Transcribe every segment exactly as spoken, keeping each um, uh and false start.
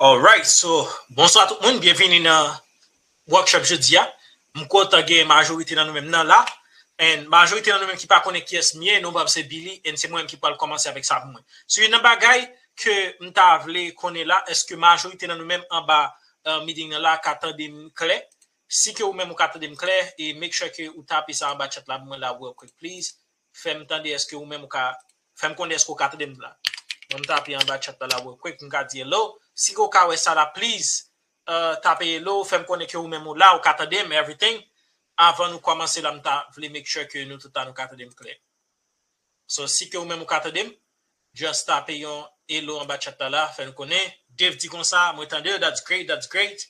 Alright, so, bonswa tout moun, byenvini nan workshop jodi a. M kontan gen majorite nan nou menm nan la. And majorite nan nou menm ki pa konnen kiyès m ye, non pa m se Billy, and se mwen menm ki pral kòmanse avèk sa pou mwen. So, youn nan bagay ke m ta vle konnen la, èske majorite nan nou menm anba uh, meeting nan la ka tande m klè? Si ke ou menm ou ka tande m klè, e make sure ke ou tape sa anba chat la pou mwen la real quick, please. Fè m tande èske ou menm ou ka, fè m konnen èske ou ka tande m la. Mwen m tape anba chat la la real quick, m ka di hello. Si ke ou ka wè sa la, please, uh, tape hello, fè m konnen ke ou menm ou la, ou ka tande m, everything. Avan nou kòmanse la, m ta vle make sure ke nou tout la nou ka tande m klè. So, si ke ou menm ou ka tande m, just tape yon hello anba chat la la, fè n konnen. Dave di konsa, mwen tande, that's great, that's great.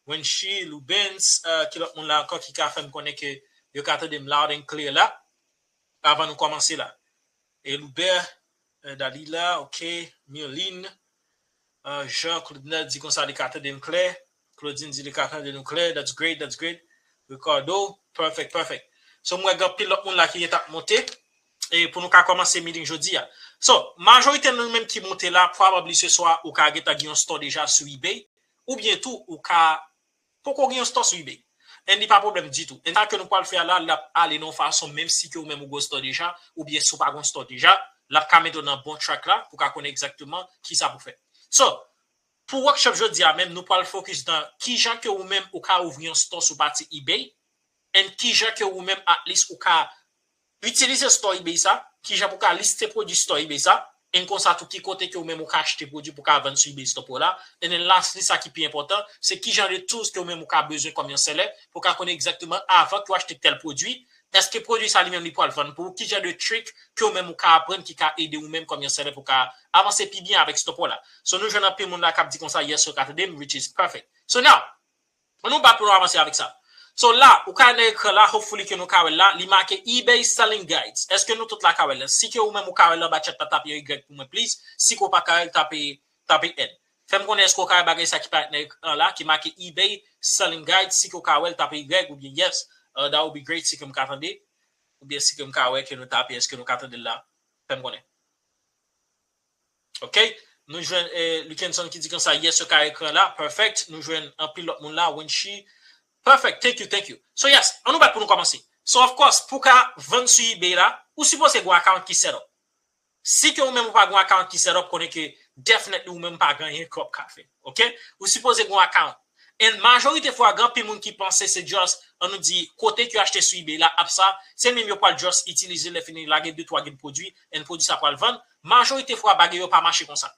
Wenshi, Lubens, uh, ki lòt moun la ankò ki ka fè m konnen ke yo ka tande m loud and clear la, avan nou kòmanse la. E Loubert, uh, Dalila, ok, Mirline, uh, Jean, Claudinette di konsa li ka tande m klè. Claudine di li ka tande nou klè. That's great, that's great. Ricardo, perfect, perfect. So, mwen gen anpil lòt moun la ki gentan ap monte. E pou nou ka kòmanse meeting jodi a. So, majorite nan nou menm ki monte la, probably se swa ou ka gentan gen yon store deja sou eBay, oubyen tou ou ka poko gen yon store sou eBay. And li pa pwoblèm ditou. And sa ke nou pral fè a la, l ap ale nan yon fason, menm si ke ou menm ou gen yon store deja, oubyen si w pa gen yon store deja, l ap ka mete w nan bon track la, pou ka konnen egzakteman kisa pou fè. So, pou workshop jodi a menm, nou pral focus nan kijan ke ou menm ou ka ouvri yon store sou pati eBay, and kijan ke ou menm at least ou ka itilize store eBay sa, kijan pou ka liste pwodui store eBay sa, and konsa tou ki kote ke ou menm ou ka achte pwodui pou ka vann sou eBay store pou la, and then lastly, sa ki pi enpòtan, se kijan de tools ke ou menm ou ka bezwen kòm yon seller, pou ka konnen egzakteman avan ke w achte tèl pwodui, èske pwodui sa li menm li pral vann pou ou, kijan de trick ke ou menm ou ka aprann ki ka ede ou menm kòm yon seller pou ka avanse pi byen avèk store la. So nou jwenn anpil moun la k ap di konsa, yes, yo ka tande m, which is perfect. So now, ann nou bat pou nou avanse avèk sa. So la, ou ka nan ekran la, hopefully ke nou ka wè l la, li make eBay Selling Guides. Èske nou tout la ka wè l la? Si ke ou menm ou ka wè l anba chat la, tape yon Y pou mwen, please. Si ke w pa ka wè l, tape, tape N. Fè m konnen èske w ka wè bagay sa ki parèt nan ekran la, ki make eBay Selling Guides. Si ke w ka wè l, tape Y oubyen yes. Uh, that would be great si ke m ka tande. Oubyen si ke m ka wè ke nou tape, èske nou ka tande l la? Fè m konnen. Ok? Nou jwenn eh, Lukenson ki di konsa, yes, yo ka ekran la. Perfect. Nou jwenn anpil lòt moun la. Wenshi. Perfect. Thank you, thank you. So yes, ann nou bat pou nou kòmanse. So of course, pou ka vann sou eBay la, ou sipoze gen yon account ki set up. Si ke ou menm ou pa gen yon account ki set up, konnen ke definitely ou menm pa gen anyen ke w ap ka fè. Ok? Ou sipoze gen yon account. And majorite fwa, gen anpil moun ki panse se just, ann nou di, kote ke yo achte sou eBay la, app sa, se menm yo pral just itilize lè fini lage de twa grenn pwodui, and pwodui sa pral vann. Majorite fwa, bagay yo pa mache konsa.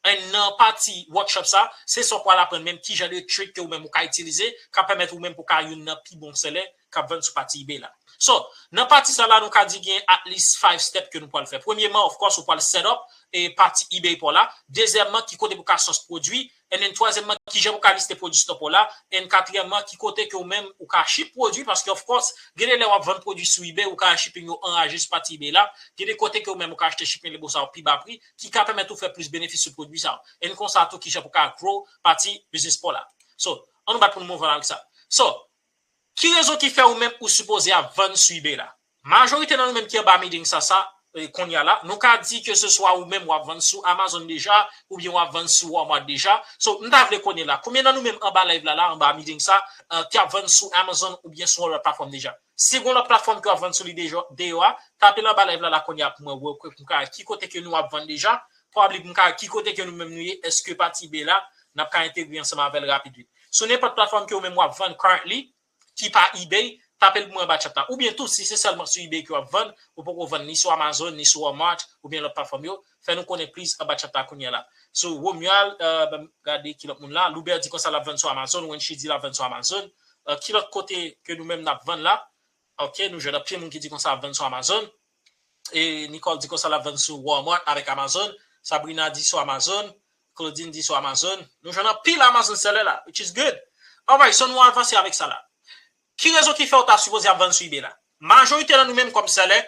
And nan pati workshop sa, se sa w pral aprann menm ki jan de trick ke ou menm ou ka itilize, k ap pèmèt ou menm pou ka youn nan pi bon seller k ap vann sou pati eBay la. So, nan pati sa la, nou ka di gen at least five step ke nou pral fè. Premyeman, of course, ou pral set up e pati eBay pa w la. Dezyèmman, ki kote pou ka source pwodui. And then, twazyèmman, ki jan pou ka liste pwodui store pa w la. And katriyèmman, ki kote ke ou menm ou ka ship pwodui, paske, of course, gen de lè w ap vann pwodui sou eBay, ou ka shipping yo anraje sou pati eBay la. Gen de kote ke ou menm ou ka achte shipping label sa yo pi ba pri, ki ka pèmèt ou fè plis benefis sou pwodui sa yo. And konsa tou, ki jan pou ka grow pati business pa w la. So, ann nou bat pou nou move on avèk sa. So, ki rezon ki fè ou menm ou sipoze ap vann sou eBay la? Majorite nan nou menm ki anba meeting sa, sa, eh, kounye a la, nou ka di ke se swa ou menm w ap vann sou Amazon deja, oubyen w ap vann sou Walmart deja. So, m ta vle konnen la, konbyen nan nou menm anba live la, la, anba meeting sa, eh, ki ap vann sou Amazon oubyen sou yon lòt platfòm deja? Si gen yon lòt platfòm ke w ap vann sou li deja, deyò a, tape l anba live la, la kounye a pou mwen, real quick, pou m ka wè ki kote ke nou ap vann deja, probably pou m ka wè ki kote ke nou menm nou ye, èske pati eBay la, n ap ka entegre ansanm avè l rapid vit. Sou nenpòt platfòm ke ou menm w ap vann currently, ki pa eBay, tape l pou mwen anba chat la. Oubyen tou, si se sèlman sou eBay ke w ap vann, ou poko vann ni sou Amazon, ni sou Walmart, oubyen lòt platfòm yo, fè nou konnen please anba chat la kounye a la. So, Romuald, euh, ban m gade ki lòt moun la. Loubert di konsa l ap vann sou Amazon, Wenshi di l ap vann sou Amazon. Euh, ki lòt kote ke nou menm n ap vann la? Ok, nou jwenn anpil moun ki di konsa ap vann sou Amazon. E Nicole di konsa l ap vann sou Walmart avèk Amazon. Sabrina di sou Amazon. Claudine di sou Amazon. Nou jwenn anpil Amazon seller la, which is good. Alright, so nou avanse avèk sa la. Ki rezon ki fè w ta sipoze ap vann sou eBay la? Majorite nan nou menm kòm seller,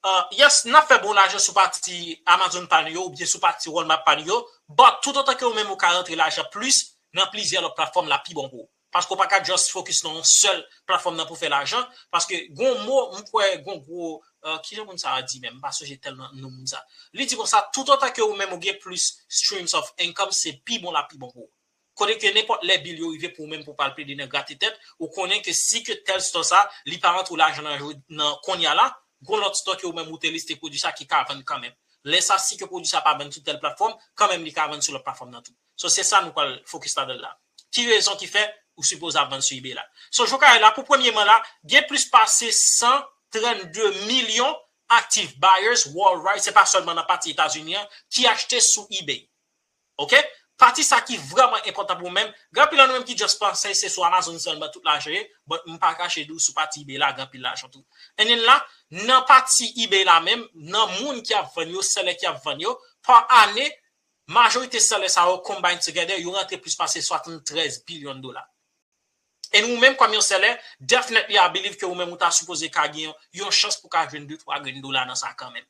uh, yes, n ap fè bon lajan sou pati Amazon pa nou yo oubyen sou pati Walmart pa nou yo, but toutotan ke ou menm ou ka rantre lajan plis nan plizyè lòt platfòm la pi bon pou ou. Paske w pa ka just focus nan yon sèl platfòm nan pou fè lajan. Paske gon mo, m kwè gon gwo, uh, kijan moun sa a di menm, m pa sonje tèlman non moun sa. Li di konsa, toutotan ke ou menm ou gen plis streams of income, se pi bon la pi bon pou ou. kote ke nenpòt lè bill yo rive pou ou menm pou w pral plede nan grate tèt, ou konnen ke si ke tèl stock sa, li pa rantre w lajan nan, nan kounye a la, gon lòt stock ke ou menm ou te liste pwodui sa ki ka vann kanmenm. Lè sa, si ke pwodui sa pa vann sou tèl platfòm, kanmenm li ka vann sou lòt platfòm nan tou. So, se sa nou pral focus ladan l la. Ki rezon ki fè ou sipoze ap vann sou eBay la? So, Jokaye la, pou premyeman la, gen plis pase san trannde milyon active buyers worldwide, se pa sèlman nan pati Etazini an, ki achte sou eBay. Ok? Pati sa ki vrèman enpòtan pou mwen, gen anpil nan nou menm ki just panse se sou Amazon sèlman tout lajan ye, but m pa kache di w sou pati eBay la, gen anpil lajan tou. And then la, nan pati eBay la menm, nan moun ki ap vann yo, seller ki ap vann yo, pa ane, majorite seller sa yo combine together, yo rantre plis pase swasanntrèz bilyon dola. And ou menm kòm yon seller, definitely I believe ke ou menm ou ta sipoze ka gen yon, yon chans pou ka jwenn de twa grenn dola nan sa kanmenm.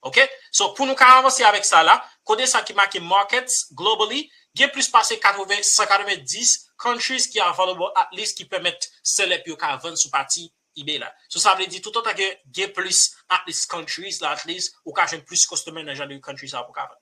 Ok? So, pou nou ka avanse avèk sa la, kote sa ki make markets globally, gen plis pase katreven, san katreven dis countries ki available at least ki pèmèt seller pou yo ka vann sou pati eBay la. So, sa vle di toutotan ke gen plis at least countries la, at least, ou ka jwenn plis customer nan jan de country sa pou ka vann.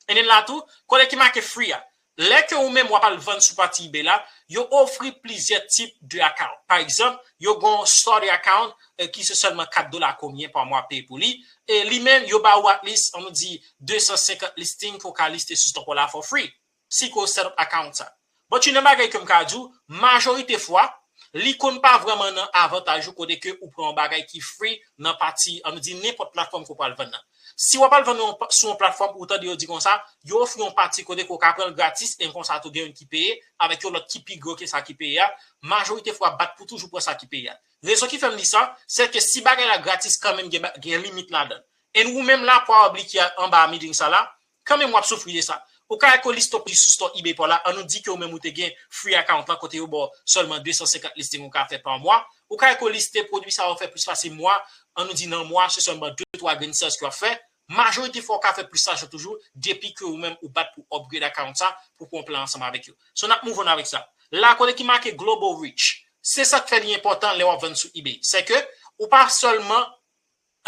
And then la tou, kote ki make free a. Lè ke ou menm w ap al vann sou pati eBay la, yo ofri plizyè tip de account. Pa egzanp, yo gon starter account, eh, ki se sèlman kat dola konbyen pa mwa peye pou li. E li menm, yo ba ou at least, ann nou di, de san senkant listing pou w ka liste sou stock la for free. Si ke w set up account sa. But yon bagay ke m ka di w, majorite fwa, li konn pa vrèman nan avantaj ou kote ke ou pran yon bagay ki free nan pati, ann nou di, nenpòt platfòm ke w pral vann nan. Si w ap al vann yon pa-, sou yon platfòm ou tande yo di konsa, yo ofri yon pati kote ke w ka pran l gratis e konsa tou gen youn ki peye, avèk yon lòt ki pi gwo ke sa ki peye a, majorite fwa bat pou toujou pran sa ki peye a. Rezon ki fè m di sa, se ke si bagay la gratis kanmenm gen, gen limit ladan l. And ou menm la, probably ki anba meeting sa la, kanmenm w ap soufri de sa. Ou ka wè ke w liste pwodui sou store eBay pa w la, ann nou di ke ou menm ou te gen free account lan kote yo ba w sèlman de san senkant listing ou ka fè pa mwa. Ou ka wè ke w liste pwodui sa yo fè plis pase mwa, ann nou di nan mwa, se sèlman de twa grenn sales ke w ap fè. Majorite fwa w ka fè plis lajan toujou, depi ke ou menm ou bat pou upgrade account sa, pou pran plan ansanm avèk yo. So n ap move on avèk sa. La kote ki make global reach, se sa k fè li enpòtan lè w ap vann sou eBay. Se ke ou pa sèlman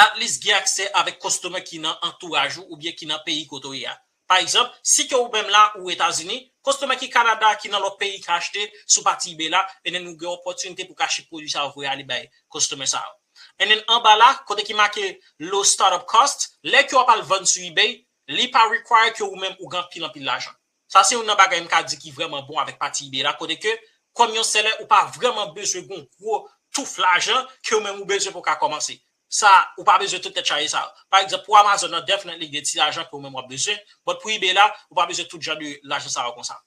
at least gen aksè avèk customer ki nan antouraj ou oubyen ki nan peyi kote w ye a. Pa egzanp, si ke ou menm la ou Etazini, customer ki Kanada, ki nan lòt peyi ka achte sou pati eBay la, and then ou gen opòtinite pou ka ship pwodui sa yo voye ale bay customer sa yo. And then anba la, kote ki make low startup cost, lè ke w ap al vann sou eBay, li pa require ke ou menm ou gen anpil anpil lajan. Sa se youn nan bagay m ka di ki vrèman bon avèk pati eBay la, kote ke kòm yon seller ou pa vrèman bezwen gon gwo touf lajan ke ou menm ou bezwen pou w ka kòmanse. Sa, ou pa bezwen tout tèt chaje sa. Pa egzanp, pou Amazon nan, definitely gen ti lajan ke ou menm w ap bezwen, but pou eBay la, ou pa bezwen tout jan de lajan sa yo konsa.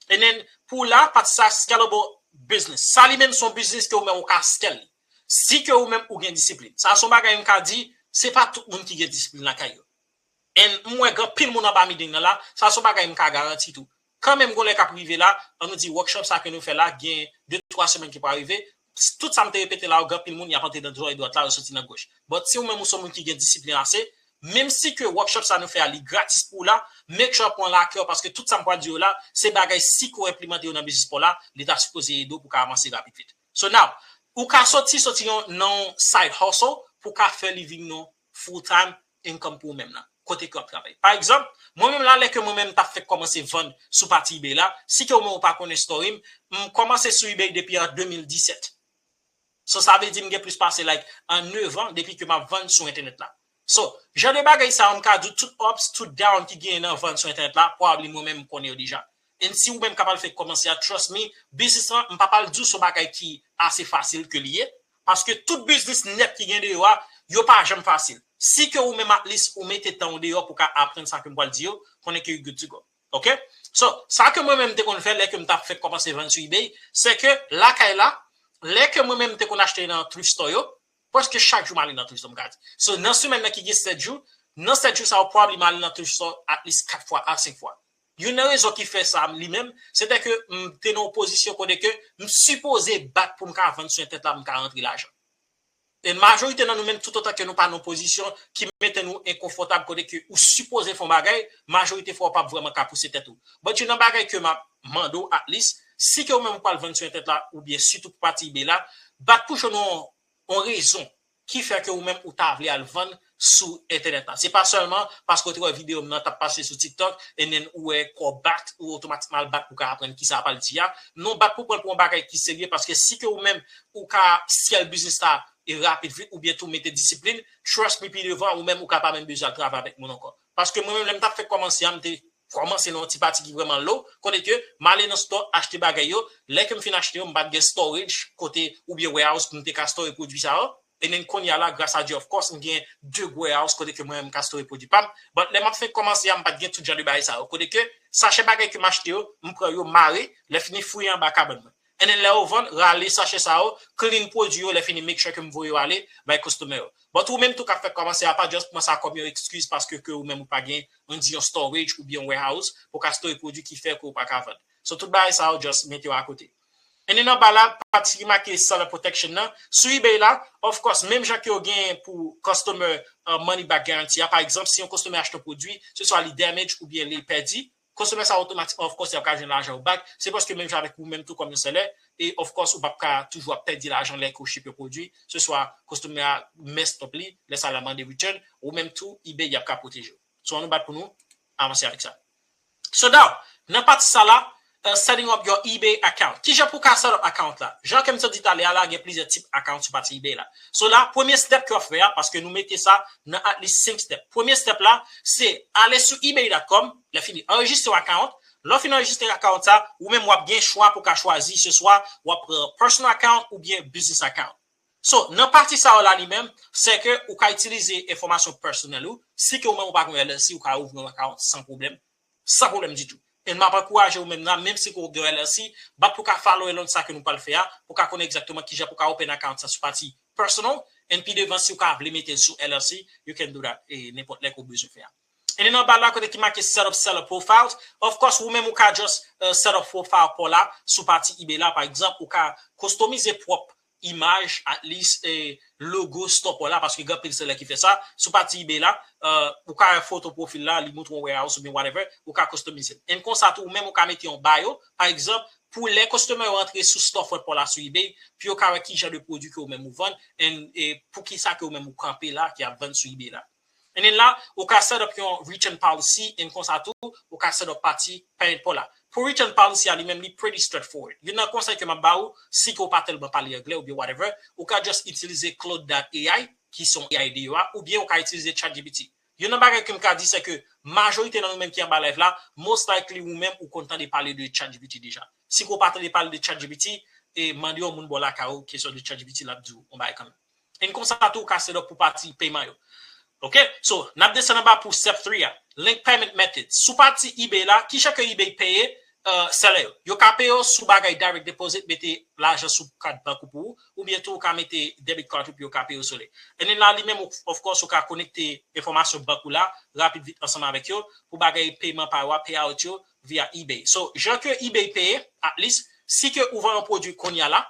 And then, pou la, pati sa, scalable business. Sa li menm se yon business ke ou menm ou ka scale li. Si ke ou menm ou gen disiplin. Sa se yon bagay m ka di, se pa tout moun ki gen disiplin lakay yo. And m wè gen anpil moun anba meeting nan la, sa se yon bagay m ka garanti tou. Kanmenm gon lè k ap rive la, ann nou di workshop sa ke nou fè la, gen de twa semèn ki pral rive, tout sa m te repete la yo, gen anpil moun y ap antre nan zòrèy dwat la, yo soti nan goch. But si ou menm ou se yon moun ki gen disiplin ase, menm si ke workshop sa nou fè a li gratis pou ou la, make sure pran lakè w, paske tout sa m pral di yo la, se bagay si ke w enplimante yo nan biznis pa w la, li ta sipoze ede w pou w ka avanse rapid vit. So now, ou ka soti, soti yon, nan yon side hustle pou w ka fè li vin yon full time income pou ou menm nan kote ke w ap travay. Pa egzanp, mwen menm la, lè ke mwen menm m t ap fèk kòmanse vann sou pati eBay la, si ke ou menm ou pa konnen story m, m kòmanse sou eBay depi an de mil disèt. So, sa vle di m gen plis pase, like, an nèf an depi ke m ap vann sou entènèt la. So, jan de bagay sa yo, m ka di w tout ups, tout down ki genyen nan vann sou entènèt la, probably mwen menm m konnen yo deja. And si ou menm k ap al fèk kòmanse a, trust me, biznis lan, m p ap al di w se yon bagay ki ase fasil ke li ye, paske tout biznis nèt ki gen deyò a, yo pa janm fasil. Si ke ou menm at least ou mete tan w deyò pou ka aprann sa ke m pral di yo, konnen ke you good to go. Ok? So, sa ke mwen menm m te konn fè lè ke m t ap fèk kòmanse vann sou eBay, se ke lakay la, lè ke mwen menm m te konn achte nan thrift store yo, prèske chak jou m ale nan thrift store, m ka di. So, nan semèn nan ki gen sèt jou, nan sèt jou sa yo, probably m ale nan thrift store at least kat fwa a senk fwa. Youn nan rezon ki fè sa li menm, se te ke m te nan yon pozisyon kote ke m sipoze bat pou m ka vann sou entènèt la, pou m ka rantre lajan. E majorite nan nou menm, toutotan ke nou pa nan yon pozisyon ki mete nou enkonfòtab, kote ke ou sipoze fè yon bagay, majorite fwa ou p ap vrèman ka pouse tèt ou. But youn nan bagay ke m ap mande w, at least, si ke ou menm ou pral vann sou entènèt la, oubyen sitou pou pati eBay la, bat pou jwenn yon, yon rezon ki fè ke ou menm ou ta vle al vann sou entènèt la. Se pa sèlman paske w te wè videyo m nan t ap pase sou TikTok, and then ou wè kò w bat, ou otomatikman al bat pou w ka aprann kisa a pral di a. Non, bat pou pran l pou yon bagay ki serye, paske si ke ou menm ou ka scale biznis la e rapid vit, oubyen tou mete disiplin, trust me, pi devan, ou menm ou ka pa menm bezwen al travay avèk moun ankò. Paske mwen menm, lè m t ap fèk kòmanse a, m te kòmanse nan yon ti pati ki vrèman low, kote ke m ale nan store, achte bagay yo, lè ke m fin achte yo, m pa t gen storage kote oubyen warehouse pou m te ka store pwodui sa yo. And then kounye a la, gras a Dye, of course, m gen de gwo warehouse kote ke mwen menm m ka store pwodui pa m. But lè m ap fèk kòmanse a, m pa t gen tout jan de bagay sa yo. Kote ke sachè bagay ke m achte yo, m pran yo mare, lè fini fouye anba kabann mwen. And then lè yo vann, rale sachè sa yo, clean pwodui yo, lè fini make sure ke m voye yo ale bay customer yo. But ou menm tou k ap fèk kòmanse a, pa just pran sa kòm yon excuse paske ke ou menm ou pa gen, ann di, yon storage oubyen yon warehouse pou ka store pwodui ki fè ke ou pa ka vann. So tout bagay sa yo, just mete yo akote. And then anba la, pati ki make seller protection nan, sou eBay la, of course, menm jan ke yo gen pou customer uh, money back guarantee a, pa egzanp, si yon customer achte yon pwodui, se swa li damage oubyen li pèdi, customer sa otomatikman, of course, y ap ka jwenn lajan ou back. Se paske menm jan avèk ou menm tou kòm yon seller, e of course, ou p ap ka toujou ap pèdi lajan lè ke w ship yon pwodui, se swa customer a messed up li, lè sa l ap mande return, ou menm tou, eBay y ap ka pwoteje w. So, ann nou bat pou nou avanse avèk sa. So now, nan pati sa la, uh, setting up your eBay account. Kijan pou w ka set up account la? Jan ke m sot di talè a la, gen plizyè tip account sou pati eBay la. So la, premye step ke w ap fè a, paske nou mete sa nan at least senk step. Premye step la, se ale sou ebay dot com, lè fini, anrejistre yon account. Lè w fin anrejistre account sa, ou menm w ap gen chwa pou w ka chwazi, se swa w ap pran personal account oubyen business account. So, nan pati sa yo la li menm, se ke ou ka itilize enfòmasyon pèsonèl ou. Si ke ou menm ou pa gen yon L L C, ou ka ouvri yon account san pwoblèm. San pwoblèm ditou. E m ap ankouraje ou menm nan, menm si ke w gen yon L L C, bat pou w ka follow along sa ke nou pral fè a, pou w ka konnen egzakteman kijan pou w ka open account sa sou pati personal, and pi devan si w ka vle mete l sou L L C, you can do that, e nenpòt lè ke w bezwen fè a. And then anba la kote ki make set up seller profiles, of course, ou menm ou ka just uh, set up profile pa w la sou pati ebay la, pa egzanp, ou ka customize pwòp imaj, at least, eh, logo store pa w la, paske gen anpil seller ki fè sa. Sou pati ebay la, uh, ou ka wè foto pwofil la, li montre yon warehouse oubyen whatever, ou ka customize. And konsa tou, ou menm ou ka mete yon bio, pa egzanp, pou lè customer yo antre sou storefront pa w la sou ebay, pou yo ka wè ki jan de pwodui ke ou menm ou vann, and, e pou ki sa ke ou menm ou kanpe la, ki ap vann sou ebay la. And then la, ou ka set up yon return policy, and konsa tou, ou ka set up pati payment pa w la. Pou return policy a li menm, li pretty straightforward. Youn nan konsèy ke m ap ba ou, si ke w pa tèlman pale anglè oubyen whatever, ou ka just itilize Claude dot A I, ki se yon A I de yo a, oubyen ou ka itilize ChatGPT. Youn nan bagay ke m ka di, se ke majorite nan nou menm ki anba live la, most likely ou menm ou konn tande pale de ChatGPT deja. Si ke w pa tande pale de ChatGPT, e mande yon moun bò lakay ou kesyon de ChatGPT, l ap di w yon bagay kanmenm. And konsa tou, ou ka set up pou pati pèman yo. Ok? So, n ap desann anba pou step three a. Link payment method. Sou pati ebay la, kijan ke ebay peye uh, seller yo? Yo ka peye w sou bagay direct deposit, mete lajan sou kat bank ou pou ou, oubyen tou ou ka mete debit card ou pou yo ka peye w sou li. And then la, li menm, of course, ou ka konekte enfòmasyon bank ou la, rapid vit ansanm avèk yo, pou bagay pèman pa yo a, payout yo via ebay. So, jan ke ebay peye, at least, si ke ou vann yon pwodui kounye a la,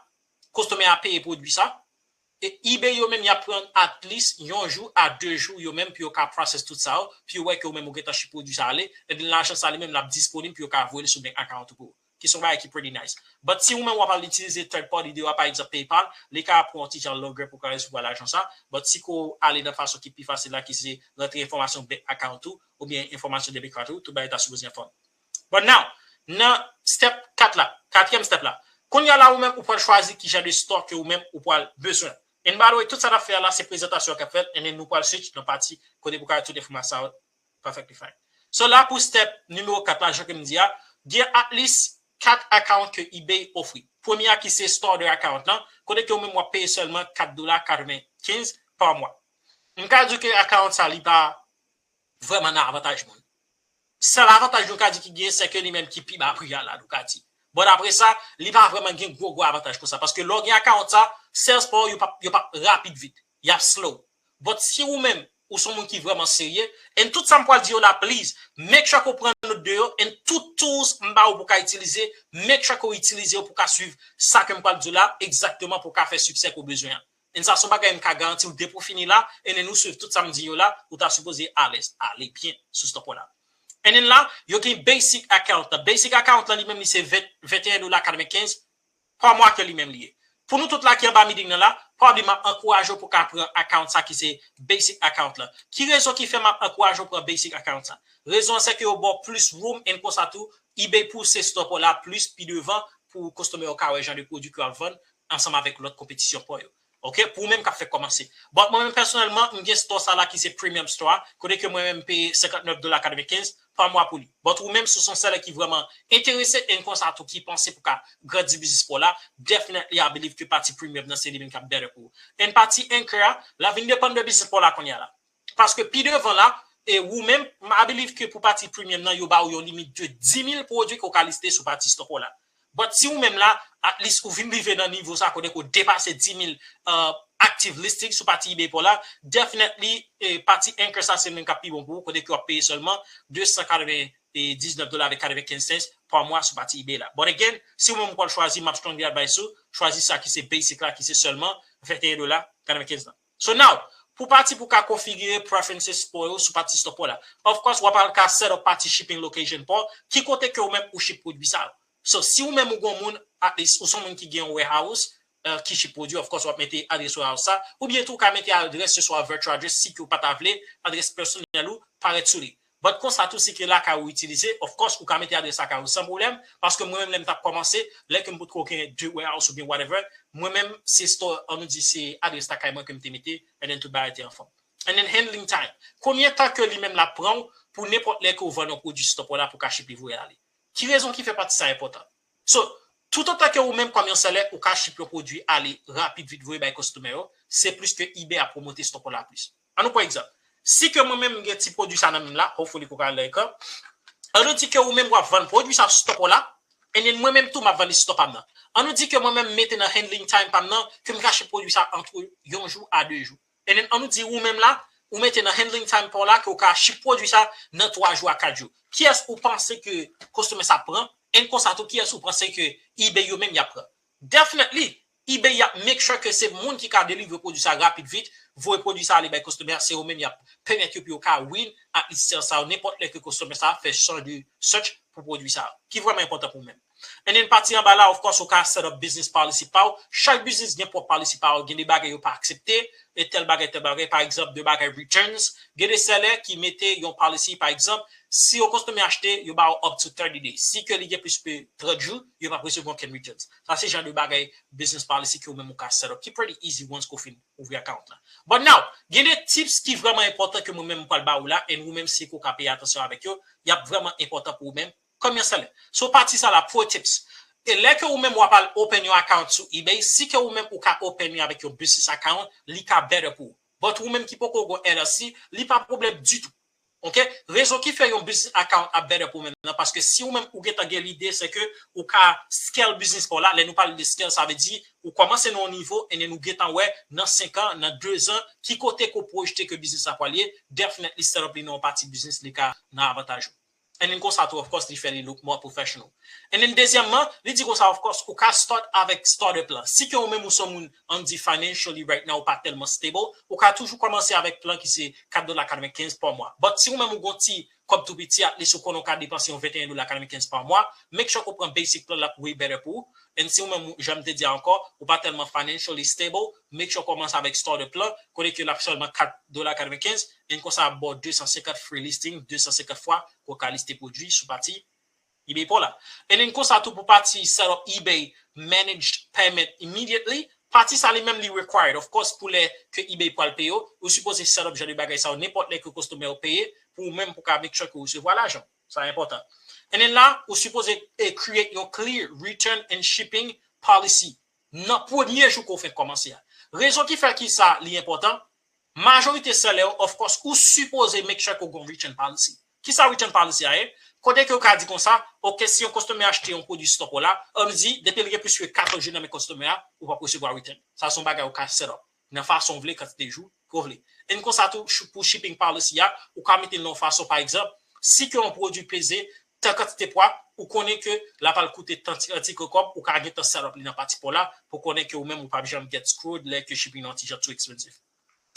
customer a peye pwodui sa, e ebay yo menm y ap pran at least yon jou a de jou yo menm pou yo ka process tout sa yo, pou yo wè ke ou menm ou gentan ship pwodui sa ale, and then lajan sa li menm l ap disponib pou yo ka voye l sou bank account ou pou ou. Ki se yon bagay ki pretty nice. But si ou menm w ap al itilize third party de yo a, pa egzanp PayPal, li ka pran yon ti jan longer pou ka resevwa lajan sa. But si ke w ale nan fason ki pi fasil la, ki se rantre enfòmasyon bank account ou, oubyen enfòmasyon debit card ou, tout bagay ta sipoze anfòm. But now, nan step kat la, katriyèm step la, kounye a la ou menm ou pral chwazi ki jan de store ke ou menm ou pral bezwen. And by the way, tout sa n ap fè a la, se prezantasyon k ap fèt, and then nou pral switch nan pati kote pou ka tout enfòmasyon sa yo perfectly fine. So la pou step nimewo kat la, jan ke m di a, gen at least kat account ke ebay ofri. Premye a ki se starter account lan, kote ke ou menm w ap peye sèlman kat dola katrevenkenz pa mwa. M ka di w ke account sa li pa vrèman nan avantaj moun. Sèl avantaj nou ka di ki gen, se ke li menm ki pi ba pri a la, nou ka di. But apre sa, li pa vrèman gen gwo, gwo avantaj konsa. Paske lè w gen account sa, sales pa w yo p ap, yo p ap rapid vit. Y ap slow. But si ou menm, ou se yon moun ki vrèman serye, and tout sa m pral di yo la, please, make sure ke w pran note de yo, and tout tools m ba ou pou ka itilize, make sure ke w itilize yo pou ka swiv sa ke m pral di w la, egzakteman pou w ka fè siksè ke w bezwen an. And sa se yon bagay m ka garanti w depi w fini la, and then ou swiv tout sa m di yo la, ou ta sipoze alèz, ale byen sou stop ou la. And then la, yo gen basic account la. Basic account la, li menm, li se ven, venteyen dola katrevenkenz pa mwa ke li menm li ye. Pou nou tout la ki anba meeting nan la, pa bliye m ap ankouraje w pou ka pran account sa ki se basic account la. Ki rezon ki fè m ap ankouraje w pran basic account sa? Rezon an se ke yo ba w plis room and konsa tou eBay pouse store pa w la plis pi devan pou customer yo ka wè jan de pwodui ke w ap vann ansanm avèk lòt konpetisyon pa w yo. Ok, pou ou menm k ap fèk kòmanse. But mwen menm pèsonèlman, m gen store sa la ki se premium store, kote ke mwen menm m peye senkantnèf dola katrevenkenz pa mwa pou li. But ou menm si w se yon seller ki vrèman enterese and konsa tou ki panse pou ka grandi biznis pa w la, definitely I believe ke pati premium nan se li menm k ap better pou ou. And pati anchor a, la vin depann de biznis pa w la kounye a la. Paske pi devan la, e ou menm, I believe ke pou pati premium nan, yo ba ou yon limit de dis mil pwodui ke w ka liste sou pati store pa w la. But si ou menm la, at least ou vin rive nan nivo sa kote ke w depase dis mil uh, active listing sou pati eBay pa w la, definitely eh, pati anchor sa se menm k ap pi bon pou ou kote ke w ap peye sèlman de san katrevendiznèf dola avèk katrevenkenz sent pa mwa sou pati eBay la. But again, si ou menm ou pral chwazi, m ap strongly advise ou chwazi sa ki se basic la ki se sèlman venteyen dola katrevenkenz la. So now, pou pati pou ka konfigire preferences pa w yo sou pati store pa w la. Of course, w ap al ka set up pati shipping location pa w, ki kote ke ou menm ou ship pwodui sa yo. So, si ou menm ou gon moun, at least, ou se yon moun ki gen yon warehouse, uh, ki ship pwodui, of course, w ap mete adres warehouse sa, oubyen tou ou ka mete adres se swa virtual address si ke w pa ta vle adres pèsonèl ou parèt sou li. But konsa tou si ke lakay ou itilize, of course, ou ka mete adres lakay ou san pwoblèm, paske mwen menm lè m t ap kòmanse, lè ke m potko gen de warehouse oubyen whatever, mwen menm se store, ann nou di se adres lakay mwen ke m te mete, and then tout bagay te anfòm. And then handling time. Konbyen tan ke li menm l ap pran w pou nenpòt lè ke w vann yon pwodui store pa w la pou ka ship li voye ale? Ki rezon ki fè pati sa enpòtan? So, toutotan ke ou menm kòm yon seller, ou ka ship yon pwodui ale rapid vit voye bay customer yo, se plis ke eBay ap pwomote store pa w la plis. Ann nou pran egzanp. Si ke mwen menm m gen ti pwodui sa nan men m la, hopefully ke w ka wè l nan ekran. Ann nou di ke ou menm w ap vann pwodui sa sou store pa w la, and then mwen menm tou m ap vann li sou store pa m nan. Ann nou di ke mwen menm m mete nan handling time pa m nan, ke m ka ship pwodui sa ant yon jou a de jou. And then ann nou di ou menm la, ou mete nan handling time pa w la ke w ka ship pwodui sa nan twa jou a kat jou. Kiyès ou panse ke customer sa ap pran? And konsa tou kiyès ou panse ke eBay yo menm y ap pran? Definitely, eBay y ap make sure ke se moun ki ka delivre pwodui sa rapid vit, voye pwodui sa ale bay customer, se yo menm y ap pèmèt yo pou yo ka win at least sales sa yo nenpòt lè ke customer sa fè chan de search pou pwodui sa yo, ki vrèman enpòtan pou ou menm. And then pati anba la, of course, ou ka set up business policy pa w. Chak biznis gen pwòp policy pa yo. Gen de bagay yo pa aksepte, e tèl bagay, tèl bagay. Pa egzanp, de bagay returns. Gen de seller ki mete yon policy, pa egzanp, si yon customer achte, yo ba w up to thirty days. Si ke li gen plis ke trant jou, yo p ap resevwa okenn returns. Sa se jan de bagay business policy ke ou menm ou ka set up, ki pretty easy once ke w fin ouvri account la. But now, gen de tips ki vrèman enpòtan ke mwen menm m pral ba ou la, and ou menm si ke w ka peye atansyon avèk yo, y ap vrèman enpòtan pou ou menm. Kòm yon seller. So pati sa la, pro tips. E lè ke ou menm w ap al open yon account sou eBay, si ke ou menm ou ka open li avèk yon business account, li ka better pou ou. But ou menm ki poko gon L L C, li pa pwoblèm ditou. Ok? Rezon ki fè yon business account ap better pou ou menm nan, paske si ou menm ou gentan gen lide, se ke ou ka scale business pa w la. Lè nou pale de scale, sa vle di ou kòmanse nan yon nivo, and then ou gentan wè nan senk an, nan de zan, ki kote ke w pwojte ke business la pral ye, definitely set up li nan yon pati business li ka nan avantaj ou. And then konsa tou, of course, li fè li look more professional. And then dezyèmman, li di konsa, of course, ou ka start avèk starter plan. Si ke ou menm ou se yon moun, ann di financially right now, ou pa tèlman stable, ou ka toujou kòmanse avèk plan ki se kat dola katrevenkenz pa mwa. But si ou menm ou gon ti kòb tou piti, at least ou konnen ou ka depanse yon venteyen dola katrevenkenz pa mwa, make sure ke w pran basic plan la pou way better pou ou. And si ou menm, jan m te di a ankò, ou pa tèlman financially stable, make sure w kòmanse avèk starter plan, kote ke l ap sèlman kat dola katrevenkenz, and konsa ap ba w de san senkant free listing, de san senkant fwa ke w ka liste pwodui sou pati eBay pa w la. And then konsa tou pou pati set up eBay managed payment immediately, pati sa li menm li required. Of course, pou lè ke eBay pral peye w, ou sipoze set up jan de bagay sa yo nenpòt lè ke customer yo peye, pou ou menm pou ka make sure ke w resevwa lajan. Sa enpòtan. And then la, ou sipoze eh, create yon clear return and shipping policy nan premye jou ke w fenk kòmanse a. Rezon ki fè ki sa li enpòtan, majorite seller yo, of course, ou sipoze make sure ke w gon return policy. Kisa return policy a ye? Kote ke w ka di konsa, ok, si yon customer achte yon pwodui store pa w la, ann di, depi l gen plis ke katòz jou nan men customer a, ou p ap resevwa return. Sa se yon bagay ou ka set up nan fason w vle, kantite jou ke w vle. And konsa tou, ch- pou shipping policy a, ou ka mete l nan yon fason, pa egzanp, si ke yon pwodui peze tan kantite pwa, ou konnen ke l ap al koute tan ti, ti kòb, ou ka gentan set up li nan pati pa w la, pou konnen ke ou menm ou p ap janm get screwed lè ke shipping nan yon ti jan too expensive.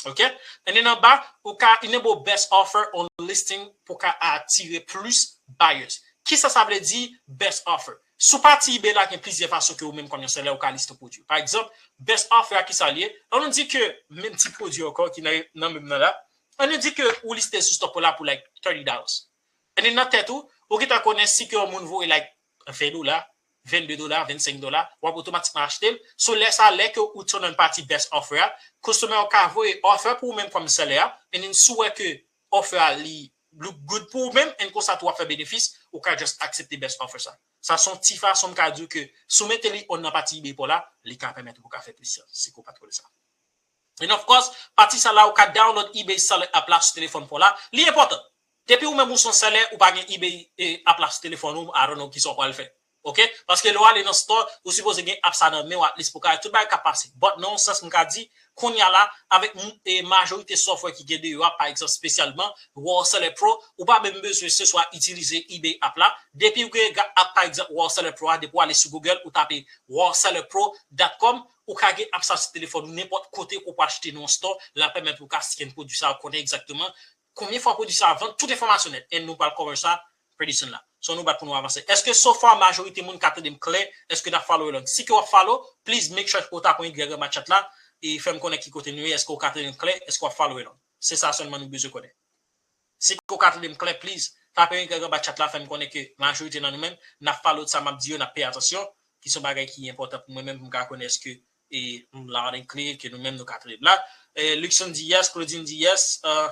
Ok? And then anba, ou ka enable best offer on listing pou ka atire plis buyers. Kisa sa vle di best offer? Sou pati eBay la, gen plizyè fason ke ou menm kòm yon sellè ou ka liste pwodui. Pa egzanp, best offer a ki sa l ye? An nou di ke menm ti pwodui ankò ki nan, nan menm nan la, an nou di ke ou liste sou Store Pro la pou like thirty dollars. And then nan tèt ou, ou gentan konnen si ke yon moun voye like ven dola, vennde dola, vennsenk dola, w ap otomatikman achte l. So lè sa, lè ke ou turn on pati best offer a, customer ou ka voye offer pou ou menm kòm sellè a, and then si w wè ke offer a li look good pou ou menm, and konsa tou w ap fè benefis, ou ka just aksepte best offer sa. Sa se yon ti fason m ka di w ke si w mete li on nan pati eBay pa w la, li ka pèmèt ou ka fè plis sales, si ke w pa t konnen sa. And of course, pati sa la ou ka download eBay Seller app la sou telefòn pa w la. Li enpòtan. Depi ou menm ou se yon sellè, ou pa gen eBay eh, app la sou telefòn ou, I don't know kisa w pral fè. Ok? Paske lè w ale nan store, ou sipoze gen app sa nan men w at least pou ka tout bagay ka pase. But nan yon sans m ka di, kounye a la, avèk eh, majorite software ki gen deyò a, pa egzanp, espesyalman World Seller Pro, ou pa menm bezwen se swa itilize eBay app la. Depi ou gen app, pa egzanp, World Seller Pro a, depi w ale sou Google, ou tape world seller pro dot com, ou ka gen app sa sou telefòn ou nenpòt kote ou pral achte nan yon store, l ap pèmèt ou ka scan pwodui sa, ou konnen egzakteman konbyen fwa pwodui sa a vann, tout enfòmasyon nèt. And nou pral cover sa pretty soon la. So nou bat pou nou avanse. Èske so far majorite moun ka tande m klè? Èske n ap follow along? Si ke w ap follow, please make sure ke w tape yon Y anba chat la e fè m konnen ki kote nou ye. Èske w ka tande m klè? Èske w ap follow along? Se sa sèlman nou bezwen konnen. Si ke w ka tande m klè, please, tape yon Y anba chat la, fè m konnen ke majorite nan nou menm, n ap follow sa m ap di yo, n ap peye atansyon, ki se yon bagay ki enpòtan pou mwen menm, pou m ka konnen èske e m loud and clear, ke nou menm nou ka tande m la. E Luxon di yes, Claudine di yes, uh,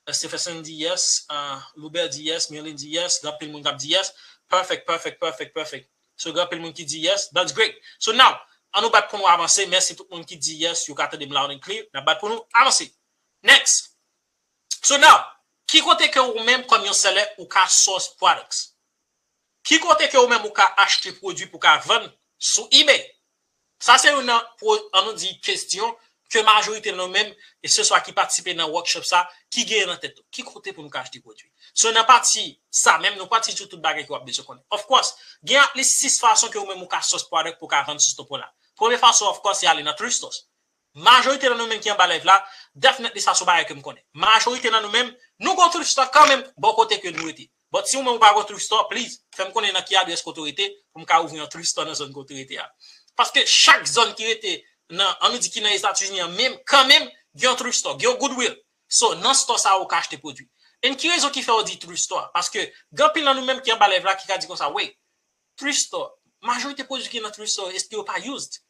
Stephenson di yes, uh, Loubert di yes, Mirlin di yes, gen anpil moun k ap di yes. Perfect, perfect, perfect, perfect. So gen anpil moun ki di yes, that's great. So now, an nou bat pou nou avanse. Mèsi tout moun ki di yes, yo ka tande m loud and clear. N ap bat pou nou avanse. Next. So now, ki kote ke ou menm kòm yon sellè ou ka source products? Ki kote ke ou menm ou ka achte pwodui pou ka vann sou eBay? Sa se youn nan, an nou di, kesyon ke majorite nan nou menm, e se swa ki patisipe nan workshop sa, ki genyen nan tèt yo. Ki kote pou nou ka achte pwodui? So nan pati sa menm, nou pati sou tout bagay ke w ap bezwen konnen. Of course, gen at least sis fason ke ou menm ou ka source product pou ka vann sou Store Pro la. Premye fason, of course, se ale nan thrift stores. Majorite nan nou menm ki anba live la, definitely sa se yon bagay ke m konnen. Majorite nan nou menm, nou gon thrift store kanmenm bò kote ke nou rete. But si ou menm ou pa gon thrift store, please, fè m konnen nan ki adrès kote w rete, pou m ka ouvri yon thrift store nan zòn kote w rete a. Paske chak zòn ki rete nan, an nou di ki nan Etazini an menm, kanmenm, gen yon thrift store, gen yon Goodwill. So, nan store sa ou ka achte pwodui. And ki rezon ki fè w di thrift store? Paske, gen anpil nan nou menm ki anba live la ki ka di konsa, wait, thrift store, majorite pwodui ki nan thrift store, èske yo pa used?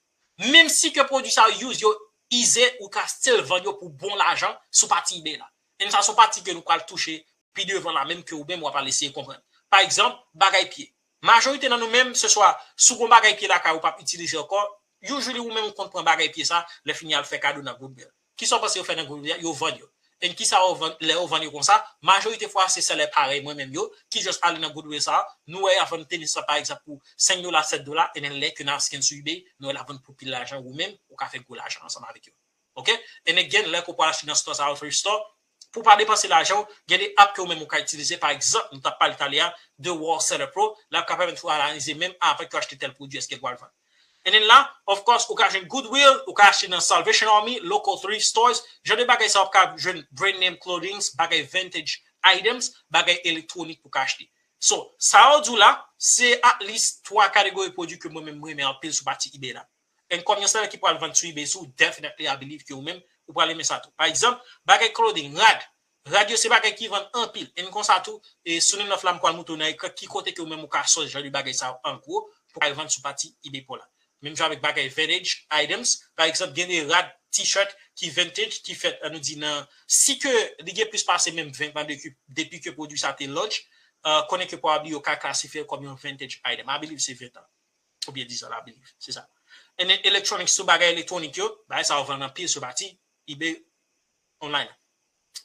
Menm si ke pwodui sa yo used, yo ize, ou ka still vann yo pou bon lajan sou pati eBay la. And sa se yon pati ke nou pral touche pi devan la menm ke ou menm w ap al eseye konprann. Pa egzanp, bagay pye. Majorite nan nou menm, se swa si w gon bagay pye lakay ou p ap itilize ankò, usually ou menm ou konn pran bagay pye sa, lè fini al fè kado nan Goodwill. Kisa w panse yo fè nan Goodwill? Yo vann yo. And kisa yo vann, lè yo vann yo konsa? Majorite fwa se sellè parèy mwen menm yo ki just ale nan Goodwill sa, nou wè y ap vann tenis la pa egzanp pou senk dola, sèt dola, and then lè ke n al scan sou eBay, nou wè l ap vann pou pil lajan, ou menm ou ka fè gwo lajan ansanm avèk yo. Ok? And again, lè ke w pral achte nan store sa yo, thrift store, pou w pa depanse lajan w, gen de app ke ou menm ou ka itilize, pa egzanp, nou t ap pale talè a de World Seller Pro, l ap ka pèmèt ou analize menm avan ke w achte tèl pwodui, èske l pral vann. And then la, of course, ou ka jwenn Goodwill, ou ka achte nan Salvation Army, local thrift stores, jan de bagay sa w ap ka jwenn brand name clothings, bagay vintage items, bagay elektwonik pou w ka achte. So, sa yo di w la, se at least twa kategori pwodui ke mwen menm mwen renmen anpil sou pati eBay la. And kòm yon sellè ki pral vann sou eBay sou, definitely I believe ke ou menm, ou pral renmen sa tou. Pa egzanp, bagay clothing, rad. Rad yo se bagay ki vann anpil. And konsa tou, e sou Ninof la m pral montre w nan ekran ki kote ke ou menm ou ka source jan de bagay sa yo an gwo, pou ka vann sou pati eBay pa w la. Menm jan avèk bagay vintage items, pa egzanp, gen de rad, t-shirt ki vintage, ki fèt, an nou di nan, si ke li gen plis pase menm ven an depi, depi ke pwodui sa te launch, uh, konnen ke probably yo ka klasifye l kòm yon vintage item. I believe se ven an. Oubyen diz an, I believe. Se sa. And then electronics tou, bagay elektwonik yo, bagay sa yo vann anpil sou pati eBay online.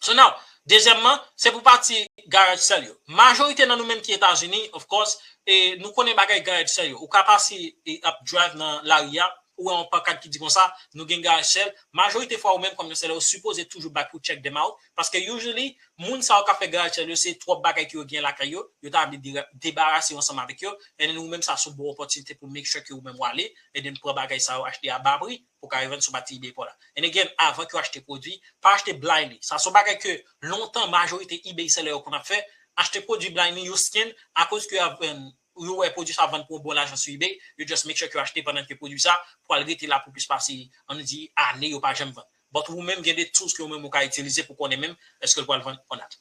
So now, dezyèmman, se pou pati garage sale yo. Majorite nan nou menm ki Etazini, of course, e nou konnen bagay garage sale yo. Ou ka pase e ap drive nan lari a, ou wè yon pankad ki di konsa, nou gen garage sale. Majorite fwa ou menm kòm yon sellè, ou sipoze toujou back pou check them out. Paske usually, moun sa yo k ap fè garage sale yo, se twòp bagay ke yo gen lakay yo, yo ta vle de-, debarase yo ansanm avèk yo. And then ou menm sa se yon bon opòtinite pou make sure ke ou menm w ale, and then pran bagay sa yo achte a ba pri, pou ka revann sou pati eBay pa w la. And again, avan ke w achte pwodui, pa achte blindly. Sa se yon bagay ke lontan majorite eBay seller yo konn ap fè, achte pwodui blindly, yo scan, akoz ke y ap vann yo wè pwodui sa vann pou yon bon lajan sou eBay, yo just make sure ke yo achte pandan ke pwodui sa pral rete la pou plis pase, ann di, ane yo pa janm vann. But ou menm gen de tools ke ou menm ou ka itilize pou konnen menm èske l pral vann or not.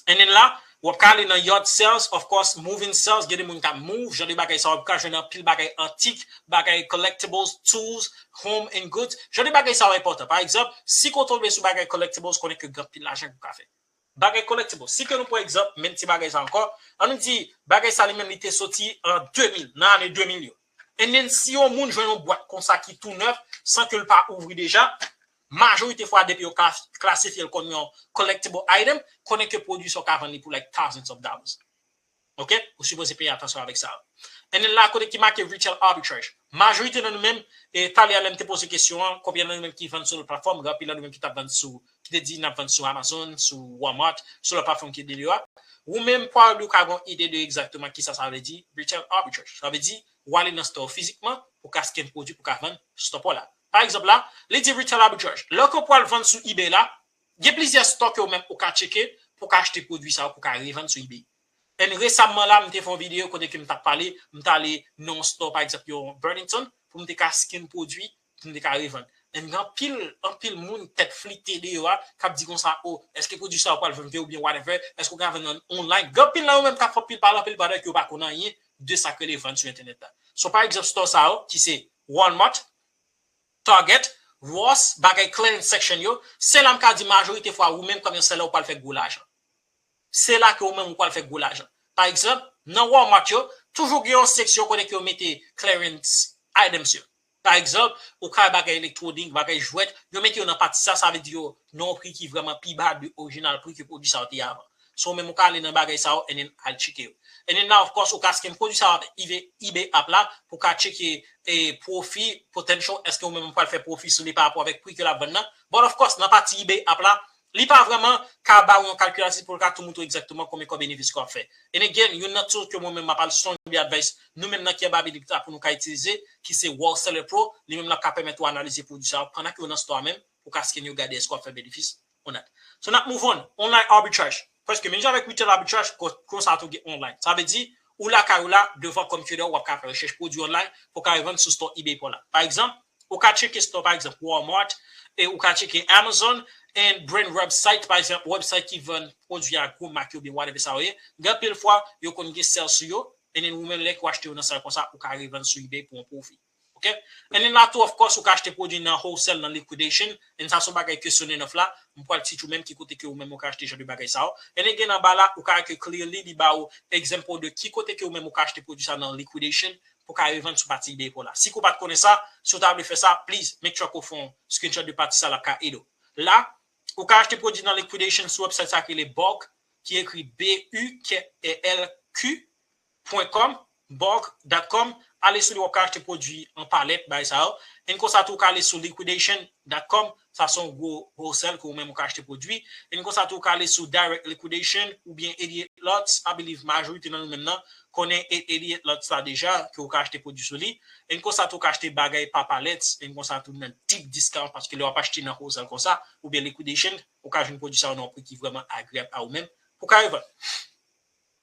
And then la, w ap ka ale nan yard sales, of course, moving sales, gen de moun k ap move, jan de bagay sa, w ap ka jwenn anpil bagay antik, bagay collectibles, tools, home and goods, jan de bagay sa yo enpòtan. Pa egzanp, si ke w tonbe sou bagay collectibles, konnen ke gen anpil lajan ke w ka fè. Bagay collectibles, si ke nou pran egzanp, menm ti bagay sa ankò, ann nou di, bagay sa li menm li te soti an de mil, nan ane de mil yo. And then si yon moun jwenn yon bwat konsa ki tou nèf, san ke l pa ouvri deja, majorite fwa depi yo ka klasifye l kòm yon collectible item, konnen ke pwodui sa w ka vann li pou like thousands of dollars. Ok? Ou sipoze peye atansyon avèk sa. And then la kote ki make retail arbitrage. Majorite nan nou menm, e talè a lè m te poze kesyon an, konbyen nan nou menm ki vann sou lòt platfòm, gen anpil nan nou menm ki t ap vann sou, ki te di n ap vann sou Amazon, sou Walmart, sou lòt platfòm ki deyò a. Ou menm, probably, ou ka gen yon ide de egzakteman kisa sa vle di, retail arbitrage. Sa vle di, ou ale nan store fizikman, pou ka scan pwodui, pou ka vann store pa w la. Pa egzanp la, li di retail arbitrage. Lè ke w pral vann sou eBay la, gen plizyè store ke ou menm ou ka tcheke pou ka achte pwodui sa yo pou ka revann sou eBay. And resamman la, m te fè yon videyo kote ke m t ap pale, m t ale nan yon store, pa egzanp, yon Burlington, pou m te ka scan pwodui, pou m te ka revann. And gen anpil, anpil moun tèt flite deyò a, k ap di konsa, o, èske pwodui sa yo pral vann vre oubyen whatever, èske w ka vann an online? Gen anpil nan yo menm k ap fè anpil pale, anpil pale, ke yo pa konn anyen de sa k rele vann sou entènèt la. So, pa egzanp, store sa yo, ki se Walmart, Target, Ross, bagay clearance section yo, se la m ka di majorite fwa ou menm kòm yon seller ou pral fè gwo lajan. Se la ke ou menm ou pral fè gwo lajan. Pa egzanp, nan Walmart yo, toujou gen yon seksyon kote ke yo mete clearance items yo. Pa egzanp, ou ka bagay elektwonik, bagay jwèt, yo mete yo nan pati sa, sa vle di yo nan yon pri ki vrèman pi ba de orijinal pri ke pwodui sa yo te ye avan. So, ou menm ou ka ale nan bagay sa yo, and then al tcheke yo. And then la, of course, ou ka scan pwodui sa yo avèk eBay, eBay app la, pou ka tcheke, e, pwofi, potential, èske ou menm ou pral fè pwofi sou li pa rapò avèk pri ke l ap vann nan. But of course, nan pati eBay app la, li pa vrèman ka ba ou yon kalkilatris pou l ka tou montre w egzakteman konbyen kòb benefis ke w ap fè. And again, youn nan tool ke mwen menm m ap al strongly advise nou menm nan ki anba bib la pou nou ka itilize, ki se Wholesaler Pro, li menm l ap ka pèmèt ou analize pwodui sa yo pandan ke w nan store a menm, pou ka scan yo gade èske w ap fè benefis or not. So n ap move on, online arbitrage. Paske menm jan avèk retail arbitrage, ko-, konsa tou gen online. Sa vle di, ou lakay ou la, devan computer, w ap ka fè rechèch pwodui online, pou ka revann sou store eBay pa w la. Pa egzanp, ou ka tcheke store, pa egzanp, Walmart, e ou ka tcheke Amazon, and brand website, pa egzanp, website ki vann pwodui a gwo mak yo oubyen whatever sa yo ye. Gen anpil fwa, yo konn gen sale sou yo, and then ou menm lè ke w achte yo nan sale konsa, ou ka revann sou eBay pou yon pwofi. Ok? And then la tou, of course, ou ka achte pwodui nan wholesale, nan liquidation. And sa se yon bagay ke Sone Nèf la, m pral teach ou menm ki kote ke ou menm ou ka achte jan de bagay sa yo. And again, anba la, ou ka wè ke clearly, li ba ou example de ki kote ke ou menm ou ka achte pwodui sa nan liquidation, pou ka revann sou pati eBay pa w la. Si ke w pa t konnen sa, si w ta vle fè sa, please, make sure ke w fè yon screenshot de pati sa l ap ka ede w. La, ou ka achte pwodui nan liquidation sou website sa ki rele Bulk, ki ekri B U K L Q point com, bulk dot com, ale sou li w ap ka achte pwodui an palèt, bagay sa yo. And konsa tou ou ka ale sou liquidation dot com, sa se yon gwo wholesale ke ou menm ou ka achte pwodui. And konsa tou ou ka ale sou direct liquidation oubyen eighty-eight lots, I believe majorite nan nou menm nan konnen eighty-eight lots la deja, ke ou ka achte pwodui sou li. And konsa tou ou ka achte bagay pa palèt, and konsa tou nan deep discount, paske lè w ap achte nan wholesale konsa, oubyen liquidation, ou ka jwenn pwodui sa yo nan yon pri ki vrèman agreyab a ou menm, pou ka revann.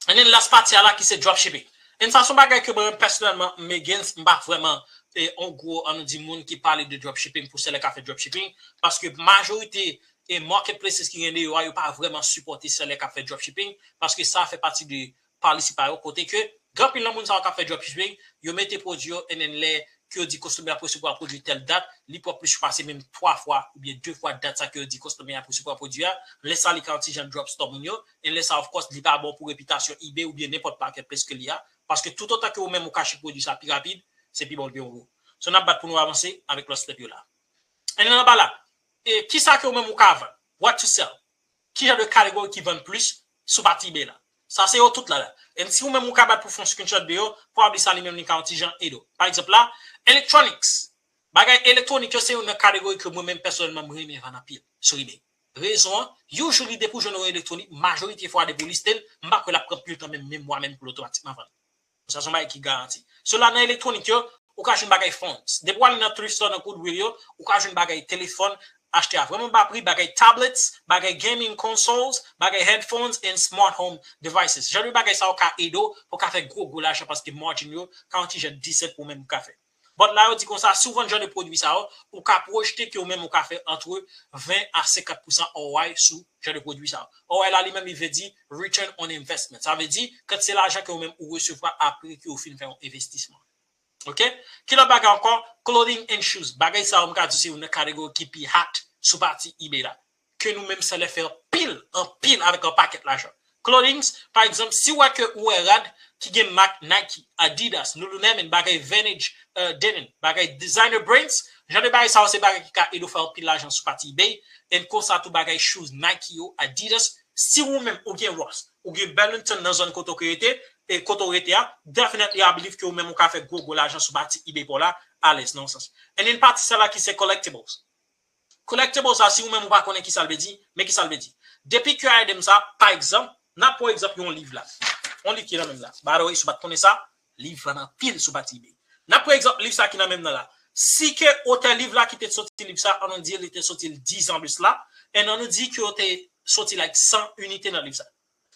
And then last pati a la ki se dropshipping. And sa se yon bagay ke mwen menm pèsonèlman m against, m pa vrèman, e, yon gwo, ann nou di, moun ki pale de dropshipping pou seller k ap fè dropshipping, paske majorite e marketplaces ki gen deyò a, yo pa vrèman sipòte seller k ap fè dropshipping, paske sa fè pati de policy pa yo, kote ke gen anpil nan moun sa yo k ap fè dropshipping, yo mete pwodui yo, and then lè ke yo di customer ap resevwa pwodui tèl dat, li pran plis pase menm twa fwa oubyen de fwa dat sa ke yo di customer ap resevwa pwodui a. Lè sa li ka yon ti jan drop store moun yo, e lè sa, of course, li pa bon pou repitasyon eBay oubyen nenpòt marketplace ke li a, paske toutotan ke ou menm ou ka ship pwodui sa pi rapid, se pi bon l pi gwo. So n ap bat pou nou avanse avèk lòt step yo la. And anba la, e kisa ke ou menm ou ka vann? What to sell? Ki jan de category ki vann plis sou pati eBay la? Sa se yo tout la la. And si ou menm ou ka bat pou fè yon screenshot de yo, probably sa li menm li ka yon ti jan ede w. Pa egzanp la, electronics. Bagay elektwonik yo se youn nan category ke mwen menm pèsonèlman m renmen vann anpil sou eBay. Rezon an, usually depi w jwenn yon elektwonik, majorite fwa depi w liste l, m pa kwè l ap pran pil tan menm, menm mwa menm pou l otomatikman vann. Sa se yon bagay ki garanti. So la nan elektwonik yo, ou ka jwenn bagay phones. Depi w ale nan thrift store, nan Goodwill yo, ou ka jwenn bagay telefòn, achte a vrèman ba pri, bagay tablets, bagay gaming consoles, bagay headphones and smart home devices. Jan de bagay sa yo ka ede w pou ka fè gwo gwo lajan paske margin yo ka yon ti jan disèt pou menm ou ka fè. But la yo di konsa, si w vann jan de pwodui sa yo, ou ka pwojte ke ou menm ou ka fè antre ven a senkant pousan R O I sou jan de pwodui sa yo. R O I la li menm li vle di return on investment. Sa vle di kantite lajan ke ou menm ou resevwa apre ke ou fin fè yon envestisman. Ok? Ki lòt bagay ankò? Clothing and shoes. Bagay sa yo m ka di se youn nan kategori ki pi hot sou pati eBay la. Ke nou menm sèlè fè anpil, anpil avèk yon pakèt lajan. Clothings, pa egzanp, si w wè ke ou wè rad ki gen mak Nike, Adidas, Lululemon, bagay vintage uh, denim, bagay designer brands, jan de bagay sa yo se bagay ki ka ede w fè anpil lajan sou pati eBay. And konsa tou bagay shoes Nike yo, Adidas, si ou menm ou gen Ross, ou gen Burlington nan zòn kote w rete, e kote w rete a, definitely I believe ke ou menm ou ka fè gwo gwo lajan sou pati eBay pa w la, alèz nan yon sans. And then pati sa la ki se collectibles. Collectibles la, si ou menm ou pa konnen ki sa l vle di, men ki sa l vle di. Depi ke item sa, pa egzanp, n ap pran egzanp yon liv la. Yon liv ki nan men m la. By the way, si w pa t konnen sa, liv vann anpil sou pati eBay. N ap pran egzanp liv sa ki nan men m nan la. Si ke otè liv la ki te soti liv sa, an nou di li te soti l diz an de sila, and an nou di ke yo te soti like san inite nan liv sa.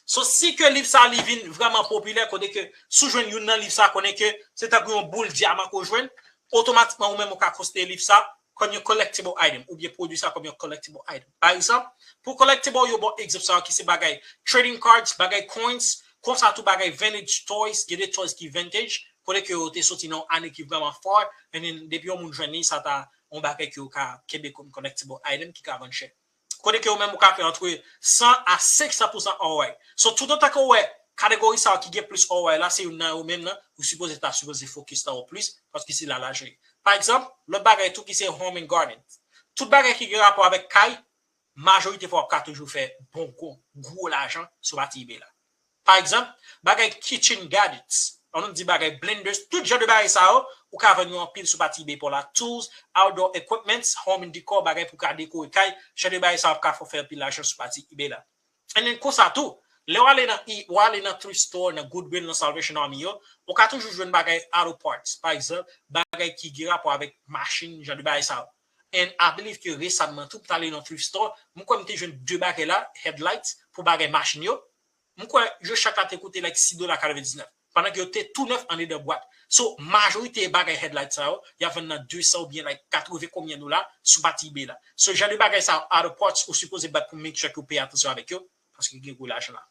So, si ke liv sa li vin vrèman popilè, kote ke si w jwenn youn nan liv sa, konnen ke se tankou yon boul dyaman ke w jwenn, otomatikman ou menm ou ka konsidere liv sa kòm yon collectible item, oubyen pwodui sa kòm yon collectible item. Pa egzanp, pou collectible, yo ba w egzanp sa yo ki se bagay trading cards, bagay coins, konsa tou bagay vintage toys, gen de toys ki vintage, kote ke yo te soti nan yon ane ki vrèman far, and then depi yon moun jwenn li, sa ta yon bagay ke yo ka kenbe kòm collectible item ki ka vann chè. Kote ke ou menm ou ka fè antre san a senk san pousan R O I. So, toutotan ke ou wè kategori sa yo ki gen plis R O I la, se youn nan yo menm nan, ou sipoze ta sipoze focus nan yo plis, paske se la lajan ye. Pa egzanp, lòt bagay tou ki se home and garden. Tout bagay ki gen rapò avèk kay, majorite fwa w ap ka toujou fè bon gwo, gwo lajan sou pati eBay la. Pa egzanp, bagay kitchen gadgets, an nou di bagay blenders, tout jan de bagay sa yo, ou ka vann yo anpil sou pati eBay pa w la. Tools, outdoor equipments, home and decor, bagay pou ka dekore kay, jan de bagay sa yo ap ka fè w fè anpil lajan sou pati eBay la. And then konsa tou, lè w ale nan, w ale nan thrift store, nan Goodwill, nan Salvation Army yo, ou ka toujou jwenn bagay auto parts, pa egzanp, bagay ki gen rapò avèk machin, jan de bagay sa yo. And I believe ke resamman tou, m t ale nan thrift store, m kwè m te jwenn de bagay la, headlights, pou bagay machin yo. M kwè yo chak la te koute like sis dola katrevendiznèf, pandan ke yo te tou nèf andedan bwat. So, majorite bagay headlight sa yo, y ap vann nan de san oubyen like katreven konbyen dola sou pati eBay la. So, jan de bagay sa yo, auto parts, ou sipoze bat pou make sure ke w peye atansyon avèk yo, paske gen gwo lajan la.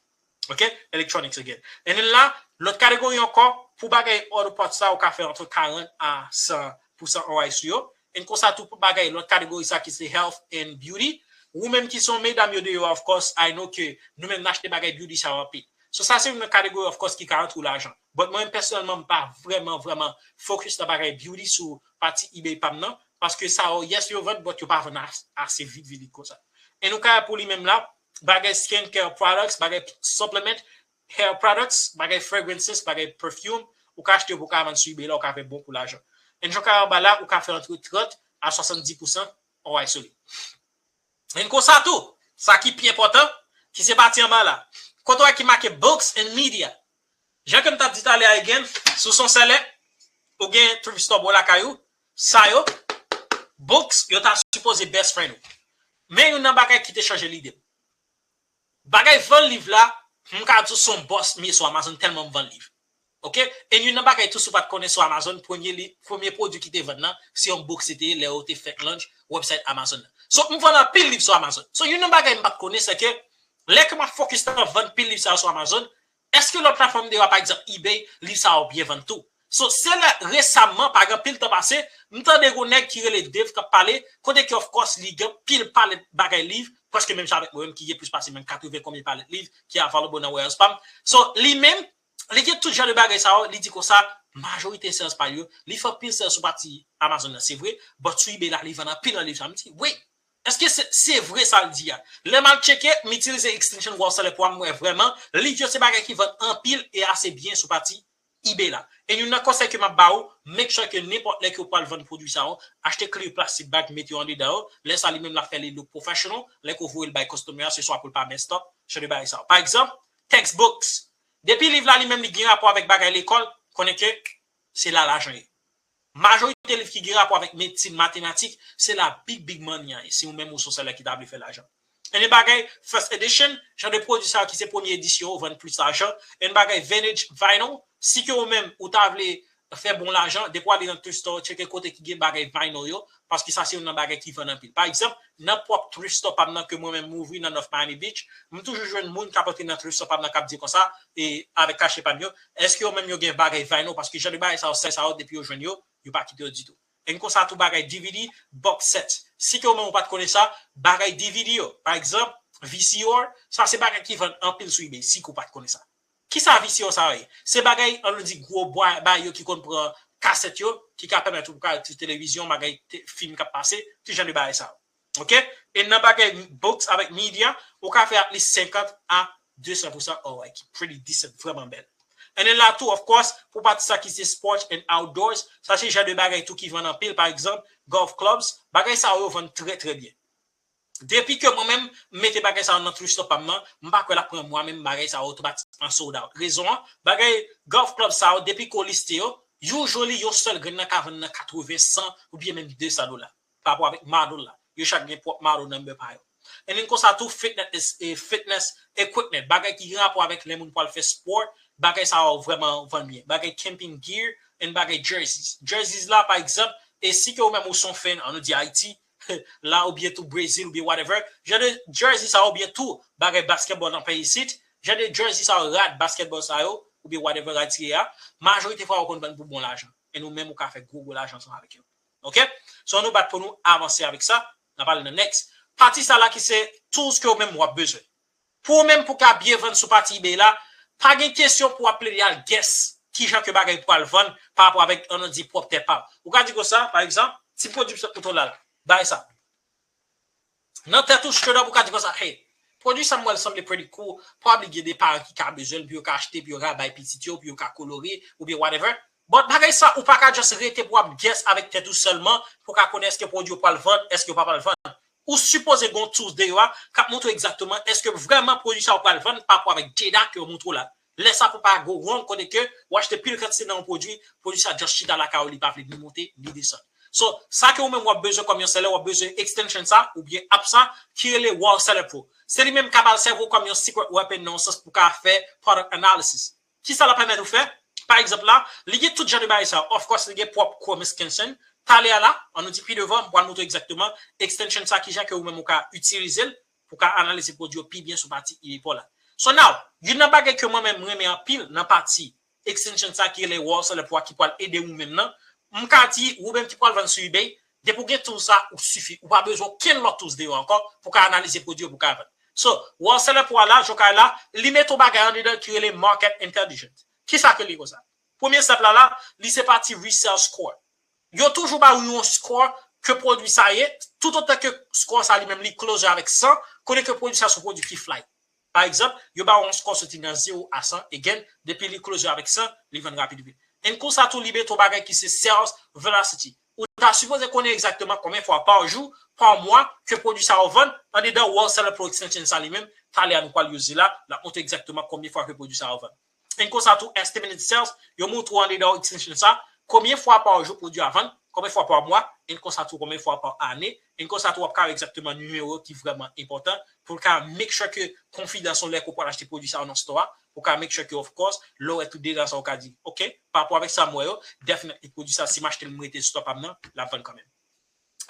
Ok? Electronics again. And then la, lòt kategori ankò, pou bagay auto parts sa, ou ka fè antre karant a san pousan R O I sou yo. And konsa tou pou bagay lòt kategori sa ki se health and beauty. Ou menm ki se yon medam yo deyò, of course, I know ke nou menm n achte bagay beauty sa yo anpil. So sa se youn nan kategori, of course, ki ka antre w lajan. But mwen menm pèsonèlman, m pa vrèman, vrèman focus nan bagay beauty sou pati eBay pa m nan. Paske sa yo, yes, yo vann, but yo pa vann as- ase vit, vit, vit konsa. And ou ka wè pou li menm la, bagay skincare products, bagay supplement, hair products, bagay fragrances, bagay perfume, ou ka achte yo pou ka vann sou eBay la, ou ka fè bon kou lajan. And jan w ka wè anba la, ou ka fè antre trant a swasanndis pousan R O I sou li. And konsa tou, sa ki pi enpòtan, ki se pati anba la. Kote w wè ki make books and media. Jan ke m t ap di talè a again, si w se yon sèlè, ou gen thrift store bò lakay ou, sa yo, books, yo ta sipoze best friend ou. Men youn nan bagay ki te chanje lide m. Bagay vann liv la, m ka di w se yon bòs m ye sou Amazon tèlman m vann liv. Ok? E youn nan bagay tou si w pa t konnen sou Amazon, premye li, premye pwodui ki te vann nan, se yon books li te ye lè yo te fèk launch website Amazon nan. So, m vann anpil liv sou Amazon. So, youn nan bagay m pa t konnen, se ke lè ke m ap focus nan vann pil liv sa yo sou Amazon, èske lòt platfòm deyò, pa egzanp, eBay, liv sa yo byen vann tou? So, se lè resamman, pa gen anpil tan pase, m tande yon nèg ki rele Dave k ap pale, kote ke, of course, li gen pil palèt bagay liv, prèske menm jan avèk mwen menm ki gen plis pase menm katreven konbyen palèt liv ki available nan warehouse pa m. So, li menm, li gen tout jan de bagay sa yo, li di konsa, majorite sales pa l yo, li fè anpil sales sou pati Amazon nan, se vre, but sou eBay la, li vann anpil nan liv sa. M di, wait, èske se, se vre sa l di a? Lè m al tcheke, m itilize extension Wall Seller Pro a, m wè vrèman, liv yo se bagay ki vann anpil e ase byen sou pati eBay la. E youn nan konsèy ke m ap ba ou, make sure ke nenpòt lè ke w pral vann pwodui sa yo, achte clear plastic bag, mete yo andedan yo. Lè sa li menm l ap fè li look professional, lè ke w voye l bay customer a, se swa pou l pa mess up, jan de bagay sa yo. Pa egzanp, textbooks. Depi liv la li menm li gen rapò avèk bagay lekòl, konnen ke se la lajan ye. Majorite liv ki gen rapò avèk medsin, matematik, se la big, big money an ye. Si ou menm ou se yon sèlè ki ta vle fè lajan. And then bagay first edition, jan de pwodui sa yo ki se premye edisyon yo vann plis lajan. And then bagay vintage vinyl, si ke ou menm ou ta vle fè bon lajan, depi w ale nan thrift store, tcheke kote ki gen bagay vinyl yo, paske sa se youn nan bagay ki vann anpil. Pa egzanp, nan pwòp thrift store pa m nan ke mwen menm m ouvri nan North Miami Beach, m toujou jwenn moun k ap antre nan thrift store pa m nan k ap di konsa, e avèk kache pa m yo, èske yo menm yo gen bagay vinyl? Paske jan de bagay sa yo, sèl sa yo, depi yo jwenn yo, yo pa kite yo ditou. And konsa tou bagay D V D, box set. Si ke ou menm ou pa t konnen sa, bagay D V D yo, pa egzanp, V C R, sa se bagay ki vann anpil sou eBay, si ke ou pa t konnen sa. Kisa V C R sa yo ye? Se bagay, ann nou di, gwo bwa, bagay yo ki konn pran kasèt yo, ki ka pèmèt ou ka sou televizyon, bagay te- fim k ap pase, tout jan de bagay sa yo. Ok? E nan bagay books avèk media, ou ka fè at least senkant a de san pousan, alright, ki pretty decent, vrèman bèl. And then la tou, of course, pou pati sa ki se sports and outdoors, sa se jan de bagay tou ki vann anpil, pa egzanp, golf clubs, bagay sa yo vann trè, trè byen. Depi ke mwen menm, m mete bagay sa yo nan thrift store pa m nan, m pa kwè l ap pran mwa menm bagay sa yo otomatikman sold out. Rezon an, bagay golf club sa yo, depi ke w liste yo, usually yon sèl grenn nan ka vann nan katreven, san oubyen menm de san dola. Pa rapò avèk model la. Yo chak gen pwòp model number pa yo. And then konsa tou fitness, eh, fitness equipment, bagay ki gen rapò avèk lè moun pral fè sport, bagay sa yo vrèman vann byen. Bagay camping gear and bagay jerseys. Jerseys la, pa egzanp, e si ke ou menm ou se yon fan, ann nou di Ayiti, la oubyen tou Brezil oubyen whatever, jan de jersey sa oubyen tou bagay basketball nan peyi isit, jan de jersey sa yo, rad basketball sa yo, oubyen whatever rad sa ye a, majorite fwa yo konn vann pou bon lajan. E nou menm ou ka fè gwo gwo lajan ansanm avèk yo. Ok? So nou bat pou nou avanse avèk sa. N ap ale nan next. Pati sa la ki se tools ke ou menm w ap bezwen. Pou ou menm pou ka byen vann sou pati eBay la, pa gen kesyon pou w ap plede al guess kijan ke bagay pral vann pa rapò avèk, ann nou di, pwòp tèt pa w. Ou ka di konsa, pa egzanp, ti pwodui m sot mouton la, bagay sa. Nan tèt ou, straight up, ou ka di konsa, hey, pwodui sa m wè l sanble pretty cool, probably gen de paran ki ka bezwen l pou yo ka achte, pou yo ka bay pitit yo, pou yo ka kolore, oubyen whatever. But bagay sa, ou pa ka just rete pou w ap guess avèk tèt ou sèlman, pou w ka konnen èske pwodui yo pral vann, èske yo pa pral vann. Ou sipoze gen yon tools deyò a k ap montre w egzakteman èske vrèman pwodui sa yo pral vann pa rapò avèk data ke yo montre w la. Lè sa pou pa go wrong kote ke w achte pil kantite nan yon pwodui, pwodui sa just chita lakay ou, li pa vle ni monte ni desann. So, sa ke ou menm w ap bezwen kòm yon seller, w ap bezwen extension sa oubyen app sa ki rele Wholesale Pro. Se li menm k ap al sèvi w kòm yon secret weapon nan yon sans pou ka fè product analysis. Kisa l ap pèmèt ou fè? Pa egzanp la, li gen tout jan de bagay sa. Of course, li gen pwòp Chrome extension. Talè a la, ann nou di pi devan, m pral montre w egzakteman extension sa, kijan ke ou menm ou ka itilize l pou ka analize pwodui yo pi byen sou pati eBay pa w la. So now, youn nan bagay ke mwen menm m renmen anpil nan pati extension sa ki rele Wholesale Pro a ki pral ede ou menm nan, m ka di ou menm ki pral vann sou eBay, depi w gen tools sa, ou sifi. Ou pa bezwen okenn lòt tools deyò ankò pou ka analize pwodui yo pou ka vann. So, Wholesale Pro a la, jan w ka wè la, li mete yon bagay andedan ki rele Market Intelligence. Kisa ke li konsa? Premye step la la, li se pati resale score. Yo toujou ba ou yon score ke pwodui sa ye, toutotan ke score sa li menm li closer avèk san, konnen ke pwodui sa se yon pwodui ki fly. Pa egzanp, yo ba ou yon score soti nan zewo a san, again, depi li closer avèk san, li vann rapid vit. And konsa tou li mete yon bagay ki se sales velocity. Ou ta sipoze konnen egzakteman konbyen fwa pa jou, pa mwa, ke pwodui sa yo vann, andedan Wholesale Pro extension sa li menm, talè a nou pral use li la, l ap montre egzakteman konbyen fwa ke pwodui sa yo vann. And konsa tou, estimated sales, yo montre w andedan extension sa, konbyen fwa pa jou pwodui a vann, konbyen fwa pa mwa, and konsa tou konbyen fwa pa ane, and konsa tou w ap ka wè egzakteman nimewo yo ki vrèman enpòtan pou l ka make sure ke konfidans ou lè ke w pral achte pwodui sa yo nan store a, pou w ka make sure ke, of course, lè w wè tout deta sa w ka di, ok, pa rapò avèk sa m wè yo, definitely pwodui sa, si m achte l m rete sou store pa m nan, l ap vann kanmenm.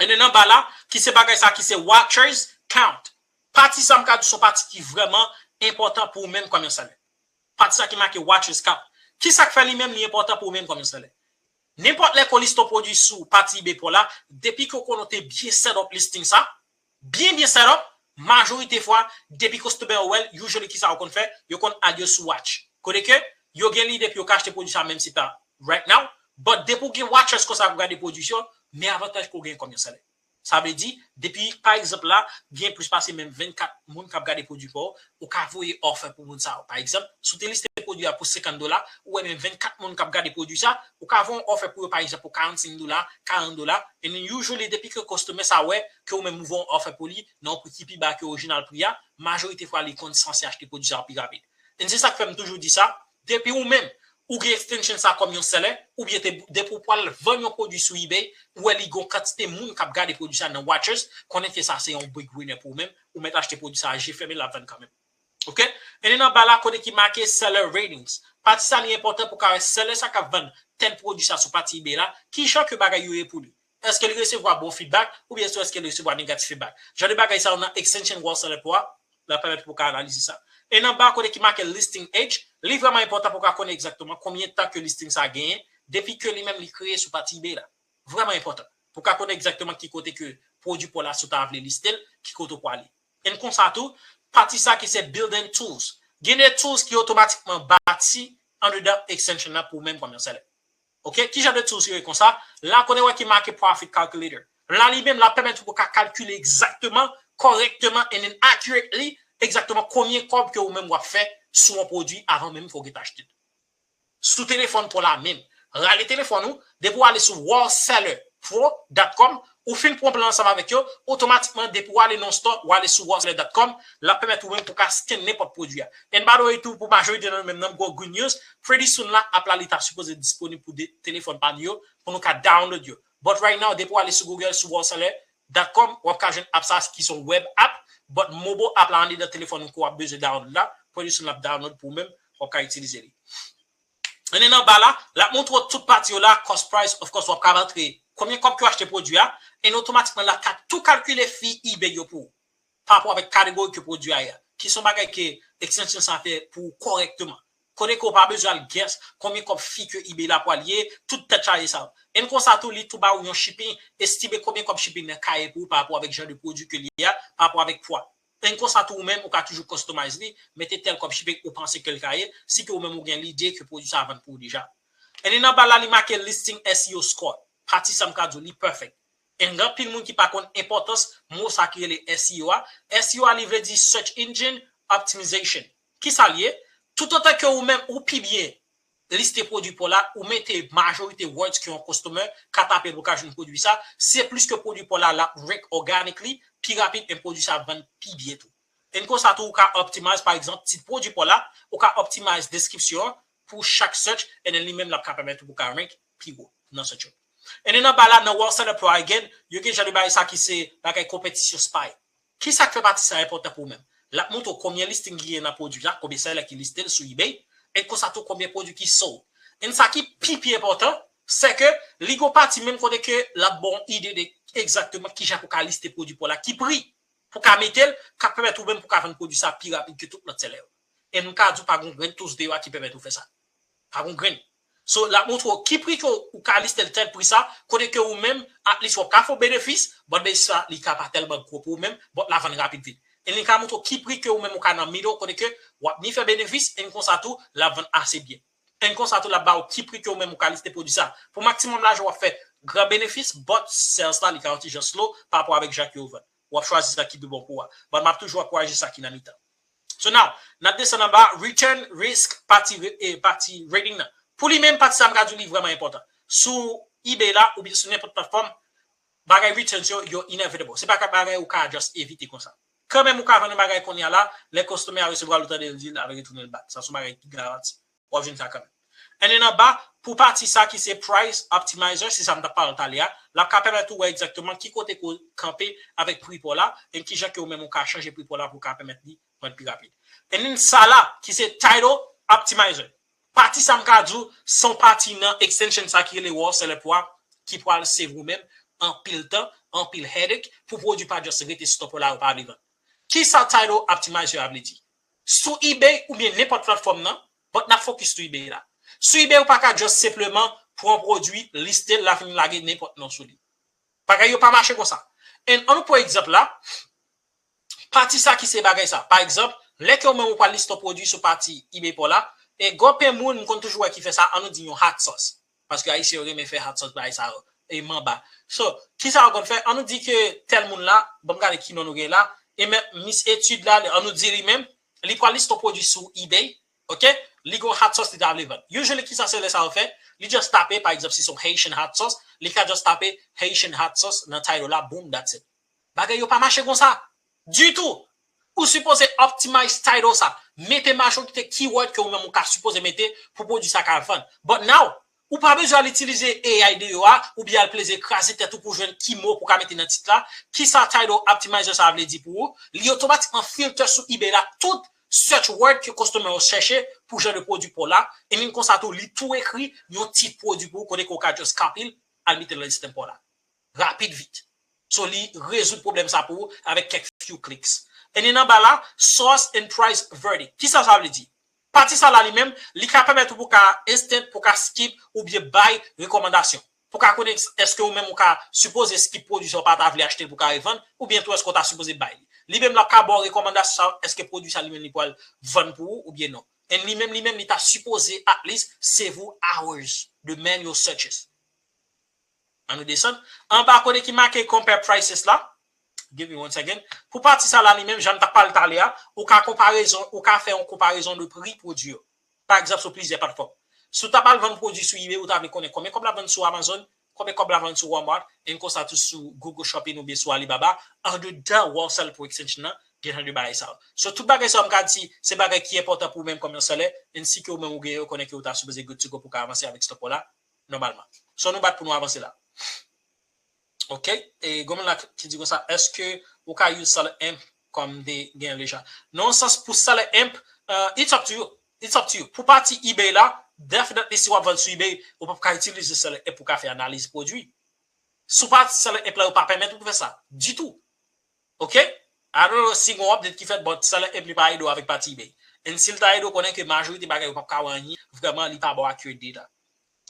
And then anba la, ki se bagay sa ki se watchers count. Pati sa m ka di se yon pati ki vrèman enpòtan pou ou menm kòm yon seller. Pati sa ki make watchers count. Kisa k fè li menm li enpòtan pou ou menm kòm yon seller? Nenpòt lè ke w liste yon pwodui sou pati eBay pa w la, depi ke w konnen w te byen set up listing sa, byen byen set up, majorite fwa, depi customer yo wè l, usually kisa yo konn fè, yo konn add yo sou watch. Kote ke yo gen lide pou yo ka achte pwodui sa menm si pa right now, but depi w gen watchers konsa pou gade pwodui yo, men avantaj ke w gen kòm yon seller. Sa vle di, depi, pa egzanp la, gen plis pase menm vennkat moun k ap gade pwodui pa w, ou ka voye offer pou moun sa yo. Pa egzanp, si w te liste pwodui a pou senkant dola, ou wè menm vennkat moun k ap gade pwodui sa, ou ka voye yon offer pou yo, pa egzanp, pou karannsenk dola, karant dola, and then usually, depi ke customer sa wè ke ou menm ou voye yon offer pou li, nan yon pri ki pi ba ke orijinal pri a, majorite fwa li konn sanse achte pwodui sa pi rapid. And se sa k fè m toujou di sa, depi ou menm, ou gen extension sa kòm yon seller, oubyen te, depi w pral vann yon pwodui sou eBay, ou wè li gen yon kantite moun k ap gade pwodui sa nan watchers, konnen ke sa se yon big winner pou ou menm, ou mèt achte pwodui sa a je fèmen, l ap vann kanmenm. Ok? And then anba la, kote ki make seller ratings. Pati sa li enpòtan pou ka wè seller sa k ap vann tèl pwodui sa sou pati eBay la, ki jan ke bagay yo ye pou li. Èske li resevwa bon feedback oubyen èske li resevwa negatif feedback? Jan de bagay sa yo nan Extension World Seller Pro a, l ap pèmèt pou w ka analize sa. E nan ba kote ki make listing age, li vrèman enpòtan pou w ka konnen egzakteman konbyen tan ke listing sa genyen depi ke li menm li kreye sou pati eBay la. Vrèman enpòtan pou w ka konnen egzakteman ki kote ke pwodui pa w la si w ta vle liste l, ki kote w prale. E konsa tou, pati sa ki se building tools. Gen de tools ki otomatikman bati andedan extension nan pou ou menm kòm yon seller. Ok, ki jan de tools yo ye konsa? La kote w wè ki make profit calculator. La li menm l ap pèmèt ou pou ka kalkile egzakteman, kòrèkteman, and then accurately, egzakteman konbyen kòb ke ou menm w ap fè sou yon pwodui avan menm fò w gen achte l. Sou telefòn pa w la menm. Rale telefòn ou, depi w ale sou world seller pro dot com, ou fin pran plan ansanm avèk yo, otomatikman depi w ale nan store, w ale sou world seller dot com, l ap pèmèt ou menm pou w ka scan nenpòt pwodui a. And by the way tou, pou majorite nan nou menm nan gwo good news, pretty soon la, app la li ta sipoze disponib pou de telefòn pa nou yo, pou nou ka download yo. But right now, depi w ale sou Google, sou world seller dot com, w ap ka jwenn app sa ki se yon web app, but mobile app la andedan telefòn ou ke w ap bezwen download la, pretty soon l ap download pou ou menm, w ap ka itilize li. And then anba la, l ap montre w tout pati yo la, cost price, of course, w ap ka rantre konbyen kòb ke w achte pwodui a, and otomatikman l ap ka tou kalkile fi eBay yo pou ou. Pa rapò avèk kategori ke pwodui a ye a. Ki se yon bagay ke extension sa fè pou ou kòrèkteman. Kote ke w pa bezwen al guess konbyen kòb fi ke eBay la pral ye, tout tèt chaje sa yo. And konsa tou, li tou ba ou yon shipping, estime konbyen kòb shipping nan ka ye pou ou pa rapò avèk jan de pwodui ke li ye a, pa rapò avèk pwa. And konsa tou ou menm, ou ka toujou customize li, mete tèl kòb shipping ou panse ke l ka ye, si ke ou menm ou gen lide ke pwodui sa a vann pou ou deja. And then anba la, li make listing S E O score. Pati sa m ka di w, li perfect. And gen anpil moun ki pa konn enpòtans mo sa ki rele S E O a. S E O a, li vle di Search Engine Optimization. Kisa l ye? Toutotan ke ou menm, ou pi byen liste pwodui pa w la, ou mete majorite words ke yon customer ka tape pou ka jwenn pwodui sa, se plis ke pwodui pa w la, l ap rank organically pi rapid, e pwodui sa ap vann pi byen tou. And konsa tou, ou ka optimize, pa egzanp, tit pwodui pa w la, ou ka optimize description an pou chak search, and then li menm l ap ka pèmèt ou pou ka rank pi wo nan search yo. And then anba la, nan World Seller Pro again, yo gen jan de bagay sa ki se bagay konpetisyon spy. Kisa k fè pati sa enpòtan pou ou menm? L ap montre w konbyen listing ki gen nan pwodui a, konbyen seller ki liste l sou eBay, e konsa tou konbyen pwodui ki sold. E sa ki pi, pi enpòtan, se ke li gon pati menm kote ke l ap ba w yon ide de egzakteman kijan pou ka liste pwodui pa w la, ki pri pou ka mete l, k ap pèmèt ou menm pou ka vann pwodui sa pi rapid ke tout lòt seller yo. E m ka di w pa gon grenn tools deyò a ki pèmèt ou fè sa. Pa gon grenn. So, l ap montre w ki pri ke w ka liste l tèl pri sa, kote ke ou menm, at least w ap ka fè w benefis, but benefis la, li ka pa tèlman gwo pou ou menm, but l ap vann rapid vit. E li ka montre w ki pri ke ou menm ou ka nan middle, kote ke w ap ni fè benefis, e konsa tou, l ap vann ase byen. E konsa tou, l ap ba w ki pri ke ou menm ou ka liste pwodui sa. Pou maksimòm lajan w ap fè gran benefis, but sales la, li ka yon ti jan slow pa rapò avèk jan ke yo vann. W ap chwazi sa ki pi bon pou ou a. But m ap toujou ankouraje sa ki nan mitan. So now, n ap desann anba, return risk pati, eh, pati rating nan. Pou li menm, pati sa m ka di w li vrèman enpòtan. Sou eBay la, oubyen sou nenpòt platfòm, bagay returns yo, yo inevitable. Se pa ka bagay ou ka just evite konsa. Kanmenm ou ka vann yon bagay kounye a la, lè customer a resevwa l, ou tande l di l ap retounen l back. Sa se yon bagay ki garanti. W ap jwenn sa kanmenm. And then anba, pou pati sa ki se price optimizer, se sa m t ap pale w talè a, l ap ka pèmèt ou wè egzakteman ki kote ke w kanpe avèk pri pa w la, e kijan ke ou menm ou ka chanje pri pa w la pou w ka pèmèt li vann pi rapid. And then sa la, ki se title optimizer. Pati sa m ka di w, se yon pati nan extension sa ki rele World Seller Pro a, ki pral save ou menm anpil tan, anpil headache, pou pwodui pa just rete sou top la ou pa vle vann. Kisa title optimizer a vle di? Sou eBay oubyen nenpòt platfòm nan, but n ap focus sou eBay la. Sou eBay ou pa ka just senpleman pran pwodui, liste l, la fini lage nenpòt non sou li. Bagay yo pa mache konsa. And ann nou pran egzanp la, pati sa ki se bagay sa. Pa egzanp, lè ke ou menm ou pral liste yon pwodui sou pati eBay pa w la, e gon pen moun m konn toujou wè ki fè sa, ann nou di yon hot sauce. Paske Ayisyen yo renmen fè hot sauce bagay sa yo. E manba. So, kisa yo konn fè? Ann nou di ke tèl moun la, ban m gade ki non nou gen la, e men mis etid la, ann nou di li menm, li pral liste yon pwodui sou eBay, ok? Li gon hot sauce li ta vle vann. Usually, kisa seller sa yo fè? Li just tape, pa egzanp, si se yon Haitian hot sauce, li ka just tape Haitian hot sauce nan title la, boom, that's it. Bagay yo pa mache konsa. Ditou. Ou sipoze optimize title sa. Mete majorite keyword ke ou menm ou ka sipoze mete pou pwodui sa ka vann. But now, ou pa bezwen al itilize A I deyò a, oubyen al pleze kraze tèt ou pou jwenn ki mo pou ka mete nan tit la, kisa title optimizer sa vle di pou ou, li otomatikman filter sou eBay la tout search word ke customer yo chèche pou jan de pwodui pa w la, e menm konsa tou, li tou ekri yon tit pwodui pou ou, kote ke w ka just copy l, al mete l nan listèn pa w la. Rapid vit. So, li rezoud pwoblèm sa pou ou avèk kèk few clicks. And then anba la, source and price verdict. Kisa sa vle di? Pati sa la li menm, li ka pèmèt ou pou ka instant, pou ka skip oubyen bay rekòmandasyon. Pou ka konnen èske ou menm ou ka sipoze skip pwodui sa ou pa ta vle achte l pou ka revann, oubyen tou èske ou ta sipoze bay li. Li menm l ap ka ba w rekòmandasyon sa, èske pwodui sa li menm li pral vann pou ou oubyen non. And li menm, li menm, li ta sipoze at least save ou hours de manual searches. Ann nou desann. Anba kote ki make compare prices la, give me one second. Pou pati sa la li menm, jan m t ap pale talè a, ou ka konparezon, ou ka fè yon konparezon de pri pwodui yo. Pa egzanp, sou plizyè platfòm. Si w ta pral vann pwodui sou eBay, ou ta vle konnen konbyen kòb l ap vann sou Amazon, konbyen kòb l ap vann sou Walmart, and konsa tou sou Google Shopping oubyen sou Alibaba, andedan Wholesale Pro Extension nan, gen jan de bagay sa yo. So, tout bagay sa yo, m ka di, se bagay ki enpòtan pou ou menm kòm yon seller, and si ke ou menm ou gen yo, konnen ke ou ta sipoze good to go pou ka avanse avèk stock ou la, nòmalman. So, nou bat pou nou avanse la. Ok? E gon moun la ki di konsa, èske ou ka use Seller Amp kòm m te gen deja? Nan yon sans pou Seller Amp, uh, it's up to you. It's up to you. Pou pati eBay la, definitely si w ap vann sou eBay, ou p ap ka itilize Seller Amp pou ka fè analiz pwodui. Sou pati Seller Amp la, yo pa pèmèt ou pou fè sa. Ditou. Ok? I don't know si gon update ki fèt, but Seller Amp li pa ede w avèk pati eBay. And si l ta ede w, konnen ke majorite bagay ou p ap ka wè anyen, vrèman, li pa ba w accurate data.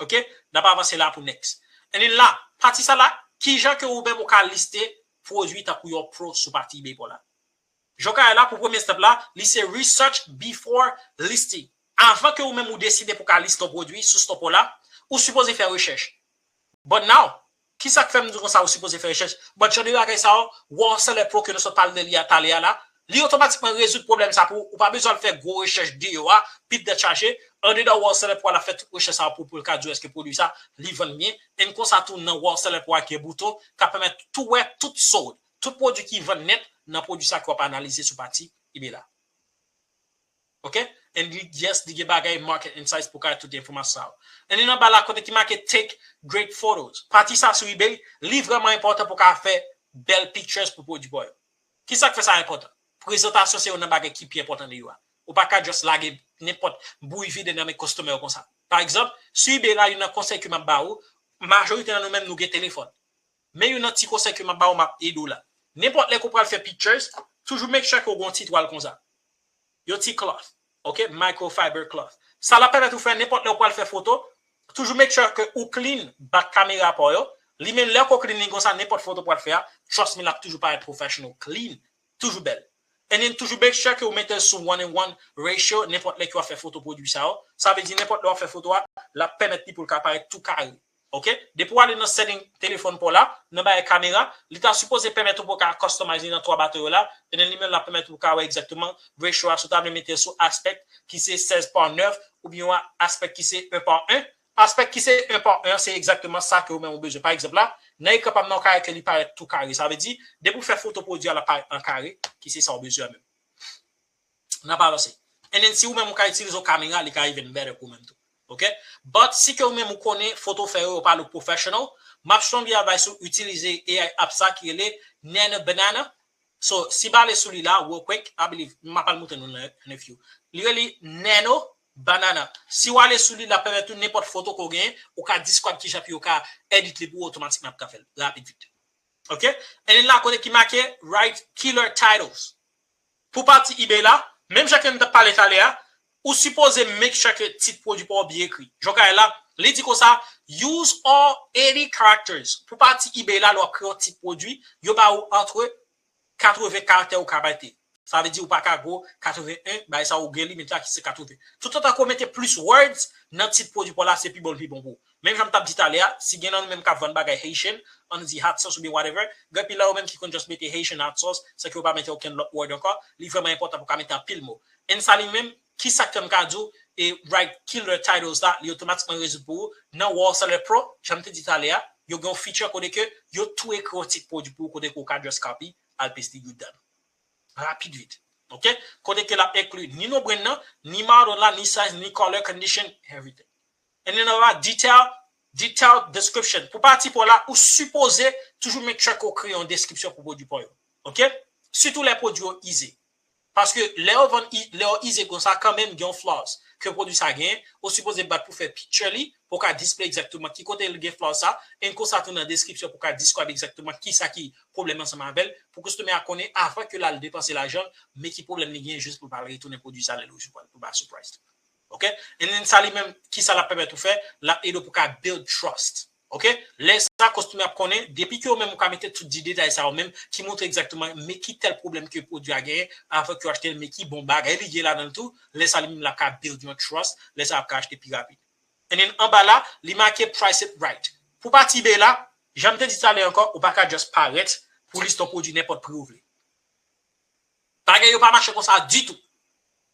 Ok? N ap avanse la pou next. And then la, pati sa la, kijan ke ou menm ou ka liste pwodui tankou yon pro sou pati eBay pa w la? Jan w ka wè la, pou premye step la, li se research before listing. Avan ke ou menm ou deside pou ka liste yon pwodui sou store pa w la, ou sipoze fè rechèch. But now, kisa k fè m di konsa ou sipoze fè rechèch? But jan de bagay sa yo, Wholesale Pro ke nou sot pale de li a talè a la, li otomatikman rezoud pwoblèm sa pou ou. Ou pa bezwen al fè gwo rechèch deyò a, pit tèt chaje. Andedan Wholesale Pro a, l ap fè tout rechèch sa yo pou, pou l ka di w èske pwodui sa, li vann byen. And konsa tou, nan Wholesale Pro a, gen bouton k ap pèmèt tou wè tout sold, tout pwodui ki vann nèt nan pwodui sa ke w ap analize sou pati eBay la. Ok? And li, yes, li gen bagay market insights pou ka tout enfòmasyon sa yo. And then anba la, kote ki make take great photos. Pati sa sou eBay, li vrèman enpòtan pou ka fè bèl pictures pou pwodui pa w yo. Kisa k fè sa enpòtan? Prezantasyon se youn nan bagay ki pi enpòtan de yo a. Ou pa ka just lage nenpòt bouyi vide nan men customer yo konsa. Pa egzanp, sou eBay la, youn nan konsèy ke m ap ba ou, majorite nan nou menm nou gen telefòn. Men youn nan ti konsèy ke m ap ba ou, m ap ede w la. Nenpòt lè ke w pral fè pictures, toujou make sure ke w gen yon ti twal konsa. Yon ti cloth, ok? Microfiber cloth. Sa l ap pèmèt ou fè nenpòt lè w pral fè foto, toujou make sure ke ou clean back kamera pa w yo. Li menm lè ke w clean li konsa, nenpòt foto w pral fè a, trust me, l ap toujou parèt professional, clean, toujou bèl. And then toujou make sure ke w mete l sou one and one ratio, nenpòt lè ke w ap fè foto pwodui sa yo. Sa vle di nenpòt lè w ap fè foto a, l ap pèmèt li pou l ka parèt tou kare. Ok? Depi w ale nan setting telefòn pa w la, nan bagay kamera, li ta sipoze pèmèt ou pou w ka customize nan twa baton yo la, and then li menm l ap pèmèt ou ka wè egzakteman ratio a, si w ta vle mete l sou aspect ki se sèz pa nèf, oubyen yon aspect ki se en pa en. Aspect ki se en pa en, se egzakteman sa ke ou menm ou bezwen. Pa egzanp la, nan ekran pa m nan, w ka wè ke li parèt tou kare. Sa vle di, depi w fè foto pwodui a, l ap parèt an kare, ki se sa w bezwen an menm. N ap avanse. And then, si ou menm ou ka itilize yon kamera, li ka even better pou ou menm tou. Ok? But, si ke ou menm ou konnen foto w fè yo, yo pa look professional, m ap strongly advise ou itilize A I app sa ki rele Nano Banana. So, si w ale sou li la, real quick, I believe, m ap al montre nou nan, nan a few. Li rele Nano Banana. Si w ale sou li, l ap pèmèt ou nenpòt foto ke w genyen, ou ka describe kijan pou yo ka edit li pou ou otomatikman, ap ka fè l rapid vit. Ok? And then la, kote ki make write killer titles. Pou pati eBay la, menm jan ke m t ap pale talè a, ou sipoze make sure ke tit pwodui pa w byen ekri. Jan w ka wè la, li di konsa, use all eighty characters. Pou pati eBay la, lè w ap kreye yon tit pwodui, yo ba ou antre katreven karaktè ou ka mete. Sa vle di ou pa ka gwo katreven en, bagay sa ou gen limit la ki se katreven. Toutotan ke w mete plis words nan tit pwodui pa w la, se pi bon, pi bon pou ou. Menm jan m t ap di talè a, si gen nan nou menm k ap vann bagay Haitian, ann di hot sauce oubyen whatever, gen anpil nan yo menm ki konn just mete Haitian hot sauce, san ke yo pa mete okenn lòt word ankò, li vrèman enpòtan pou w ka mete anpil mo. And sa li menm, kisa k fè m ka di w, e write killer titles la, li otomatikman rezoud pou ou, nan Wholesale Pro, jan m te di talè a, yo gen yon feature kote ke yo tou ekri yon tit pwodui pou ou, kote ke ou ka just copy, al paste li good done. Rapid vit. Ok? Kote ke l ap enkli ni no brand nan, ni model la, ni size, ni color, condition, everything. And then anba detail, detail description. Pou pati pò la, ou sipoze toujou make sure ke w kreye yon deskripsyon pou pwodui pa w yo. Ok? Sitou lè pwodui yo ize. Paske lè yo vann, lè yo ize konsa, kanmenm gen yon flaws ke pwodui sa genyen, ou sipoze bat pou fè picture li, pou w ka display egzakteman ki kote l gen flaws sa, and konsa tou nan deskripsyon pou w ka describe egzakteman kisa ki pwoblèm ansanm avè l, pou customer a konnen avan ke l al depanse lajan l, men ki pwoblèm li genyen jis pou l pa al retounen pwodui sa lè l resevwa l pou ba surprise. Ok? And then sa li menm, kisa l ap pèmèt ou fè? L ap ede w pou w ka build trust. Ok? Lè sa, customer ap konnen, depi ke ou menm ou ka mete tout di detay sa ou menm, ki montre egzakteman men ki tèl pwoblèm ke pwodui a genyen, avan ke w achte l, men ki bon bagay li gen ladan l tou, lè sa li menm l ap ka build yon trust, lè sa l ap ka achte pi rapid. And then anba la, li make price it right. Pou pati eBay la, jan m te di talè ankò, ou pa ka just parèt pou liste yon pwodui nenpòt pri ou vle. Bagay yo pa mache konsa ditou.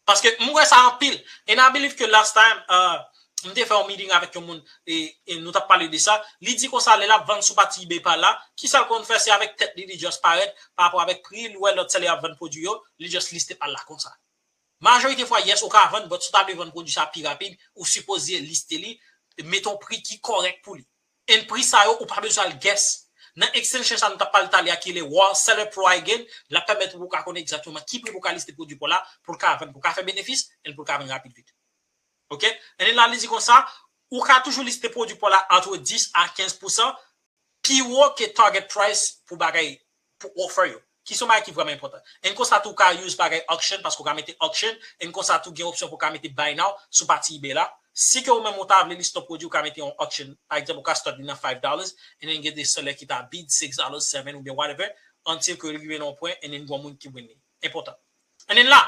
Paske m wè sa anpil. And I believe ke last time, uh, m te fè yon meeting avèk yon moun e, e nou t ap pale de sa. Li di konsa, lè l ap vann sou pati eBay pa l la, kisa l konn fè, se avèk tèt li, li just parèt pa rapò avèk pri, li wè lòt sèlè ap vann pwodui yo, li just liste pa l la konsa. Majorite fwa, yes, ou ka vann, but si w ta vle vann pwodui sa pi rapid, ou sipoze liste li, mete yon pri ki kòrèk pou li. And pri sa yo, ou pa bezwen al guess. Nan extension sa nou t ap pale talè a ki rele Wholesale Pro again, l ap pèmèt ou pou ka konnen egzakteman ki pri pou ka liste pwodui pa w la, pou l ka vann, pou l ka fè benefis, and pou l ka vann rapid vit. Ok? And then la, li di konsa, ou ka toujou liste pwodui pa w la entre dis a kenz pousan pi wo ke target price pou bagay, pou offer yo. Ki se yon bagay ki vrèman enpòtan. And konsa tou, ou ka use bagay auction, paske ou ka mete auction, and konsa tou, gen opsyon pou w ka mete buy now sou pati eBay la. Si ke ou menm ou ta vle liste yon pwodui, ou ka mete yon auction. Pa egzanp, ou ka start li nan five dollars, and then gen de seller ki ta bid six dollars, seven, oubyen whatever, until ke li rive nan yon pwen, and then gen yon moun ki win li. Enpòtan. And then la,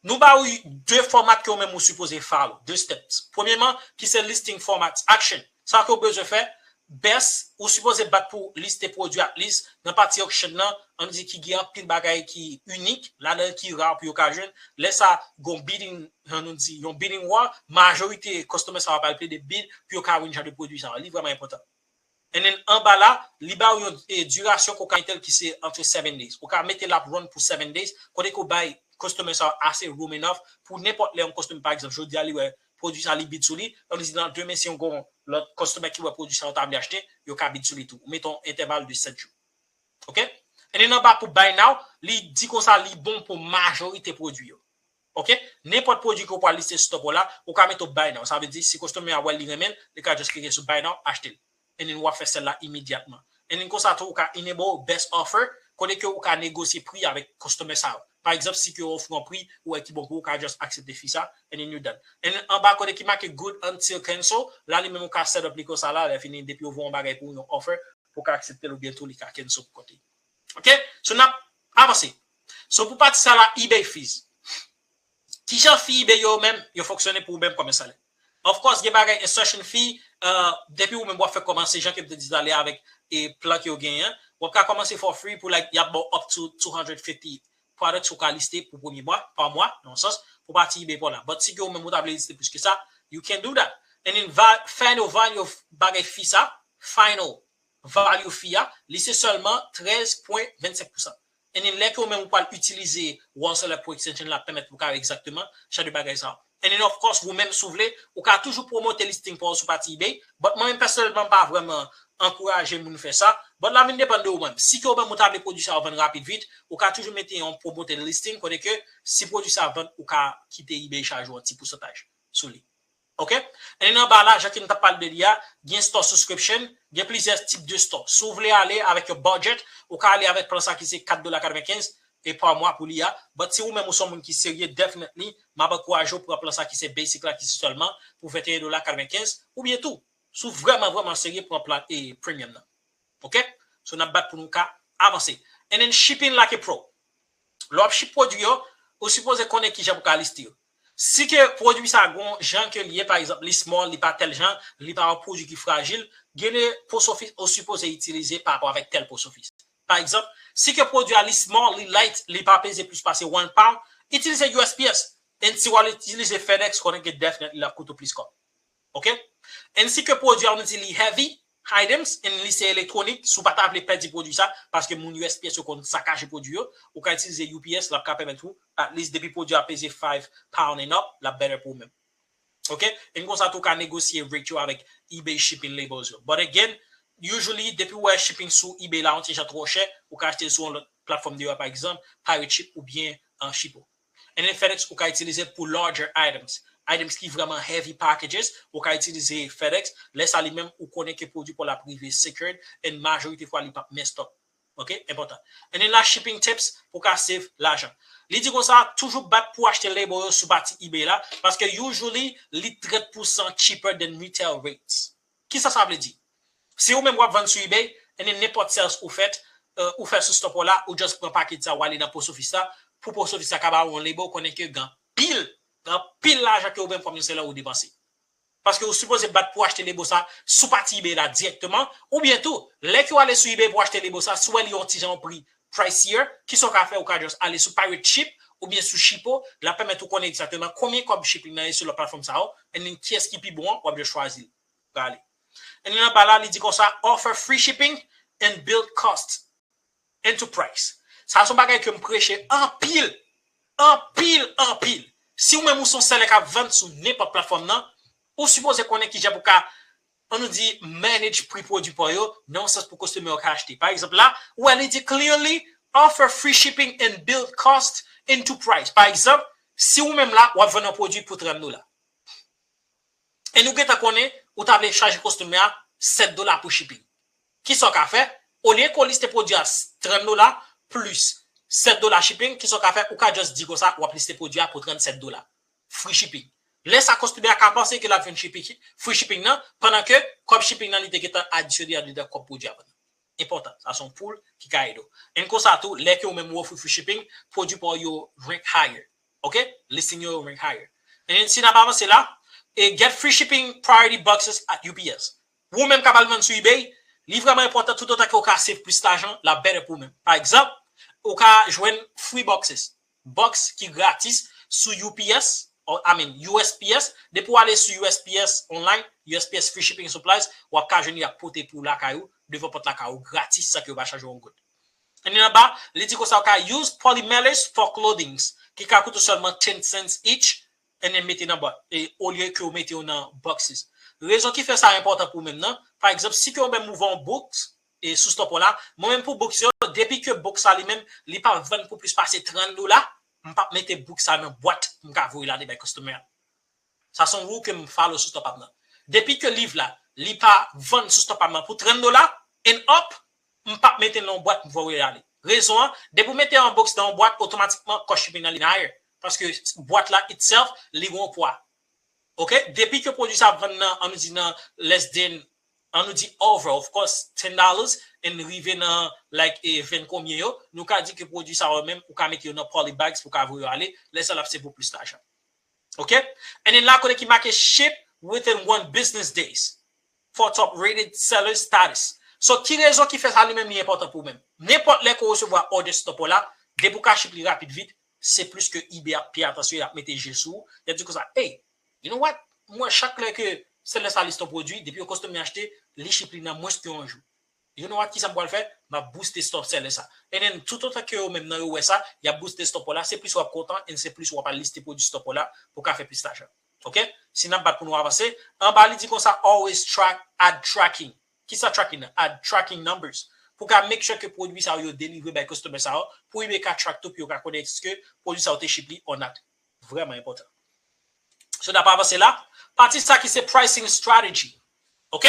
nou ba ou de format ke ou menm ou sipoze follow, de steps. Premyeman, ki se listing format action. Sa ke ou bezwen fè, best, ou sipoze bat pou liste pwodui at least nan pati auction nan, ann di ki gen anpil bagay ki inik, ladan ki ra pou yo ka jwenn. Lè sa, gon bidding, ann nou di, yon bidding war, majorite customer sa va pral plede bid pou yo ka win jan de pwodui sa. Li vrèman enpòtan. And then anba la, li ba ou yon e, durasyon ke ou ka mete l ki se entre seven days. Ou ka mete l ap run pou seven days, kote ke ou bay customer sa ase room enough pou nenpòt lè yon customer, pa egzanp, jodi a li wè pwodui sa li bid sou li, ann di nan demen si yon gon lòt customer ki wè pwodui sa yo ta vle achte, yo ka bid sou li tou. Ou mete yon entèval de sèt jou. Ok? And then anba pou buy now, li di konsa li bon pou majorite pwodui yo. Ok? Nenpòt pwodui ke ou pral liste sou top ou la, ou ka mete buy now. Sa vle di, si customer a wè li renmen l, li ka just klike sou buy now, achte l. And then w ap fè sell la imedyatman. And then konsa tou, ou ka enable best offer, kote ke ou ka negosye pri avèk customer sa yo. Pa egzanp, si ke yo ofri yon pri, ou wè ki bon pou ou, ou ka just aksepte fi sa, and then you done. And then anba kote ki make good until cancel, la li menm ou ka set up li konsa la, lè fini, depi yo voye yon bagay pou ou, yon offer, pou ou ka aksepte l oubyen tou li ka cancel pou kote. Ok? So, n ap avanse. So, pou pati sa la, eBay fees. Kijan fi eBay yo menm, yo fonksyone pou ou menm kòm yon sèlè? Of course, gen bagay insertion fee, uh, depi ou menm w ap fè kòmanse, jan ke m te di talè avèk e plan ke yo genyen, w ap ka kòmanse for free pou like, y ap ba w up to two hundred fifty products ou ka liste pou premye mwa, pa mwa, nan yon sans, pou pati eBay pa w la. But si ke ou menm ou ta vle liste plis ke sa, you can do that. And then va, final value of bagay fee sa, final value fee a, li se sèlman trèz pwen vennsenk pousan. And then lè ke ou menm ou pral itilize Wholesale Pro Extension la pèmèt ou ka wè egzakteman jan de bagay sa yo. And then of course, ou menm si w vle, ou ka toujou pwomote listing pa w sou pati eBay, but mwen menm pèsonèlman m pa vrèman ankouraje moun fè sa, but la vin depann de ou menm. Si ke ou menm ou ta vle pwodui sa yo vann rapid vit, ou ka toujou mete yon promoted listing kote ke si pwodui sa vann, ou ka kite eBay chaje w yon ti pousantaj sou li. Ok? And then anba la, jan ke m t ap pale de li a, gen store subscription, gen plizyè tip de store. Si w vle ale avèk yon budget, ou ka ale avèk plan sa ki se kat dola katrevenkenz e pa mwa pou li a. But si ou menm ou se yon moun ki serye, definitely, m ap ankouraje w pran plan sa ki se basic la, ki se sèlman pou venteyen dola katrevenkenz, oubyen tou, si w vrèman, vrèman serye, pran plan e premium nan. Ok? So, n ap bat pou nou ka avanse. And then shipping like a pro. Lè w ap ship pwodui yo, ou sipoze konnen kijan pou ka liste yo. Si ke pwodui sa gon jan ke li ye, pa egzanp, li small, li pa tèl jan, li pa yon pwodui ki frajil, gen de post office ou sipoze itilize pa rapò avèk tèl post office. Pa egzanp, si ke pwodui a li small, li light, li pa peze plis pase one pound, itilize U S P S. And si w al itilize FedEx, konnen ke definitely l ap koute w plis kòb. Ok? And si ke pwodui a nou di li heavy, items and li se elektwonik, si w pa ta vle pèdi pwodui sa, paske moun U S P S yo konn sakaje pwodui yo, ou ka itilize U P S, l ap ka pèmèt ou, at least depi pwodui a peze five pound and up, l ap better pou ou menm. Ok? And konsa tou ou ka negosye rate yo avèk eBay shipping labels yo. But again, usually, depi w wè shipping sou eBay la yon ti jan twò chè, ou ka achte l sou yon lòt platfòm deyò, pa egzanp, Pirate Ship oubyen uh, Shippo. And then FedEx, ou ka itilize l pou larger items. Items ki vrèman heavy packages, ou ka itilize FedEx. Lè sa li menm, ou konnen ke pwodui pa w la ap rive secured, and majorite fwa li p ap messed up. Ok, enpòtan. And then la shipping tips pou ka save lajan. Li di konsa, toujou bat pou achte label yo sou pati eBay la, paske usually li trant pousan cheaper than retail rates. Kisa sa vle di? Si ou menm w ap vann sou eBay, and then nenpòt sales ou fèt, uh, ou fè sou stop ou la, ou just pran package sa, ou ale nan post office la, pou post office la ka ba ou yon label, ou konnen ke gen anpil, gen anpil lajan ke ou menm kòm yon seller ou depanse. Paske ou sipoze bat pou achte label sa sou pati eBay la dirèkteman, oubyen tou, lè ke w ale sou eBay pou achte label sa, si w wè li yon ti jan pri pricier, kisa w ka fè, ou ka just ale sou Pirate Ship oubyen sou Shippo, l ap pèmèt ou konnen egzakteman konbyen kòb shipping nan ye sou lòt platfòm sa yo, and then kiyès ki pi bon an, w ap just chwazi l. Prale. And then anba la, li di konsa, offer free shipping and build cost into price. Sa se yon bagay ke m preche anpil, anpil, anpil. Si ou menm ou se yon seller k ap vann sou nenpòt platfòm nan, ou sipoze konnen kijan pou ka, ann nou di, manage pri pwodui pa w yo, nan yon sans pou customer yo ka achte. Pa egzanp la, ou wè li di clearly, offer free shipping and build cost into price. Pa egzanp, si ou menm la, w ap vann yon pwodui pou trant dola. E nou gentan konnen ou ta vle chaje customer a sèt dola pou shipping. Kisa w ka fè? Olye ke w liste pwodui a trant dola plis sèt dola shipping, kisa w ka fè? Ou ka just di konsa, w ap liste pwodui a pou trannsèt dola. Free shipping. Lè sa, customer a ka panse ke l ap jwenn shipping, free shipping nan, pandan ke kòb shipping nan li te gentan adisyone andedan kòb pwodui a. Enpòtan. Sa se yon pool ki ka ede w. And konsa tou, lè ke ou menm ou ofri free shipping, pwodui pa w yo rank higher. Ok? Listing yo rank higher. And then, si n ap avanse la, e get free shipping priority boxes at U P S. Ou menm k ap al vann sou eBay, li vrèman enpòtan toutotan ke w ka save plis lajan, l ap better pou ou menm. Pa egzanp, ou ka jwenn free boxes. Box ki gratis sou U P S, or, I mean, U S P S. Depi w ale sou U S P S online, U S P S Free Shipping Supplies, w ap ka jwenn li ap pote pou w lakay ou, devan pòt lakay ou gratis, san ke yo pa chaje w yon goud. And then anba, li di konsa, ou ka use poly mailers for clothings, ki ka koute w sèlman ten cents each, and then mete nan bwa-, e, olye ke w mete yo nan boxes. Rezon ki fè sa enpòtan pou ou menm nan, pa egzanp, si ke ou menm ou vann yon box, e, sou stop ou la, mwen menm pou box yo, depi ke box sa li menm, li pa vann pou plis pase trant dola, m p ap mete box sa nan bwat pou m ka voye l ale bay customer. Sa se yon rule ke m follow sou stop ap nan. Depi ke liv la, li pa vann sou stop ap nan pou trant dola and up, m p ap mete l nan yon bwat pou voye ale. Rezon an, depi w mete yon box nan yon bwat, otomatikman, cost shipping nan li higher. Paske bwat la itself, li gen yon pwa. Ok? Depi ke pwodui sa ap vann nan, ann nou di nan less than, ann nou di over, of course, ten dollars, and rive nan, like, e, ven konbyen yo, nou ka di ke pwodui sa yo menm, ou ka mete yo nan poly bags pou ka voye yo ale, lè sa l ap se pou plis lajan. Ok? And then la kote ki make ship within one business days for top rated seller status. So, ki rezon ki fè sa li menm li enpòtan pou ou menm? Nenpòt lè ke w resevwa order stop ou la, depi w ka ship li rapid vit, se plis ke eBay ap peye atansyon, y ap mete je sou ou, y ap di konsa, hey, you know what? Mwen, chak lè ke seller sa liste yon pwodui, depi yon customer achte, li ship li nan mwens ke yon jou. You know what, kisa m pral fè? M ap booste stop seller sa. And then, toutotan ke yo menm nan yo wè sa, y ap booste stop ou la, se plis w ap kontan, and se plis w ap al liste pwodui stop ou la pou ka fè plis lajan. Ok? Si n ap bat pou nou avanse, anba li di konsa, always track, add tracking. Kisa tracking nan? Add tracking numbers. Pou ka make sure ke pwodui sa yo, yo delivre bay customer sa yo, pou eBay ka track tou, pou yo ka konnen èske pwodui sa yo te ship li or not. Vrèman enpòtan. So, n ap avanse la. Pati sa ki se pricing strategy. Ok?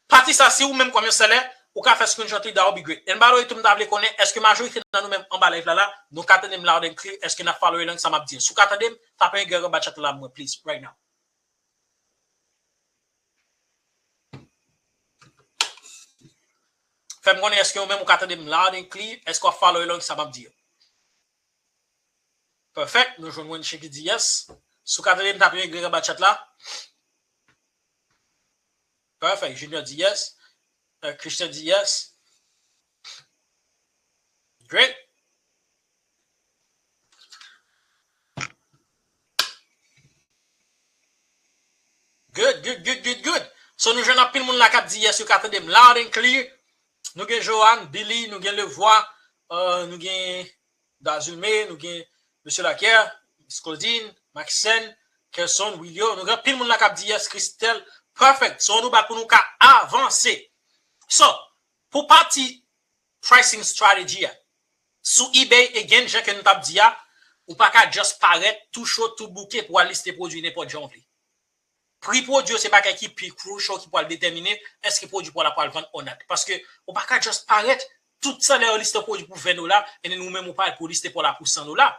Pati sa, si ou menm kòm yon seller, ou ka fè screenshot li, that would be great. And by the way, tou m ta vle konnen, èske majorite nan nou menm anba live la, la, nou ka tande m loud and clear, èske n ap follow along sa m ap di yo? Si w ka tande m, tape yon grèg anba chat la mwen, please, right now. Fè m konnen èske ou menm ou ka tande m loud and clear, èske w ap follow along sa m ap di yo? Perfect. Nou jwenn Wenche ki di yes. Si w ka tande m, tape yon grèg anba chat la. Perfect. Junior di yes. Euh, Christian di yes. Great. Good, good, good, good, good. So, nou jwenn anpil moun la k ap di yes, yo ka tande m loud and clear. Nou gen Johan, Billy, nou gen Levoix, euh, nou gen Dazulme, nou gen Mesye Lakè, Miss Claudine, Maxen, Kelson, Willio. Nou gen anpil moun la k ap di yes, Christelle. Perfect. So, nou bat pou nou ka avanse. So, pou pati pricing strategy a, sou eBay, again, jan ke nou t ap di a, ou pa ka just parèt tou cho, tou bouke pou al liste pwodui nenpòt jan w vle. Pri pwodui yo se bagay ki pi crucial ki pral detèmine èske pwodui pa w la pral vann or not. Paske ou pa ka just parèt, tout sèlè yo liste pwodui pou ven dola, and then ou menm ou parèt pou liste pa w la pou san dola.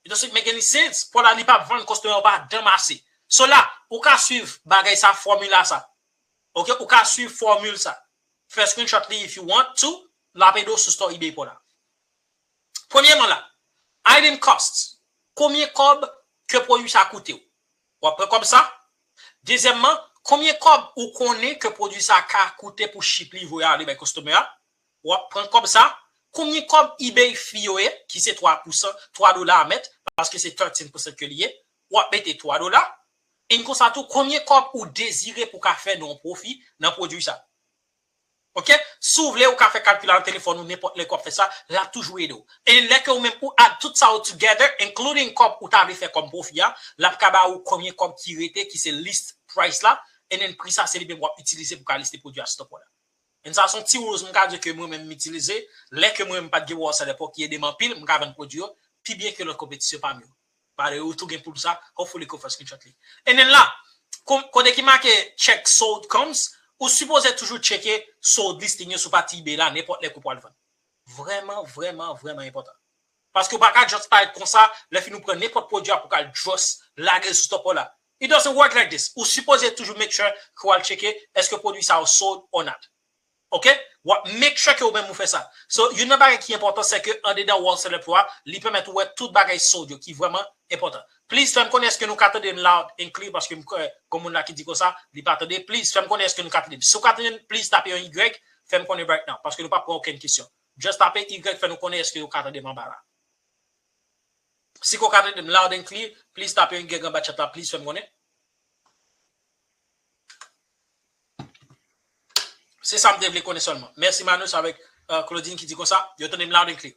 It doesn't make any sense. Pa w la li p ap vann, customer yo pa danmase. So la, ou ka swiv bagay sa, fòmila sa. Ok, ou ka swiv fòmil sa. Fè screenshot li if you want to, l ap ede w sou store eBay pa w la. Premyèman la, item cost. Konbyen kòb ke pwodui sa koute w? W ap pran kòb sa. Dezyèmman, konbyen kòb ou konnen ke pwodui sa ka koute pou ship li voye ale bay customer a? W ap pran kòb sa. Konbyen kòb eBay fee yo ye, ki se twa pousan, twa dola a mèt, paske se thirteen percent ke li ye, w ap mete twa dola. E konsa tou, konbyen kòb ou dezire pou ka fè nan yon pwofi nan pwodui sa? Ok? Si w vle, ou ka fè kalkil la nan telefòn ou nenpòt lè ke w ap fè sa, l ap toujou ede w. E lè ke ou menm ou add tout sa yo together, including kòb ou ta vle fè kòm pwofi a, l ap ka ba ou konbyen kòb ki rete, ki se list price la, and then pri sa se li menm w ap itilize pou ka liste pwodui a sou store pa w la. And sa se yon ti rules m ka di ke mwen menm m itilize, lè ke mwen menm m pa t gen wòl sa lepòk ki ede m anpil, m ka vann pwodui yo pi byen ke lòt konpetisyon pa m yo. By the way, ou tou gen pou sa, hopefully ke w fè screenshot li. And then la, kote ki make check sold comes, ou sipoze toujou tcheke sold listing yo sou pati eBay la, nenpòt lè ke w pral vann. Vrèman, vrèman, vrèman enpòtan. Paske w pa ka just parèt konsa, lè fini w pran nenpòt pwodui a pou ka just lage l sou store pa w la. It doesn't work like this. Ou sipoze toujou make sure ke w al tcheke èske pwodui sa yo sold or not. Ok? W ap make sure ke ou menm ou fè sa. So, youn nan bagay ki enpòtan, se ke andedan Wholesale Pro a, li pèmèt ou wè tout bagay sold yo ki vrèman enpòtan. Please, fè m konnen èske nou ka tande m loud and clear, paske m kwè gon moun la ki di konsa, li pa tande. Please, fè m konnen èske nou ka tande m. Si w ka tande m, please tape yon Y, fè m konnen right now, paske nou pa pran okenn kesyon. Just tape Y, fè nou konnen èske nou ka tande m anba la. Si ke w ka tande m loud and clear, please tape yon Y anba chat la, please fè m konnen. Se sa m te vle konnen sèlman. Mèsi Manus avèk, euh, Claudine ki di konsa, yo tande m loud and clear.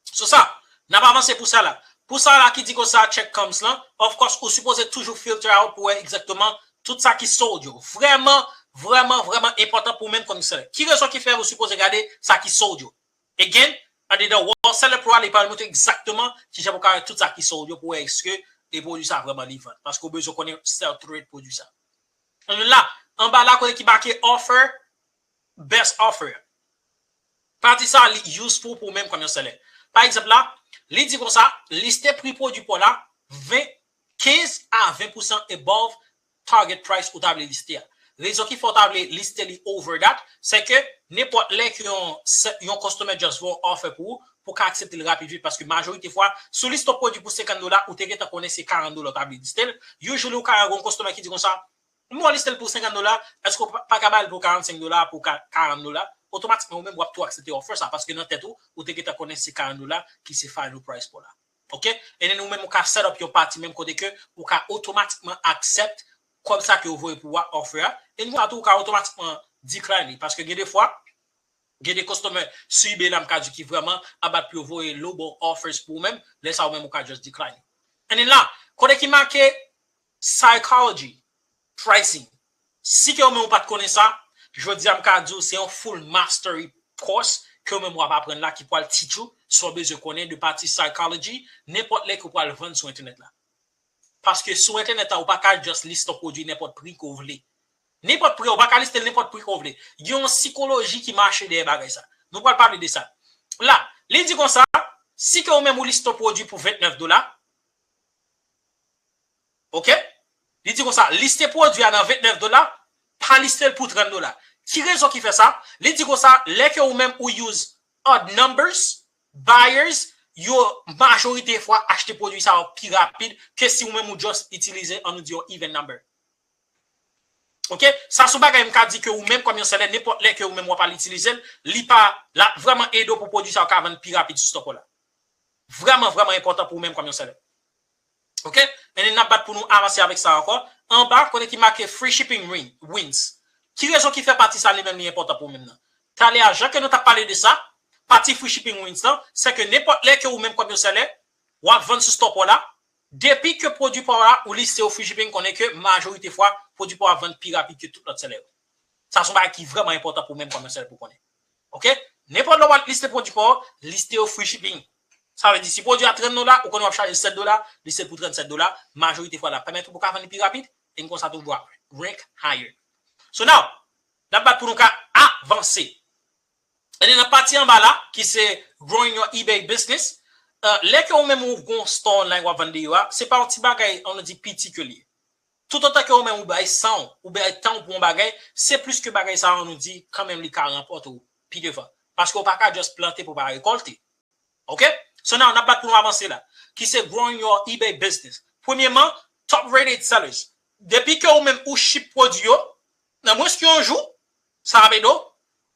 So sa, n ap avanse pou sa la. Pou sa la ki di konsa, check comes lan, of course, ou sipoze toujou filter out pou wè egzakteman tout sa ki sold yo. Vrèman, vrèman, vrèman enpòtan pou ou menm konn sèlè. Ki rezon ki fè ou sipoze gade sa ki sold yo? Again, andedan Wholesale Pro a, li pral montre egzakteman kijan pou ka wè tout sa ki sold yo pou wè èske e pwodui sa vrèman li vann. Paske ou bezwen konnen sell through rate pwodui sa. Ann la, anba la kote ki make offer, best offer. Pati sa li useful pou ou menm kòm yon sèlè. Pa egzanp la, li di konsa, liste pri pwodui pa w la ven, kenz a ven pousan above target price ou ta vle liste a. Rezon ki fè w ta vle liste li over that, se ke nenpòt lè ke yon, yon customer just voye yon offer pou ou, pou ka aksepte l rapid vit, paske majorite fwa, si w liste yon pwodui pou senkant dola, ou te gentan konnen se karant dola w ta vle liste l. Usually, ou ka wè yon customer ki di konsa, mwen liste l pou senkant dola, èske w pa, pa ka ba l pou karannsenk dola, pou ka, karant dola? Otomatikman, ou menm w ap tou aksepte offer sa, paske nan tèt ou, ou te gentan konnen se karant dola ki se final price pa w la. Ok? And then ou menm ou ka set up yon pati menm kote ke ou ka otomatikman accept kòb sa ke yo voye pou ou a, offer a. And konsa tou ou ka otomatikman decline li. Paske gen de fwa, gen de customer sou eBay la m ka di ki vrèman ap bat pou yo voye lowball offers pou ou menm. Lè sa ou menm ou ka just decline li. And then la, kote ki make psychology, pricing. Si ke ou menm ou pa t konnen sa, jodi a m ka di w se yon full mastery course ke ou menm w ap aprann la ki pral teach ou sa w bezwen konnen de pati psychology, nenpòt lè ke w pral vann sou entènèt la. Paske sou entènèt la, ou pa ka just liste yon pwodui nenpòt pri ke w vle. Nenpòt pri, ou pa ka liste l nenpòt pri ke w vle. Gen yon sikoloji ki mache dèyè bagay sa. Nou pral pale de sa. La, li di konsa, si ke ou menm ou liste yon pwodui pou ventnèf dola, ok? Li di konsa, liste pwodui a nan ventnèf dola, pa liste l pou trant dola. Ki rezon ki fè sa? Li di konsa, lè ke ou menm ou use odd numbers, buyers yo majorite fwa achte pwodui sa yo pi rapid ke si ou menm ou just itilize, ann nou di, yon even number. Ok? Sa se yon bagay m ka di ke ou menm kòm yon sèlè, nenpòt lè ke ou menm w ap al itilize l, li pa, l ap vrèman ede w pou pwodui sa yo ka vann pi rapid sou stock ou la. Vrèman, vrèman enpòtan pou ou menm kòm yon sèlè. Ok? And then n ap bat pou nou avanse avèk sa ankò. anba, kote ki make free shipping win- wins. Ki rezon ki fè pati sa li menm li enpòtan pou ou menm nan? Talè a, jan ke nou t ap pale de sa, pati free shipping wins lan, se ke nenpòt lè ke ou menm kòm yon sèlè, w ap vann sou store pa w la, depi ke pwodui pa w la, ou liste yo free shipping, konnen ke majorite fwa, pwodui pa w ap vann pi rapid ke tout lòt sèlè yo. Sa se yon bagay ki vrèman enpòtan pou ou menm kòm yon sèlè pou konnen. Ok? Nenpòt lè w ap liste pwodui pa w, liste yo free shipping. Sa vle di, si pwodui a trant dola, ou konnen w ap chaje sèt dola, liste pou trannsèt dola, majorite fwa l ap pèmèt ou pou ka vann li pi rapid, e konsa tou w ap rank higher. So now, n ap bat pou nou ka avanse. E nan pati anba la, ki se growing your eBay business, uh, lè ke ou menm ou gon store online w ap vann deyò a, se pa yon ti bagay, ann nou di piti ke li ye. Toutotan ke ou menm ou bay san w, ou bay tan w pou yon bagay, se plis ke bagay sa ann nou di, kanmenm li ka ranpòte w pi devan. Paske ou pa ka just plante pou pa rekòlte. Ok? So now, n ap bat pou nou avanse la, ki se growing your eBay business. Premyeman, top rated sellers. Depi ke ou menm ou ship pwodui yo, nan mwens ke yon jou, sa ap ede w,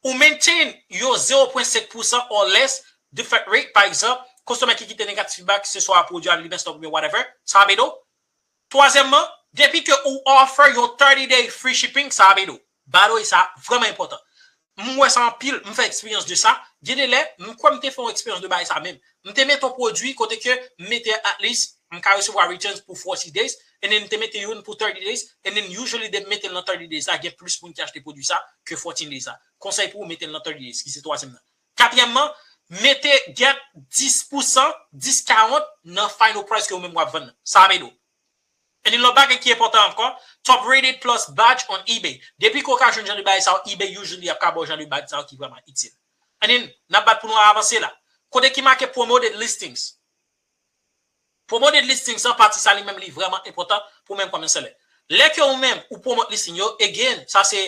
ou maintain yo zero point cinq pour cent or less defect rate, pa egzanp, customer ki kite negative feedback, se swa pwodui a li mess up oubyen whatever, sa ap ede w. Twazyèmman, depi ke ou offer yon thirty day free shipping, sa ap ede w. By the way, sa vrèman enpòtan. M wè sa anpil, m fè eksperyans de sa. Gen de lè, m kwè m te fè yon eksperyans de bagay sa menm. M te mete yon pwodui kote ke m mete at least, m ka resevwa returns pou forty days, and then m te mete youn pou thirty days, and then usually depi m mete l nan thirty days la, gen plis moun ki achte pwodui sa ke fourteen days la. Konsèy pou ou mete l nan thirty days, ki se twazyèm nan. Katriyèmman, mete get dis pou san, dis karant nan final price ke ou menm w ap vann nan. Sa ap ede w. And then lòt bagay ki enpòtan ankò, top rated plus badge on eBay. Depi ke w ka jwenn jan de bagay sa yo, eBay usually ap ka ba w jan de badge sa yo ki vrèman itil. And then, n ap bat pou nou avanse la. Kote ki make promoted listings. Promoted listings lan, pati sa li menm li vrèman enpòtan pou menm kòm yon sèlè. Lè ke ou menm ou promote listing yo, again, sa se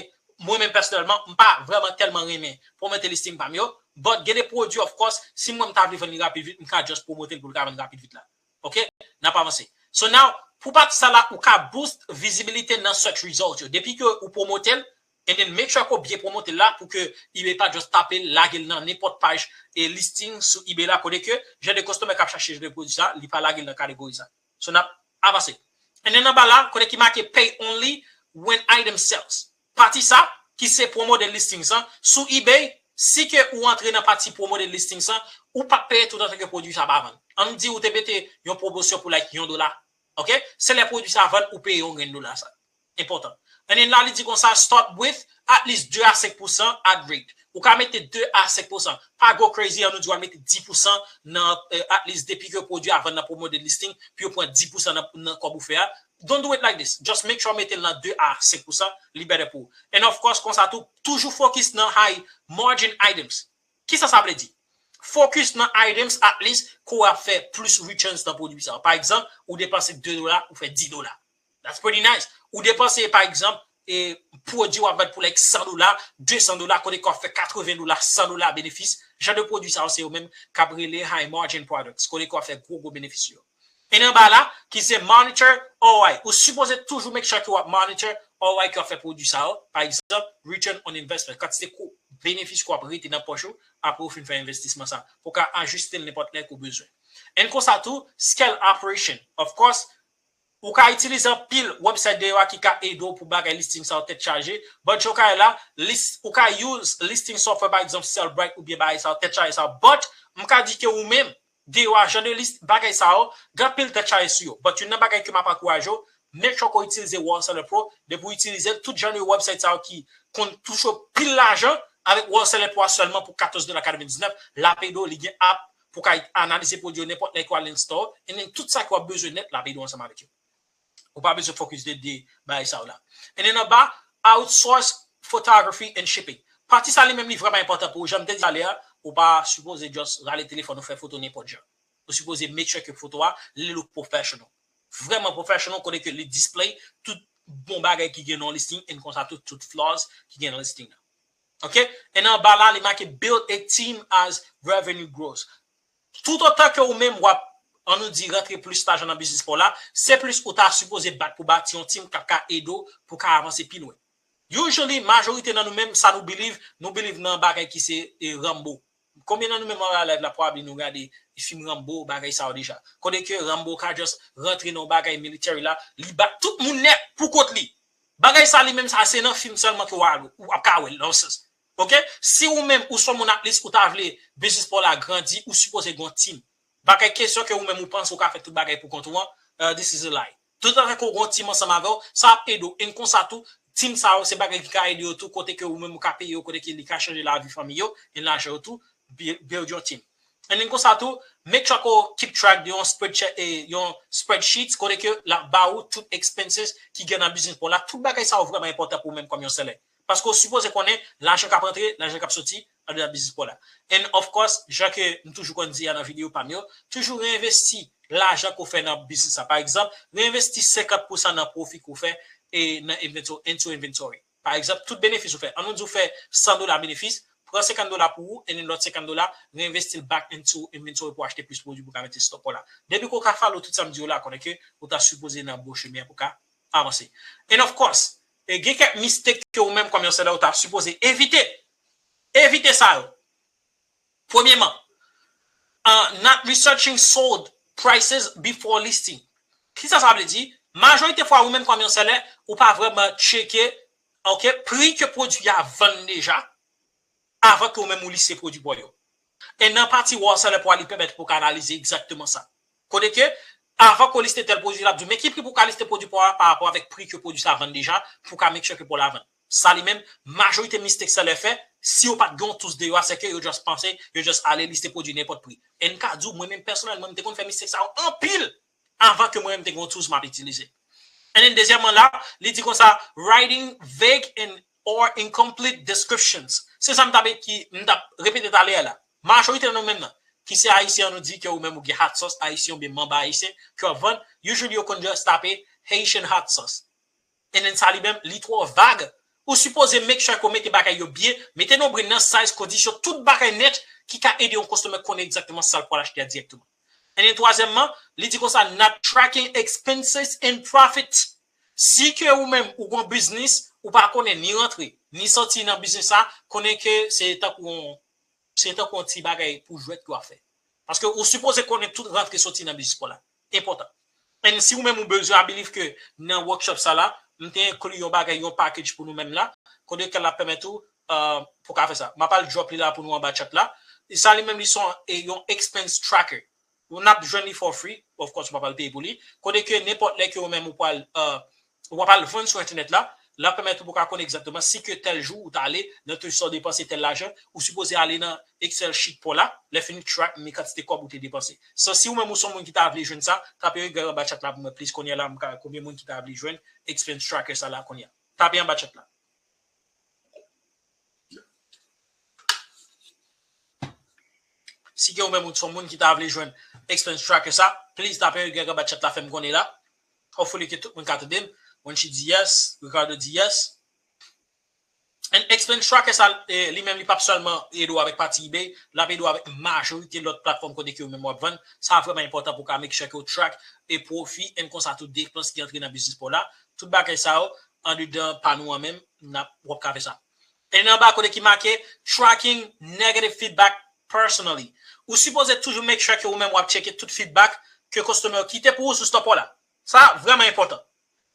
mwen menm pèsonèlman, m pa vrèman tèlman renmen promote listing pa m yo, but gen de pwodui, of course, si mwen m ta vle vann li rapid vit, m ka just promote l pou l ka vann rapid vit la. Ok? N ap avanse. So now, pou pati sa la, ou ka boost vizibilite nan search result yo. Depi ke ou promote l, and then make sure ke w byen promote l la pou ke eBay pa just tape l, lage l nan nenpòt paj e listing sou eBay la, kote ke jan de customer k ap chache jan de pwodui sa, li pa lage l nan kategori sa. So n ap avanse. And then anba la, kote ki make pay only when item sells. Pati sa, ki se promoted listings lan, sou eBay, si ke ou antre nan pati promoted listings lan, ou p ap peye toutotan ke pwodui sa pa vann. Ann di ou te mete yon pwomosyon pou like yon dola. Ok? Se lè pwodui sa vann, ou peye yon grenn dola sa. Enpòtan. And then la, li di konsa, start with at least de a senk pou san ad rate. Ou ka mete de a senk pou san. Pa go crazy, ann nou di w al mete dis pou san nan, eh, at least depi ke pwodui a vann nan promoted listing, pou yo pran dis pou san nan, nan kòb ou fè a. Don't do it like this. Just make sure mete l nan de a senk pou san, li better pou ou. And of course, konsa tou, toujou focus nan high margin items. Kisa sa vle di? Focus nan items at least ke w ap fè plis returns nan pwodui sa. Pa egzanp, ou depanse de dola, ou fè dis dola. That's pretty nice. Ou depanse, pa egzanp, e pwodui w ap vann pou like san dola, de san dola, kote ke w ap fè katreven dola, san dola benefis. Jan de pwodui sa yo, se yo menm k ap rele high margin products, kote ke w ap fè gwo, gwo benefis yo. E anba la, ki se monitor R O I. Ou sipoze toujou make sure ke w ap monitor R O I ke w ap fè pwodui sa yo. Pa egzanp, return on investment, kantite kou benefis ke w ap rete nan pòch ou apre ou fin fè envestisman sa. Pou w ka ajiste l nenpòt lè ke w bezwen. And konsa tou, scale operation. Of course, ou ka itilize anpil website deyò a ki ka ede w pou bagay listing sa yo tèt chaje. But jan w ka wè la, list, ou ka use listing software, pa egzanp, Sellbrite oubyen bagay sa yo tèt chaje sa yo. But, m ka di ke ou menm, deyò a, jan de list, bagay sa yo, gen anpil tèt chaje sou yo. But youn nan bagay ke m ap ankouraje w, make sure ke w itilize Wholesale Pro. Depi w itilize l, tout jan de website sa yo ki konn touche w pil lajan, avèk Wholesale Pro a sèlman pou katòz dola katrevendiznèf, l ap ede w, li gen app pou w ka analize pwodui yo nenpòt lè ke w al nan store, and then tout sa ke w ap bezwen nèt, l ap ede w ansanm avèk yo. Ou pa bezwen focus de, de bagay sa yo la. And then anba, outsource photography and shipping. Pati sa li menm li vrèman enpòtan pou ou. Jan m te di talè a, ou pa sipoze just rale telefòn ou fè foto nenpòt jan. Ou sipoze make sure ke foto a, li look professional. Vrèman professional, kote ke li display tout bon bagay ki gen nan listing, and konsa tout, tout flaws ki gen nan listing nan. Ok? And anba la, li make build a team as revenue grows. Toutotan ke ou menm w ap, ann nou di, rantre plis lajan nan biznis pa w la, se plis ou ta sipoze bat pou bati yon team k ap ka ede w pou w ka avanse pi lwen. Usually, majorite nan nou menm, sa nou believe, nou believe nan bagay ki se, eh, Rambo. Konbyen nan nou menm an live la, probably nou gade fim Rambo, bagay sa yo deja. Kote ke Rambo ka just rantre nan bagay military la, li bat tout moun nèt pou kont li. Bagay sa li menm sa, se nan fim sèlman ke w a, w ap ka wè l, nan yon sans. Ok? Si ou menm, ou se yon moun at least, ou ta vle biznis pa w la grandi, ou sipoze gen yon team. Pa gen kesyon ke ou menm ou panse ou ka fè tout bagay pou kont ou an, uh, this is a lie. Toutan ke ou gen yon team ansanm avè w, sa ap ede w. E konsa tou, team sa yo, se bagay ki ka ede yo tou, kote ke ou menm ou ka peye yo, kote ke li ka chanje lavi fanmi yo, e lajan yo tou, build, build your team. And then konsa tou, make sure ke ou keep track de yon spreadsheet, e yon spreadsheet, kote ke l ap ba ou tout expenses ki gen nan biznis pa w la. Tout bagay sa yo vrèman enpòtan pou ou menm kòm yon sèlè. Paske ou sipoze konnen lajan k ap rantre, lajan k ap soti andedan biznis pa w la. And of course, jan ke m toujou konn di a nan videyo pa m yo, toujou reinvesti lajan ke w fè nan biznis la. Pa egzanp, reinvesti senkant pousan nan pwofi ke w fè e nan inventory, into inventory. Pa egzanp, tout benefis ou fè, an nou di w fè san dola benefis, pran senkant dola pou ou, and then lòt senkant dola, reinvesti l back into inventory pou achte plis pwodui pou ka mete stock pa w la. Depi ke w ka follow tout sa m di w la, konnen ke ou ta sipoze nan bon chemen pou ka avanse. And of course, e gen kèk mistake ke ou menm kòm yon sèlè ou ta sipoze evite. Evite sa yo. Premyeman, uh, not researching sold prices before listing. Kisa sa vle di? Majorite fwa ou menm kòm yon sèlè, ou pa vrèman tcheke, ok, pri ke pwodui a vann deja avan ke ou menm ou liste pwodui pa w yo. E nan pati wall seller pa w a, li pèmèt pou w ka analize egzakteman sa. Kote ke, avan ke w liste tèl pwodui, l ap di w, men ki pri pou w ka liste pwodui pa w a pa rapò avèk pri ke pwodui sa vann deja, pou w ka make sure ke pa w lavann. Sa li menm, majorite mistake seller fè, si yo pa t gen yon tools deyò a, se ke yo just panse, yo just ale liste pwodui nenpòt pri. E m ka di w, mwen menm pèsonèlman, m te konn fè mistake sa yo anpil avan ke mwen menm te gen yon tools m ap itilize. And then, dezyèmman la, li di konsa, writing vague and or incomplete descriptions. Se sa m t ap ki, m t ap repete talè a la. Majorite nan nou menm nan, ki se ayisyen, nou di ke ou menm ou gen hot sauce ayisyen oubyen manba ayisyen ke w ap vann, usually yo konn just tape Haitian hot sauce. And then sa li menm, li twò vag. Ou sipoze make sure ke w mete bagay yo byen, mete nonbril nan, size, kondisyon, tout bagay nèt ki ka ede yon customer konnen egzakteman sa l pral achte a dirèkteman. And then twazyèmman, li di konsa, not tracking expenses and profit. Si ke ou menm ou gon biznis, ou pa konnen ni rantre, ni sòti nan biznis la, konnen ke se tankou yon, se tankou yon ti bagay pou jwèt ke w ap fè. Paske ou sipoze konnen tout rantre sòti nan biznis pa w la. Enpòtan. And si ou menm ou bezwen, I believe ke nan workshop sa la, m te enkli yon bagay, yon package pou nou menm la, kote ke l ap pèmèt ou, uh, pou ka fè sa. M ap al drop li la pou nou anba chat la. E sa li menm li se yon, e yon expense tracker. Ou n ap jwenn li for free, of course, ou p ap al peye pou li. Kote ke nenpòt lè ke ou menm ou pral, uh, w ap al vann sou entènèt la, l ap pèmèt ou pou ka konnen egzakteman si ke tèl jou ou ta ale nan tout sa w depanse tèl lajan, ou sipoze ale nan Excel sheet pa w la, lè fini track men kantite kòb ou te depanse. So, si ou menm ou se yon moun ki ta vle jwenn sa, tape yon anba chat la pou mwen, please, kounye a la, m ka, konbyen moun ki ta vle jwenn expense tracker sa la kounye a. Tape anba chat la. Si gen ou menm ou se yon moun ki ta vle jwenn expense tracker sa, please tape yon anba chat la, fè m konnen la. Hopefully ke tout moun ka tande m. Wenchi di yes, Ricardo di yes. And expense tracker sa, eh, li menm li p ap sèlman ede w avèk pati eBay, l ap ede w avèk majorite lòt platfòm kote ke ou menm w ap vann. Sa vrèman enpòtan pou w ka make sure ke w track e pwofi and konsa tou depans ki antre nan biznis pa w la. Tout bagay sa yo, andedan panèl an menm, n ap, w ap ka fè sa. And anba kote ki make tracking negative feedback personally. Ou sipoze toujou make sure ke ou menm w ap tcheke tout feedback ke customer yo kite pou ou sou store pa w la. Sa vrèman enpòtan.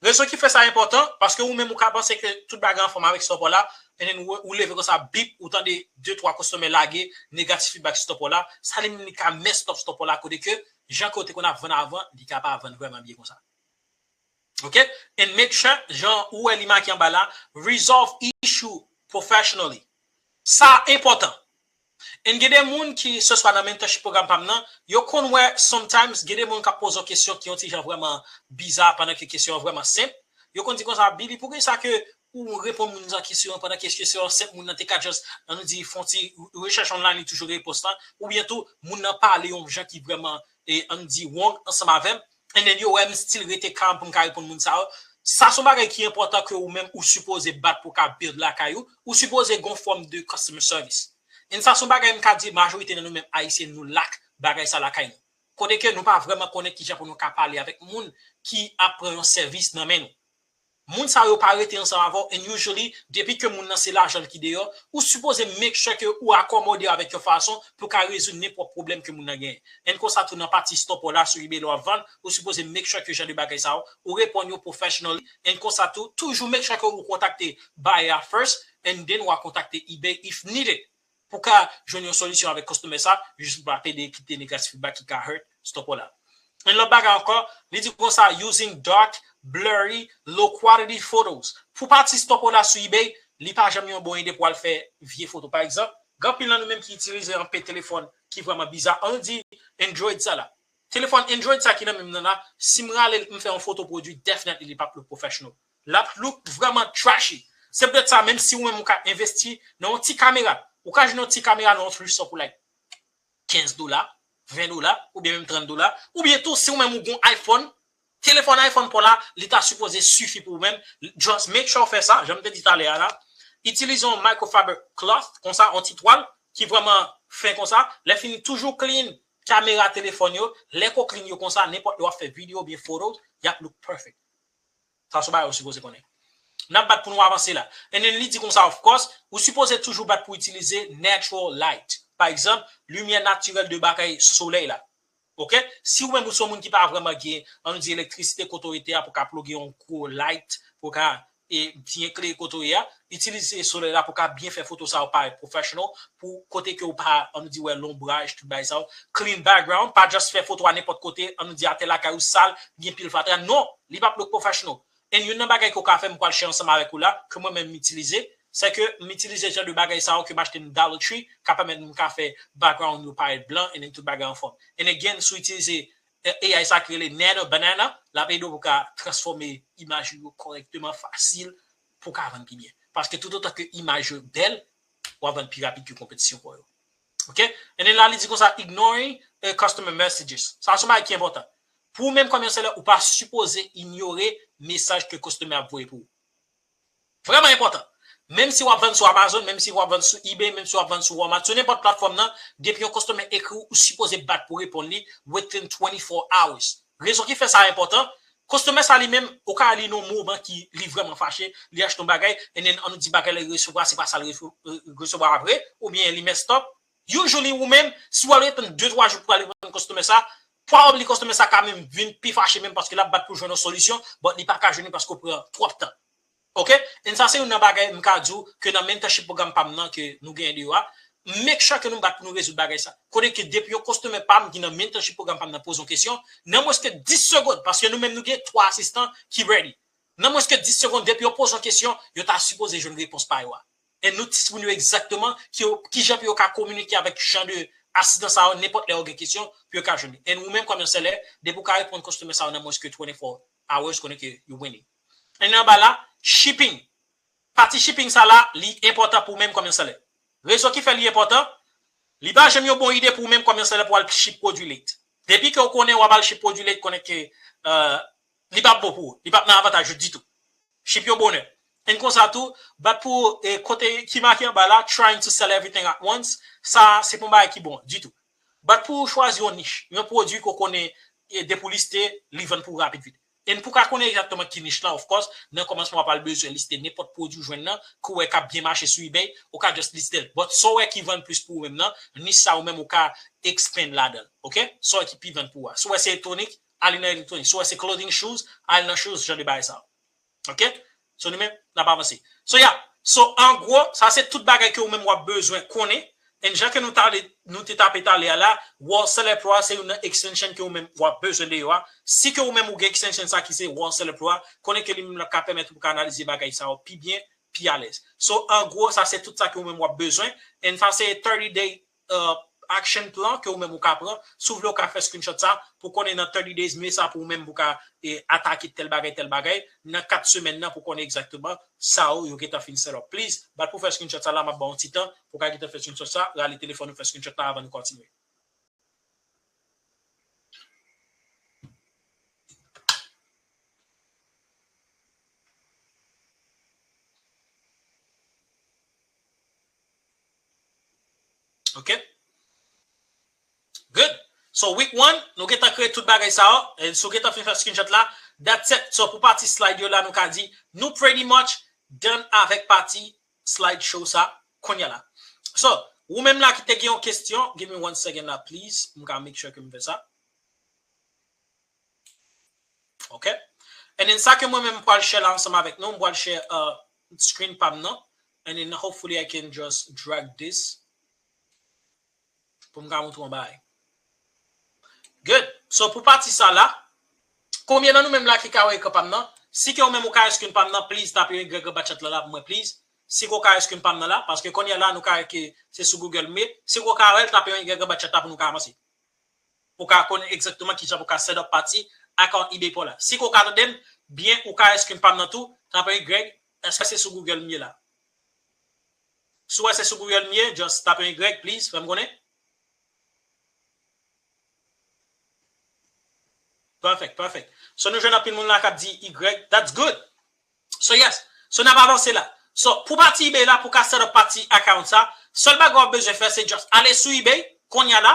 Rezon ki fè sa enpòtan, paske ou menm ou ka panse ke tout bagay anfòm avèk store pa w la, and then ou, ou leve konsa, bip, ou tande de twa customer lage negative feedback sou store pa w la, sa li menm li ka mess up store pa w la, kote ke jan ke w te konn ap vann avan, li ka pa vann vrèman byen konsa. Ok? And make sure, jan ou wè li make anba la, resolve issue professionally. Sa enpòtan. And gen de moun ki, se swa nan mentorship program pa m nan, yo konn wè sometimes, gen de moun k ap poze w kesyon ki yon ti jan vrèman biza pandan ke kesyon an vrèman senp. Yo konn di konsa, Billy, poukisa ke ou reponn moun nan kesyon an pandan ke kesyon an senp, moun nan te ka just, an nou di, fè yon ti rechèch online, li toujou gen repons lan, oubyen tou, moun nan pale yon jan ki vrèman, e, an nou di, wrong ansanm avè m, and then yo wè m still rete calm pou m ka reponn moun sa yo. Sa se yon bagay ki enpòtan ke ou menm ou sipoze bat pou w ka build lakay ou, ou sipoze gen yon fòm de customer service. And sa se yon bagay m ka di majorite nan nou menm Ayisyen nou lack bagay sa lakay nou. Kote ke nou pa vrèman konnen kijan pou nou ka pale avèk moun ki ap pran yon sèvis nan men nou. Moun sa yo pa rete ansanm avè w, and usually, depi ke moun nan se lajan l ki deyò, ou sipoze make sure ke ou akomode avèk yon fason pou ka rezoud nenpòt pwoblèm ke moun nan genyen. And konsa tou nan pati stop ou la sou eBay lè w ap vann, ou sipoze make sure ke jan de bagay sa yo, ou reponn yo professionally, and konsa tou, toujou make sure ke ou kontakte buyer first, and then w a kontakte eBay if needed. Pou ka jwenn yon solisyon avèk customer sa, jis pou pa pede kite negative feedback ki ka hurt stop ou la. Yon lòt bagay ankò, li di konsa, using dark, blurry, low quality photos. Pou pati stop ou la sou eBay, li pa janm yon bon ide pou al fè vye foto. Pa egzanp, gen anpil nan nou menm ki itilize anpe telefòn ki vrèman biza. Ann di Android sa la. Telefòn Android sa ki nan men m nan la, si m rale l, m fè yon foto pwodui, definitely li p ap look professional. L ap look vrèman trashy. Se poutèt sa, menm si ou menm ou ka envesti nan yon ti kamera, ou ka jwenn yon ti kamera nan yon thrift shop pou like kenz dola, ven dola, oubyen menm trant dola, oubyen tou si ou menm ou gon iPhone, telefòn iPhone pa w la, li ta sipoze sifi pou ou menm. Just make sure w fè sa, jan m te di talè a la. Itilize yon microfiber cloth, konsa, yon ti twal ki vrèman fen konsa. Lè fini, toujou clean kamera telefòn yo. Lè ke w clean yo konsa, nenpòt lè w ap fè videyo oubyen foto, y ap look perfect. Sa se yon bagay ou sipoze konnen. N ap bat pou nou avanse la. And then li di konsa, of course, ou sipoze toujou bat pou itilize natural light. Pa egzanp, limyè natirèl de bagay solèy la. Ok? Si ou menm ou se yon moun ki pa vrèman gen, ann di, elektrisite kote w rete a pou ka ploge yon gwo light, pou ka e byen klere kote w ye a, itilize solèy la pou ka byen fè foto sa yo parèt professional, pou kote ke w pa, ann di, wè lonbraj, tout bagay sa yo. Clean background, pa just fè foto a nenpòt kote, ann di, atè lakay ou sal, gen pil fatra. Non, li p ap look professional. And youn nan bagay ke w ka fè, m pral share ansanm avèk ou la, ke mwen menm m itilize, se ke m itilize jan de bagay sa yo ke m achte nan Dollar Tree, ka pèmèt m ka fè background yo parèt blan, and then tout bagay anfòm. And again, si w itilize, eh, A I sa ki rele Nano Banana, l ap ede w pou ka transfòme imaj yo kòrèkteman, fasil, pou w ka vann pi byen. Paske toutotan ke imaj yo bèl, w ap vann pi rapid ke konpetisyon pa w yo. Ok? And then la, li di konsa, ignoring, eh, customer messages. Sa se yon bagay ki enpòtan. Pou ou menm kòm yon sellè, ou pa sipoze inyore mesaj ke customer ap voye pou ou. Vrèman enpòtan. Menm si w ap vann sou Amazon, menm si w ap vann sou eBay, menm si w ap vann sou Walmart, sou nenpòt platfòm nan, depi yon customer ekri w, ou sipoze bat pou reponn li within twenty-four hours. Rezon ki fè sa enpòtan, customer sa li menm, ou ka li nan yon moman ki li vrèman fache, li achte yon bagay, and then ann di bagay la li resevwa, se pa sa li resevwa vre, oubyen li messed up. Usually, ou menm, si w al reponn de twa jou pou al reponn customer sa, probably customer sa ka menm vin pi fache menm paske l ap bat pou jwenn yon solisyon, but li pa ka jwenn li paske w pran twòp tan. Ok? And sa se youn nan bagay m ka di w ke nan mentorship pwogram pa m nan ke nou genyen deyò a, make sure ke nou bat pou nou rezoud bagay sa. Kote ke depi yon customer pa m ki nan mentorship pwogram pa m nan poze yon kesyon, nan mwens ke dis segonn, paske nou menm nou gen twa asistan ki ready. Nan mwens ke dis segonn, depi yo poze yon kesyon, yo ta sipoze jwenn repons pa yo a. And nou teach moun yo egzakteman ki, kijan pou yo ka kominike avèk jan de asistan sa yo, nenpòt lè yo gen kesyon, pou yo ka jwenn li. And ou menm kòm yon sellè, depi w ka reponn customer sa yo nan mwens ke twenty-four hours, konnen ke you winning. And anba la, shipping. Pati shipping sa la, li enpòtan pou ou menm kòm yon sellè. Rezon ki fè li enpòtan, li pa janm yon bon ide pou ou menm kòm yon sellè pou w al ship pwodui late. Depi ke w konnen w ap al ship pwodui late, konnen ke, euh, li p ap bon pou ou. Li p ap nan avantaj ou ditou. Ship yo bonè. And konsa tou, bat pou, eh, kote ki make anba la, trying to sell everything at once, sa se pa yon bagay ki bon ditou. Bat pou w chwazi yon nich, yon pwodui ke w konnen, eh, depi w liste, li vann pou w rapid vit. And pou w ka konnen egzakteman ki nich la, of course, nan kòmansman w ap al bezwen liste nenpòt pwodui w jwenn nan, ke w wè k ap byen mache sou eBay, ou ka just liste l. But sa w wè ki vann plis pou ou menm nan, nich sa ou menm ou ka expand ladan l. Ok? Sa w wè ki pi vann pou ou a. Si w wè se elektronik, ale nan elektronik. Si w wè se clothing, shoes, ale nan shoes, jan de bagay sa yo. Ok? So nou menm, n ap avanse. So yeah. So an gwo, sa se tout bagay ke ou menm w ap bezwen konnen. And jan ke nou tale, nou te tape talè a la, Wholesale Pro a se youn nan extension ke ou menm w ap bezwen deyò a. Si ke ou menm ou gen extension sa ki se Wholesale Pro a, konnen ke li menm l ap ka pèmèt ou pou ka analize bagay sa yo pi byen, pi alèz. So an gwo, sa se tout sa ke ou menm w ap bezwen. And sa se thirty day uh, action plan ke ou menm ou ka pran. Si w vle, ou ka fè screenshot sa pou konnen nan thirty days, men sa pou ou menm pou ka, eh, atake tèl bagay, tèl bagay. Nan kat semèn nan pou konnen egzakteman sa ou yo gentan fin set up. Please, bat pou fè screenshot sa la, m ap ba w yon ti tan pou w ka gentan fè screenshot sa, rale telefòn ou fè screenshot la avan nou kontinye. Ok? Good. So, week one, nou gentan kreye tout bagay sa yo. E si w gentan fin fè screenshot la, That's it. So, pou pati slide yo la, nou ka di, nou pretty much done avèk pati slide show sa, kounye a la. So, ou menm la ki te gen yon kesyon, give me one second la, please. M ka make sure ke m fè sa. Ok? And then sa ke mwen menm m pral share la ansanm avèk nou, m pral share uh, screen pa m nan. And then hopefully I can just drag this. Pou m ka montre yon bagay. Good. So pou pati sa la, konbyen nan nou menm la ki ka wè ekran pa m nan? Si ke ou menm ou ka wè screen pa m nan, please tape yon Y anba chat la la pou mwen, please. Si ke ou ka wè screen pa m nan la, paske kounye a la nou ka wè ke se sou Google Meet. Si ke ou ka wè l, tape yon Y anba chat la pou nou ka avanse. Pou ka konnen egzakteman kijan pou ka set up pati account eBay pa w la. Si ke ou ka tande m byen, ou ka wè screen pa m nan tou, tape yon Y, èske se sou Google m ye la? Si w wè se sou Google m ye, just tape yon Y, please, fè m konnen. Perfect, perfect. So nou jwenn anpil moun la k ap di Y, that's good. So yes, so n ap avanse la. So pou pati eBay la, pou ka set up pati account sa, sèl bagay w ap bezwen fè se just ale sou eBay, kounye a la,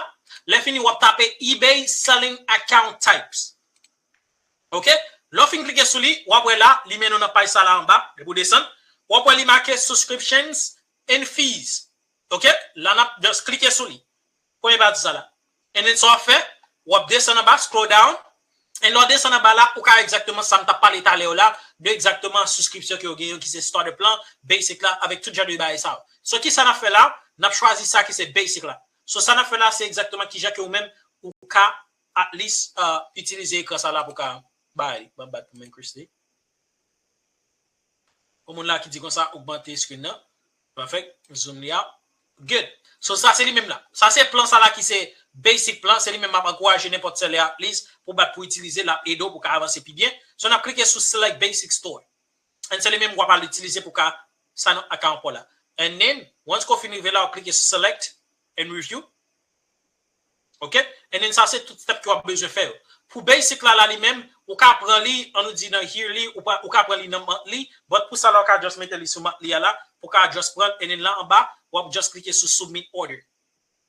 lè fini w ap tape eBay selling account types. Ok? Lè w fin klike sou li, w ap wè la, li mennen w nan paj sa la anba, depi w desann, w ap wè li make subscriptions and fees. Ok? La n ap just klike sou li. Premye pati sa la. And then sa w ap fè, w ap desann anba, scroll down. And lè w desann anba la, ou ka wè egzakteman sa m t ap pale talè yo la, de egzakteman souskripsyon ke yo gen yo ki se starter plan, basic la, avèk tout jan de bagay sa yo. So kisa n ap fè la? N ap chwazi sa ki se basic la. So sa n ap fè la, se egzakteman kijan ke ou menm ou ka at least uh, itilize ekran sa la pou ka bay. Ban m bat pou mwen Christy. Yon moun la ki di konsa, ogmante screen nan. Perfect. Zoom li a. Good. So sa se li menm la. Sa se plan sa la ki se basic plan. Se li menm m ap ankouraje nenpòt sèlè a, please, pou bat pou itilize, l ap ede w pou ka avanse pi byen. So n ap klike sou select basic store. And se li menm w ap al itilize pou ka sa nan account pa w la. And then, once ke w fin rive la, w klike sou select and review. Ok? And then sa se tout step ke w ap bezwen fè yo. Pou basic la, la li menm, ou ka pran li, an nou di nan yearly, ou, pa, ou ka pran li nan monthly, but pou sa la, ou ka just mete li sou monthly a la, ou ka just pran, and then la anba, w ap just klike sou submit order.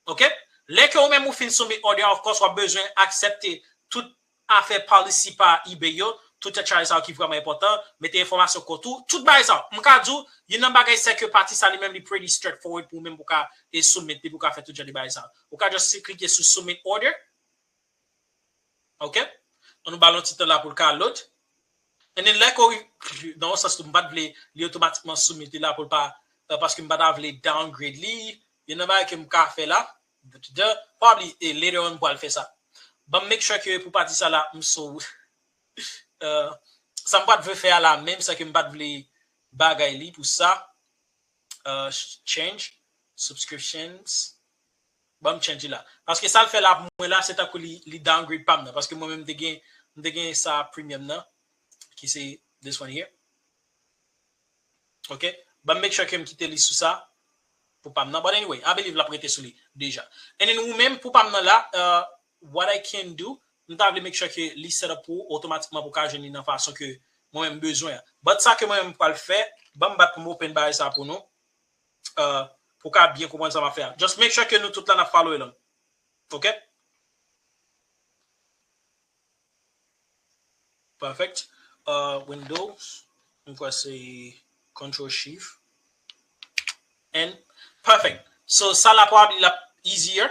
Ok? Lè ke ou menm ou fin submit order, of course, w ap bezwen aksepte tout afè policy pa eBay yo, tout tèt chaje sa yo ki vrèman enpòtan, mete enfòmasyon kont ou, tout bagay sa yo. M ka di w, youn nan bagay se ke pati sa li menm li pretty straightforward pou ou menm pou ka e submit li, pou ka fè tout jan de bagay sa yo. Ou ka just klike sou submit order. Ok? An nou ba l yon ti tan la pou l ka load. And then lè ke w, nan yon sans tou, m pa t vle li otomatikman submit li la pou l pa, euh, paske m pa ta vle downgrade li. Youn nan bagay ke m ka fè la, probably, eh, later on m pral fè sa. Ban m make sure ke pou pati sa la, m sou, euh, sa m pa t vle fè a la menm, sa ke m pa t vle bagay li pou sa. Uh, change subscriptions. Ban m change la. Paske sa l fè la pou mwen la, se tankou li, li downgrade pa m nan. Paske mwen menm m te gen, m te gen sa premium nan, ki se this one here. Ok? Ban m make sure ke m kite li sou sa pou pa m nan. But anyway, I believe l ap rete sou li deja. And then ou menm pou pa m nan la, uh, what I can do, m ta vle make sure ke li set up pou ou otomatikman pou ka jwenn li nan fason ke mwen menm bezwen an. But sa ke mwen menm m pral fè, ban m bat pou m open bagay sa pou nou. Uh, pou ka byen konprann sa m ap fè a. Just make sure ke nou tout la n ap follow along. Ok? Perfect. Uh, Windows, m kwè se Control Shift. And perfect. So, sa la probably la easier.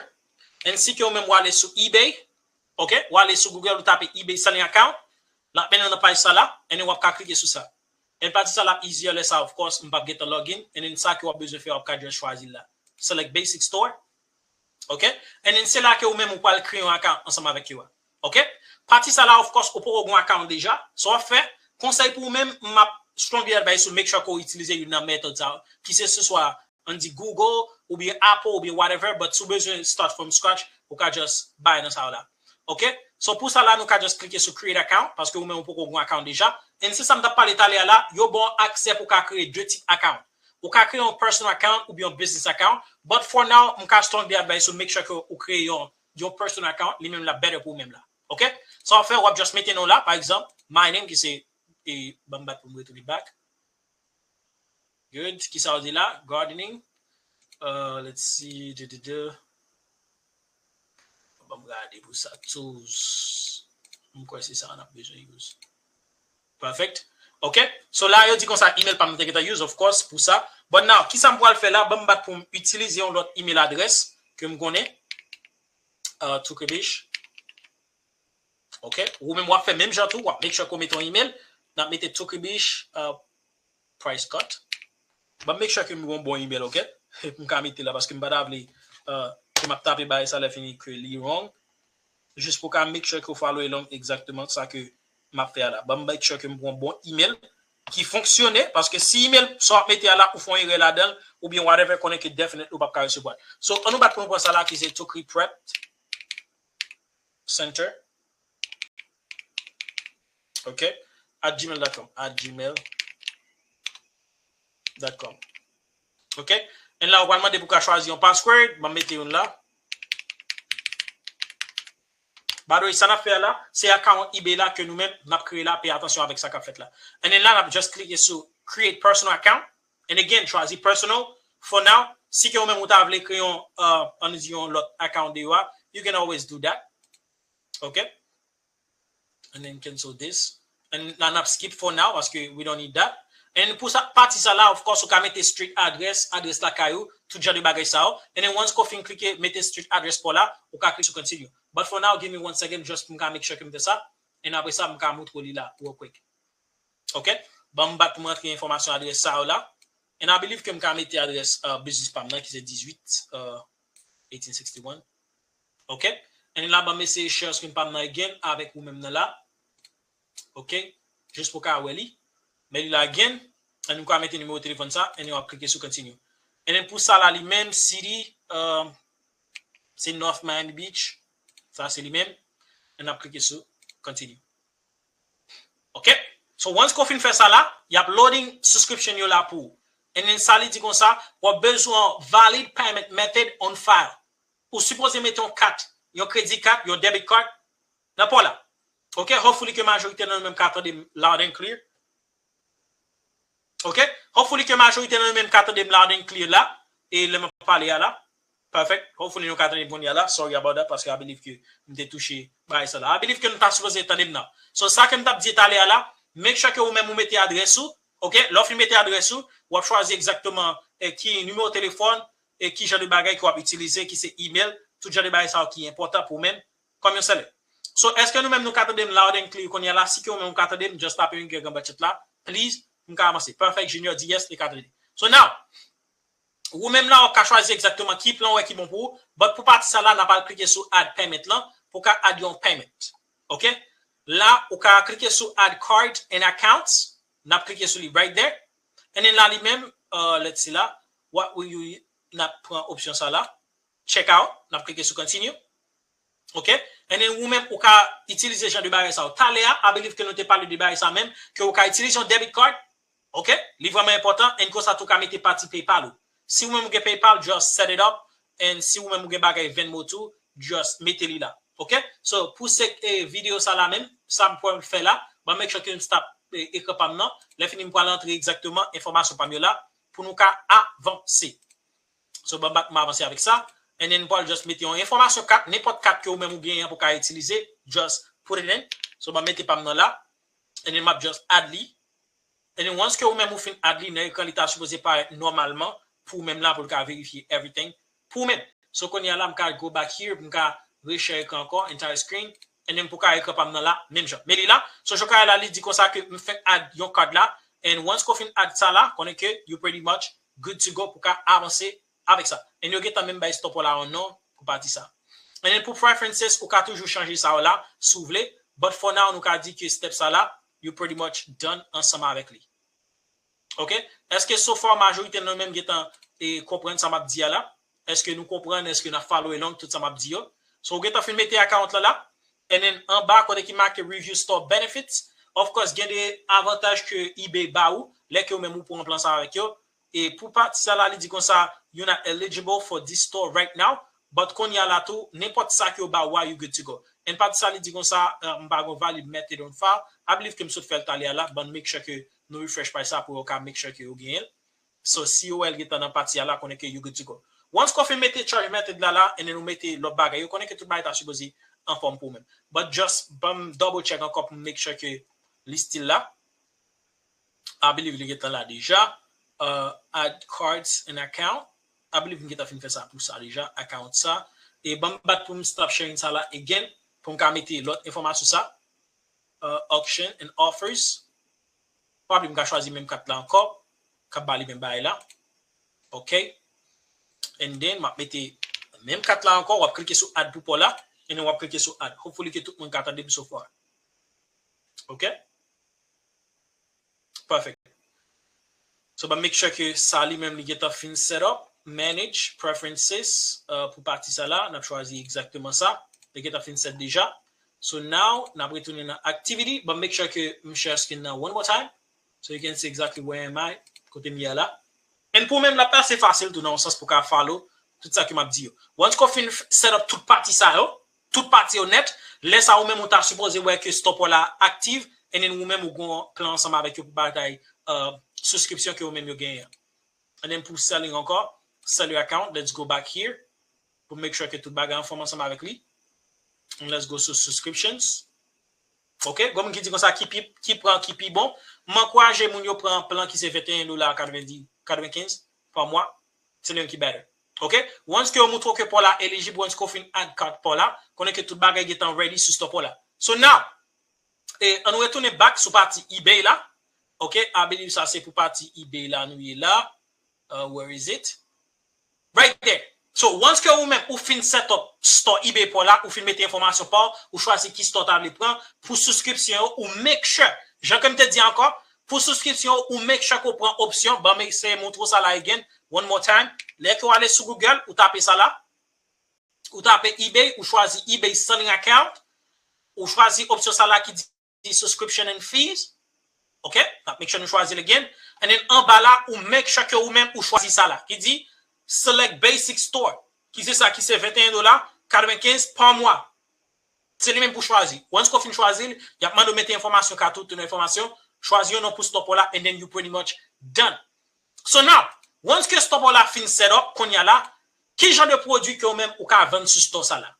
And si ke ou menm w ale sou eBay, ok, w ale sou Google, ou tape eBay selling account, l ap mennen w nan paj sa la, and then w ap ka klike sou sa. And pati sa la easier lè sa, of course, m p ap gentan login, and then sa ke w ap bezwen fè, w ap ka just chwazi l la. Select basic store. Ok? And then se la ke ou menm ou pral kreye yon account ansanm avèk yo a. Ok? Pati sa la, of course, ou poko gen yon account deja. Sa w ap fè, konsèy pou ou menm, m ap strongly advise ou make sure ke w itilize youn nan method sa yo, ki se se swa, ann di Google, oubyen Apple, oubyen whatever, but si w bezwen start from scratch, ou ka just bay nan sa yo la. Ok? So pou sa la, nou ka just klike sou create account, paske ou menm ou poko gen yon account deja. And se sa m t ap pale talè a la, yo ba w aksè pou w ka kreye de tip account. Ou ka kreye yon personal account oubyen yon business account. But for now, m ka strongly advise ou make sure ke ou kreye yon, yon personal account, li menm l ap better pou ou menm la. Ok? Sa w ap fè, w ap just mete non w la, pa egzanp, my name ki se, e, ban m bat pou m retounen back. Good. Kisa w di la? Gardening. Uh, let's see. De, de, de. Ban m gade pou sa. Tools. M kwè se sa n ap bezwen use. Perfect. Ok. So la, yo di konsa, email pa m te gentan use, of course, pou sa. But now, ki sa m pral fè la? Ban m bat pou m itilize yon lòt email address ke m konnen. Uh, Tukribish. Ok. Ou menm w ap fè menm jan tou, w ap make sure ke w mete yon email. N ap mete Tukribish uh, price cut. Ban m make sure ke m gon bon email, ok? M ka mete la paske m pa ta vle uh, ke m ap tape bagay sa lè fini ke li wrong. Jis pou ka make sure ke w follow along exactement sa ke m ap fè a la. Ban m make sure ke m pran bon email ki fonksyone, paske si email sa w ap mete a la ou fè yon erè ladan l, oubyen whatever, konnen ke definitely ou p ap ka resevwa l. So, ann nou bat pou nou pran sa la ki se Tukri Prep Center. Ok? At gmail dot com. At gmail dot com. Ok? And la, ou pral mande pou ka chwazi yon password. Ban m mete youn la. By the way, sa n ap fè a la, se account eBay la ke nou menm n ap kreye la, pay atansyon avèk sa k ap fèt la. And then la, n ap just klike sou create personal account. And again, chwazi personal. For now, si ke ou menm ou ta vle kreye yon, uh, ann di yon lòt account deyò a, you can always do that. Ok? And then cancel this. And la n ap skip for now paske we don't need that. And pou sa, pati sa la, of course, ou ka mete street address, adrès lakay ou, tout jan de bagay sa yo. And then once ke w fin klike mete street address pa w la, ou ka klike sou continue. But for now, give me one second, just pou m ka make sure ke m fè sa. And apre sa, m ka montre w li la, real quick. Ok? Ban m bat pou m rantre enfòmasyon adrès sa yo la. And I believe ke m ka mete adrès uh, business pa m nan ki se dizwit uh, eighteen sixty-one. Ok? And la ban m eseye share screen pa m nan again avèk ou menm nan la. Ok? Jis pou ka wè li. Men li la again. And ou ka mete nimewo telefòn sa. And w ap klike sou continue. And then pou sa la li menm, city, uh, se North Miami Beach. Sa se li menm. And w ap klike sou continue. Ok? So once ke w fin fè sa la, y ap loading subscription yo la pou ou. And then sa li di konsa, w ap bezwen valid payment method on file. Ou sipoze mete yon kat, yon credit card, yon debit card, nan pa w la. Ok? Hopefully ke majorite nan nou menm ka tande m loud and clear. Ok? Hopefully ke majorite nan nou menm ka tande m loud and clear la. E lè m ap pale a la. Perfect. Hopefully nou ka tande m kounye a la. Sorry about that, paske I believe ke m te touche bagay sa la. I believe ke nou ta sipoze tande m nan. So sa ke m t ap di talè a la, make sure ke ou menm ou mete adrès ou. Ok? Lè w fin mete adrès ou, w ap chwazi egzakteman eh, ki nimewo telefòn, e ki jan de bagay ke w ap itilize, ki se email, tout jan de bagay sa yo ki enpòtan pou ou menm kòm yon seller. So, èske nou menm nou ka tande m loud and clear kounye a la? Si ke ou menm ou ka tande m, just tape yon gèg anba chat la. Please, m ka avanse. Perfect Junior di yes, li ka tande. So now, ou menm la, w ap ka chwazi egzakteman ki plan w wè ki bon pou ou. But pou pati sa la, n ap al klike sou add payment lan, pou ka add yon payment. Ok? La, ou ka klike sou add card and accounts. N ap klike sou li right there. And then la, li menm, uh, let's see la, what will you, n ap pran opsyon sa la. Check out, n ap klike sou continue. Ok? And then ou menm, ou ka itilize jan de bagay sa yo. Talè a, I believe ke nou te pale de bagay sa menm, ke ou ka itilize yon debit card. Ok? Li vrèman enpòtan, and konsa tou ka mete pati PayPal ou. Si ou menm ou gen PayPal, just set it up, and si ou menm ou gen bagay Venmo tou, just mete li la. Ok? So, pou se eh, videyo sa la menm, sa m pral fè la, ban make sure ke m stop eh, ekran pa m nan. Lè fini, m pral antre egzakteman enfòmasyon pa m yo la, pou nou ka avanse. So, ban m bat m avanse avèk sa. And then, m pral just mete yon enfòmasyon kat, nenpòt kat ke ou menm ou genyen pou ka itilize, just put it in. So, ban m mete pa m nan la. And then, m ap just add li. And then, once ke ou menm ou fin add li nan ekran, li ta sipoze parèt nòmalman pou ou menm la, pou l ka verifye everything pou ou menm. So, kounye a la, m ka go back here, m ka reshare ekran ankò, entire screen. And then, pou ka ekran pa m nan la, menm jan. Men li la. So, jan w ka wè la, li di konsa ke m fenk add yon card la. And once ke w fin add sa la, konnen ke you pretty much good to go pou ka avanse avèk sa. And yo gentan menm bay stop la an non pou pati sa. And then pou preferences, ou ka toujou chanje sa yo la, si w vle. But for now, nou ka di ke step sa la, you pretty much done ansanm avèk li. Ok? Èske so far majorite nan nou menm gentan eh, konprann sa m ap di a la? Èske nou konprann? Èske n ap follow along tout sa m ap di yo? So, ou gentan fin mete account la la. And then, anba, kote ki make review store benefits, of course, gen de avantaj ke eBay ba ou, lè ke ou menm ou pran plan sa avèk yo. E pou pati sa la, li di konsa, you're not eligible for this store right now, but kounye a la tou, nenpòt sa ke yo ba ou a, you good to go. And pati sa, li di konsa, uh, m pa gon valid method on file, I believe ke m sot fè l talè a la, ban make sure ke nou refresh paj sa pou yo ka make sure ke yo genyen l. So, si yo wè l gentan nan pati a la, konnen ke you good to go. Once ke w fin mete charge method la la, and then ou mete lòt bagay yo, konnen ke tout bagay ta sipoze anfòm pou ou menm. But just ban m double check ankò pou m make sure ke li still la. I believe li gentan la deja. Uh, add cards and account. I believe m gentan fin fè sa pou sa deja, account sa. E ban m bat pou m stop sharing sa la again, pou m ka mete lòt enfòmasyon sa. Uh, auction and offers. Probably m ka chwazi menm kat la ankò, k ap ba li menm bagay la. Ok. And then, m ap mete menm kat la ankò, w ap klike sou add pou paw la, and then w ap klike sou add. Hopefully ke tout moun ka tande m so far. Ok. Perfect. So, ban m make sure ke sa li menm li gentan fin set up, manage, preferences, uh, pou pati sa la, n ap chwazi egzakteman sa. Li gentan fin set deja. So now, n ap retounen nan activity. Ban m make sure ke m share screen nan one more time. So you can see exactly where am I, kote m ye a la. And pou menm la, se fasil tou nan yon sans pou ka follow tout sa ke m ap di yo. Once ke w fin set up tout pati sa yo, tout pati yo nèt, lè sa ou menm ou ta sipoze wè ke stop ou la aktif, and then ou menm ou gon plan ansanm avèk yo pou batay uh, subscription ke ou menm yo genyen. And then pou selling ankò, sell your account, let's go back here. Pou make sure ke tout bagay anfòm ansanm avèk li. And let's go sou subscriptions. Ok, gon moun ki di konsa ki pi, ki pran ki pi bon. M ankouraje moun yo pran plan ki se venteyen dola katrevendiz, katrevenkenz pa mwa. Se li menm ki better. Ok, once ke yo moutre w ke paw la elijib, once ke w fin add card paw la, konnen ke tout bagay gentan ready sou stop ou la. So now, e, ann retounen back sou pati eBay la. Ok, I believe sa se pou pati eBay la nou ye la. Uh, where is it? Right there. So, once ke ou menm ou fin set up store eBay paw la, ou fin mete enfòmasyon paw, ou chwazi ki store ta vle pran, pou souskripsyon yo, ou make sure, jan ke m te di ankò, pou souskripsyon yo, ou make sure ke ou pran opsyon, ban m eseye moutre w sa la again, one more time. Lè ke w ale sou Google, ou tape sa la, ou tape eBay, ou chwazi eBay selling account, ou chwazi opsyon sa la ki di subscription and fees. Ok, n ap make sure nou chwazi l again. And then anba la, ou make sure ke ou menm ou chwazi sa la, ki di select basic store, ki se sa ki se venteyen dola katrevenkenz pa mwa. Se li menm pou chwazi. Once ke w fin chwazi l, y ap mande w mete enfòmasyon, kat ou, tout enfòmasyon, chwazi yon non pou stop ou la, and then you pretty much done. So now, once ke stop ou la fin set up, kounye a la, ki jan de pwodui ke ou menm ou ka vann sou store sa la?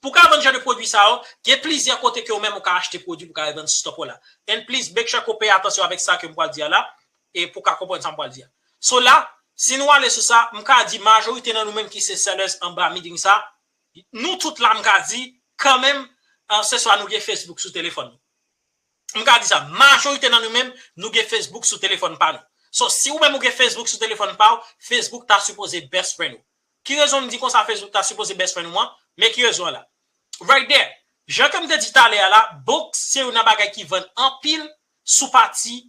Pou ka vann jan de pwodui sa yo, gen plizyè kote ke ou menm ou ka achte pwodui pou ka vann sou stop ou la. And please, make sure ke w peye atansyon avèk sa ke m pral di a la, e pou ka konprann sa m pral di a. So la, si nou ale sou sa, m ka di majorite nan nou menm ki se sellers anba meeting sa, nou tout la m ka di, kanmenm, uh, se swa nou gen Facebook sou telefòn nou. M ka di sa, majorite nan nou menm, nou gen Facebook sou telefòn pa nou. So, si ou menm ou gen Facebook sou telefòn pa w, Facebook ta sipoze best friend ou. Ki rezon m di konsa Facebook ta sipoze best friend ou an? Men ki rezon an la. Right there. Jan ke m te di talè a la, book se youn nan bagay ki vann anpil sou pati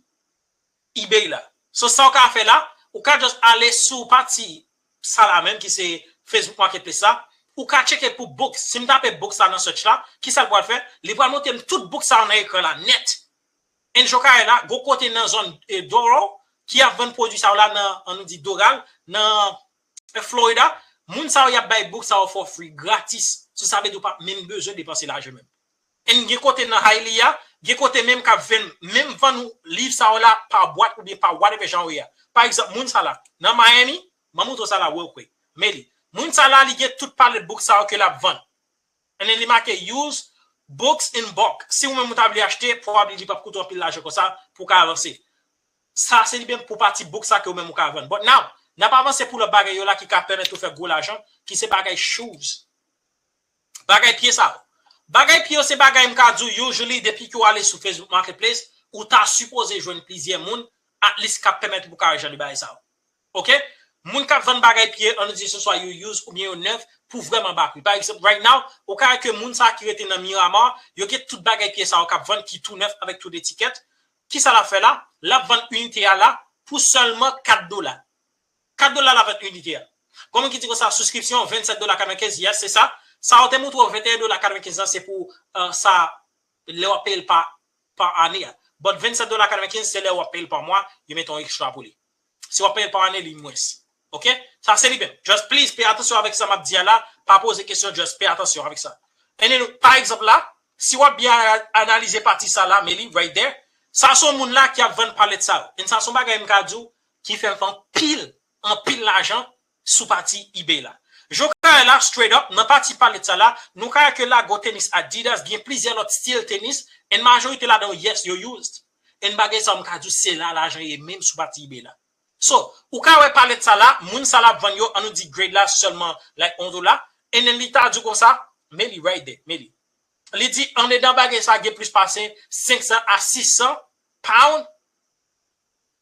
eBay la. So, sa w ka fè la, ou ka just ale sou pati sa la menm ki se Facebook Marketplace la, ou ka tcheke pou books. Si m tape books la nan search la, ki sa l pral fè? Li pral montre m tout books sa yo nan ekran la nèt. And jan w ka wè la, gon kote nan zòn, eh, Doral, ki ap vann pwodui sa yo la nan, ann nou di Doral, nan, eh, Florida, moun sa yo y ap bay books sa yo for free, gratis. So, sa vle di ou pa menm bezwen depanse lajan menm. And gen kote nan Hialeah, gen kote menm k ap vann, menm vann ou liv sa yo la pa bwat oubyen pa whatever jan ou ye a. Pa egzanp, moun sa la, nan Miami, m a montre w sa la real quick. Men li, moun sa la, li gen tout palèt book sa yo ke l ap vann. And then li make use books in bulk. Si ou menm ou ta vle achte, probably li p ap koute w anpil lajan konsa pou w ka avanse. Sa se li menm pou pati book sa ke ou menm ou ka vann. But now, n ap avanse pou lòt bagay yo la ki ka pèmèt ou fè gwo lajan, ki se bagay shoes. Bagay pye sa yo. Bagay pye yo se bagay m ka di w, usually, depi ke w ale sou Facebook Marketplace, ou ta sipoze jwenn plizyè moun, at least, k ap pèmèt ou pou ka wè jan de bagay sa yo. Ok? Moun k ap vann bagay pye, ann nou di se swa yo used oubyen yo nèf, pou vrèman ba pri. Pa egzanp, right now, ou ka wè ke moun sa ki rete nan Miramar, yo gen tout bagay pye sa yo k ap vann ki tou nèf avèk tout etikèt. Kisa l ap fè la? L ap vann inite a la pou sèlman kat dola. Kat dola la vann inite a. Gon moun ki di konsa, souskripsyon, vennsèt dola katrevenkenz, yes, se sa. Sa yo te montre w venteyen dola katrevenkenz lan, se pou, euh, sa, lè w ap peye l pa, pa ane a. But vennsèt dola katrevenkenz, se lè w ap peye l pa mwa, yo mete yon extra pou li. Si w ap peye l pa ane, li mwens. Ok? Sa se li menm. Just please, pay atansyon avèk sa m ap di a la. Pa poze kesyon, just pay atansyon avèk sa. And then, pa egzanp la, si w ap byen a-, analize pati sa la, men li, right there, sa se yon moun la ki ap vann palèt sa yo. And sa se yon bagay m ka di w, ki fè m fè anpil, anpil lajan sou pati eBay la. Jan w ka wè la, straight up, nan pati palèt sa la, nou ka wè ke la gon tenis Adidas, gen plizyè lòt stil tenis, and majorite ladan yo, yes, yo used. And bagay sa, m ka di w, se la lajan ye menm sou pati eBay la. So, ou ka wè palèt sa la, moun sa la ap vann yo, an nou di grade la sèlman like yon dola, and then li ta di w konsa, men li right there, men li. Li di andedan bagay sa gen plis pase senk san a sis san pound,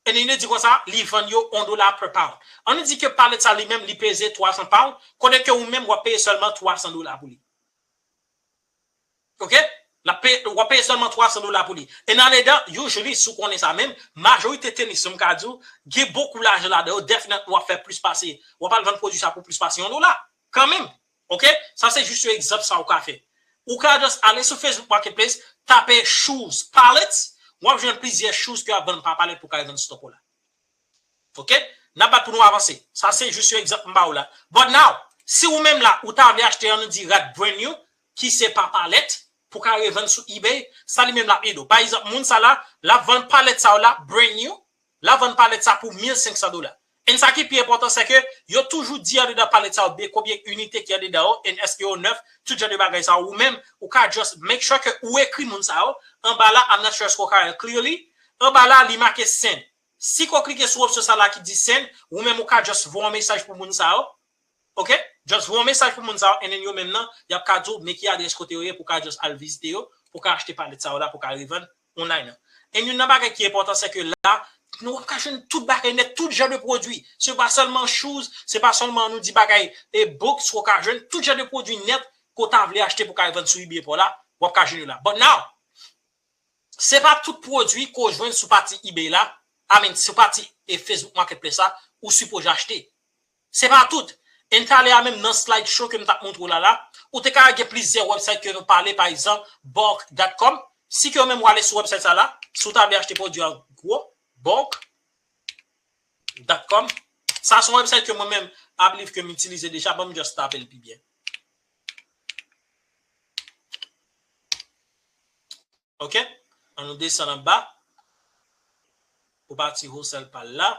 and then li di konsa, li vann yo yon dola per pound. An nou di ke palèt sa li menm, li peze twa san pound, kote ke ou menm w ap peye sèlman twa san dola pou li. Ok? L ap peye, w ap peye sèlman twa san dola pou li. And andedan, usually, si w konnen sa menm, majorite tenis, m ka di w, gen bokou lajan ladan yo, definitely w ap fè plis pase, w ap al vann pwodui sa pou plis pase yon dola, kanmenm. Ok? Sa se jis yon egzanp sa ou ka fè. Ou ka just ale sou Facebook Marketplace, tape shoes palettes, w ap jwenn plizyè shoes ke ap vann pa palèt pou ka vann stock ou la. Ok? N ap bat pou nou avanse. Sa se jis yon egzanp m ba ou la. But now, si ou menm la, ou ta vle achte an nou di rad brand new, ki se pa palèt, pou ka revann sou eBay, sa li menm l ap ede w. Pa egzanp, moun sa la, l ap vann palèt sa yo la, brand new, l ap vann palèt sa pou mil senk san dola. And sa ki pi enpòtan, se ke yo toujou di andedan palèt sa yo, be, konbyen inite ki andedan yo, and èske yo nèf, tout jan de bagay sa yo. Ou menm, ou ka just make sure ke ou ekri moun sa yo, anba la, I'm not sure èske w ka wè clearly, anba la, li make send. Si ke w klike sou opsyon sa la ki di send, ou menm ou ka just voye yon mesaj pou moun sa yo. Ok? Just voye yon mesaj pou moun sa yo, and then yo menm nan, y ap ka di w men ki adrès kote yo ye pou w ka just al vizite yo, pou w ka achte palèt sa yo la, pou w ka revann online nan. And youn nan bagay ki enpòtan, se ke la, nou w ap ka jwenn tout bagay nèt, tout jan de pwodui. Se pa sèlman shoes, se pa sèlman nou di bagay e books, ou ka jwenn tout jan de pwodui nèt ke w ta vle achte pou w ka revann sou eBay pa w la, w ap ka jwenn yo la. But now, se pa tout pwodui ke w jwenn sou pati eBay la, I mean, sou pati e Facebook Marketplace la, ou sipoze achte. Se pa tout. And talè a menm nan slide show ke m t ap montre w la la, ou te ka gen plizyè website ke nou pale, pa egzanp, bulk dot com. Si ke w menm w ale sou website sa la, si w ta vle achte pwodui an gwo, bulk dot com. Sa se yon website ke mwen menm, I believe ke m itilize deja, ban m just tape l pi byen. Ok? An nou desann anba. Pou pati wholesale pa l la.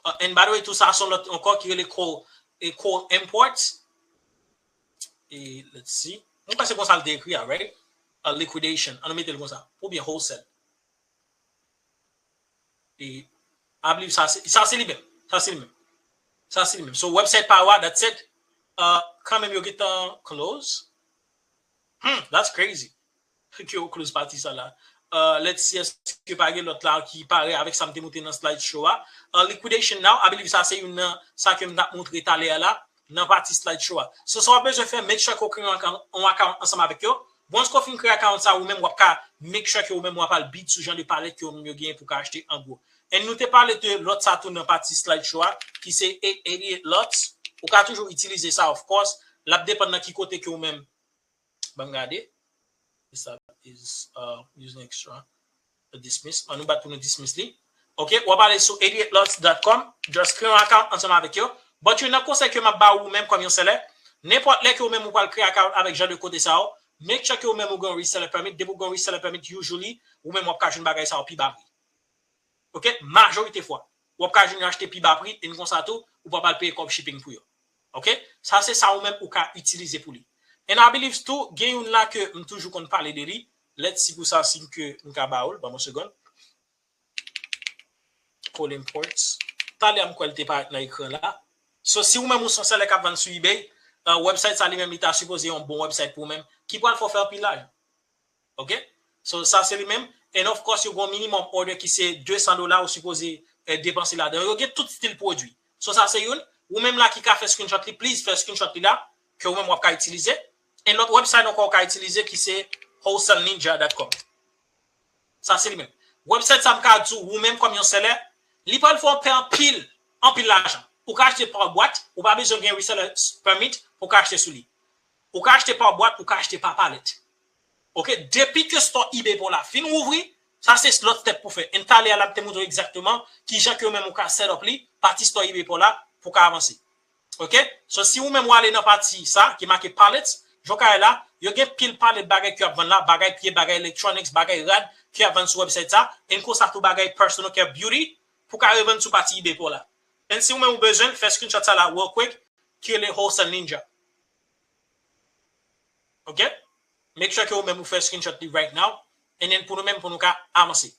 Uh, and by the way, tou sa se yon lòt ankò ki rele Cole, e Cole Imports. E let's see. Mwen panse konsa l te ekri a, right? Uh, liquidation. An nou mete l konsa. Oubyen wholesale. E I believe sa se, sa se li menm. Sa se li menm. Sa se li menm. So, website pa w a, that's it. Uh, kanmenm yo gentan close. Hmm, that's crazy. Ke yo close pati sa la. Uh, let's see, èske pa gen lòt la ki pare avèk sa m te montre nan slide show a? Uh, liquidation now, I believe sa se youn nan sa ke m t ap montre talè a la, nan pati slide show a. So, sa w ap bezwen fè, make sure ke w kreye yon account, yon account ansanm avèk yo. Once ke w fin kreye account sa, ou menm w ap ka make sure ke ou menm w ap al bid sou jan de palèt ke ou menm yo genyen pou w ka achte an gwo. And nou te pale de lòt sa tou nan pati slide show a, ki se eight eighty-eight lots. Ou ka toujou itilize sa, of course. L ap depann nan ki kote ke ou menm. Ban m gade. This app is uh, using extra. Dismiss. An nou bat pou nou dismiss li. Ok, w ap ale sou eighty-eight lots dot com, just kreye yon account ansanm avèk yo. But youn nan konsèy ke m ap ba ou menm kòm yon seller, nenpòt lè ke ou menm ou pral kreye account avèk jan de kote sa yo, make sure ke ou menm ou gen yon reseller permit. Depi ou gen yon reseller permit, usually, ou menm w ap ka jwenn bagay sa yo pi ba pri. Ok, majorite fwa, w ap ka jwenn yo achte pi ba pri, e konsa tou, ou p ap al peye kòb shipping pou yo. Ok? Sa se sa ou menm ou ka itilize pou li. And I believe tou, gen youn la ke m toujou konn pale de li. Let's see pou sa, si ke m ka ba ou l, ban m yon segonn. Cole Imports. Talè a m kwè l te parèt nan ekran la. So, si ou menm ou se yon seller k ap vann sou eBay, uh, website sa li menm li ta sipoze yon bon website pou ou menm, ki pral fè w fè anpil lajan. Ok? So, sa se li menm. And of course, yo gen yon minimum order ki se de san dola ou sipoze eh, depanse ladan. Yo gen tout stil pwodui. So, sa se youn. Ou menm la ki ka fè screenshot li, please fè screenshot li la, ke ou menm w ap ka itilize. And lòt website ankò ou ka itilize ki se wholesale ninja dot com. Sa se li menm. Website sa m ka di w, ou menm kòm yon seller, li pral fè w pè anpil, anpil lajan. Ou ka achte pa bwat, ou pa bezwen gen reseller permit pou w ka achte sou li. Ou ka achte pa bwat, ou ka achte pa palèt. Ok, depi ke store eBay pa w la fin ouvri, sa se lòt step pou fè. And talè a la m te montre w egzakteman kijan ke ou menm ou ka set up li, pati store eBay pa w la, pou w ka avanse. Ok? So, si ou menm ou ale nan pati sa, ki make palettes, jan w ka wè la, yo gen pil palèt bagay ke y ap vann la, bagay pye, bagay electronics, bagay rad, ke y ap vann sou website sa, and konsa tou bagay personal care beauty, pou w ka revann sou pati eBay pa w la. And si ou menm ou bezwen l, fè screenshot sa la real quick, ki rele Wholesale Ninja. Ok? Make sure ke ou menm ou fè screenshot li right now. And then pou nou menm, pou nou ka avanse.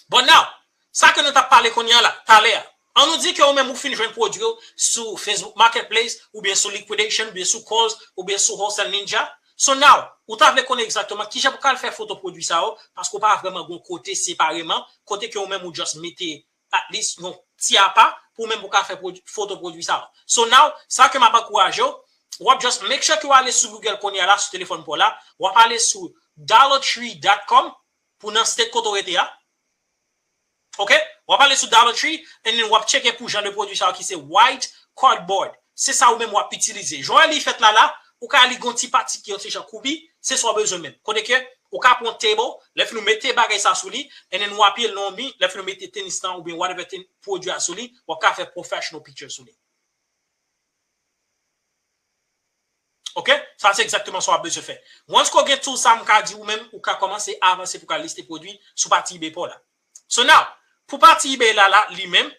Bon, now, sa ke nou t ap pale kounye a la, talè a. An nou di ke ou menm ou fin jwenn pwodui yo sou Facebook Marketplace, oubyen sou Liquidation, oubyen sou Kohl's, oubyen sou Wholesale Ninja. So now, ou ta vle konnen egzakteman kijan pou ka al fè foto pwodui sa yo, paske ou pa vrèman gon kote separeman, kote ke ou menm ou just mete at least yon ti apa pou ou menm pou ka fè pwodui, foto pwodui sa yo. So now, sa ke m ap ankouraje w, w ap just make sure ke w ale sou Google kounye a la, sou telefòn pa w la, w ap ale sou dollar tree dot com pou nan state kote w rete a. Ok? W ap ale sou Dollar Tree, and then w ap tcheke pou jan de pwodui sa yo ki se white cardboard. Se sa ou menm w ap itilize. Jan w wè li fèt la la, ou ka li gon ti pati ki yon ti jan koubi, se sa w bezwen menm. Kote ke ou ka pran table, lè fini w mete bagay sa sou li, and then w apiye l nan yon mi, lè fini w mete tenis lan oubyen whatever ten, pwodui a sou li, w ap ka fè professional picture sou li. Ok? Sa se egzakteman sa w ap bezwen fè. Once ke w gen tool sa, m ka di ou menm, ou ka kòmanse avanse pou ka liste pwodui sou pati eBay pa w la. So now, pou pati eBay la, la, li menm,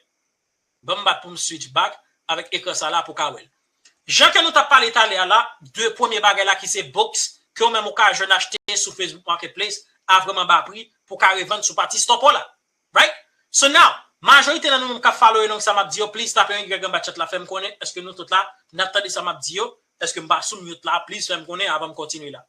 ban m bat pou m switch back avèk ekran sa la pou ka wè l. Jan ke nou t ap pale talè a la, de premye bagay la ki se books, ke ou menm ou ka jwenn achte sou Facebook Marketplace a vrèman ba pri pou ka revann sou pati store pa w la. Right? So now, majorite nan nou menm k ap follow along sa m ap di yo, please tape yon Y anba chat la, fè m konnen, èske nou tout la, n ap tande sa m ap di yo, èske m pa sou mute la, please fè m konnen avan m kontinye la.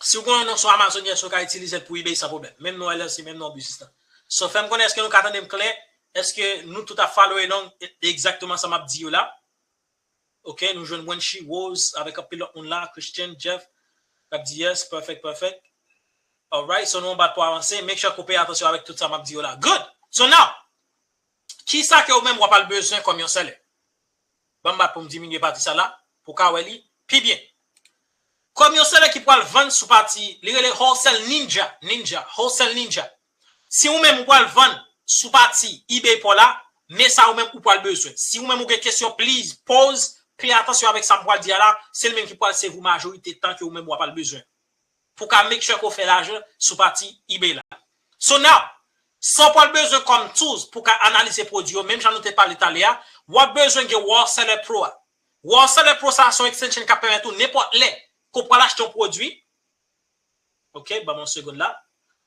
Si w gen yon non sou Amazon, yes, ou ka itilize l pou eBay san pwoblèm. Menm non L L C, menm non biznis lan. So, fè m konnen, èske nou ka tande m klè? Èske nou tout ap follow along e-, egzakteman sa m ap di yo la? Ok, nou jwenn Wenchi, Rose, avèk anpil lòt moun la, Christian, Jeff, k ap di yes, perfect, perfect. Alright, so nou anba pou avanse. Make sure ke w peye atansyon avèk tout sa m ap di yo la. Good! So now, kisa ke ou menm w ap al bezwen kòm yon sèlè? Ban m bat pou m diminye pati sa la, pou w ka wè li pi byen. Kòm yon sèlè ki pral vann sou pati, li rele Wholesale Ninja, Ninja, Wholesale Ninja. Si ou menm ou pral vann sou pati eBay pa w la, men sa ou menm ou pral bezwen. Si ou menm ou gen kesyon, please, pose, peye atansyon avèk sa m pral di a la, se li menm ki pral sèvi w majorite tan ke ou menm w ap al bezwen. Pou ka make sure ke w fè lajan sou pati eBay la. So now, sa w pral bezwen kòm tools pou ka analize pwodui yo, menm jan nou te pale talè a, w ap bezwen gen Wholesale Pro a. Wholesale Pro sa a se yon extension k ap pèmèt ou nenpòt lè ke w pral achte yon pwodui. Ok, ban m yon segonn la.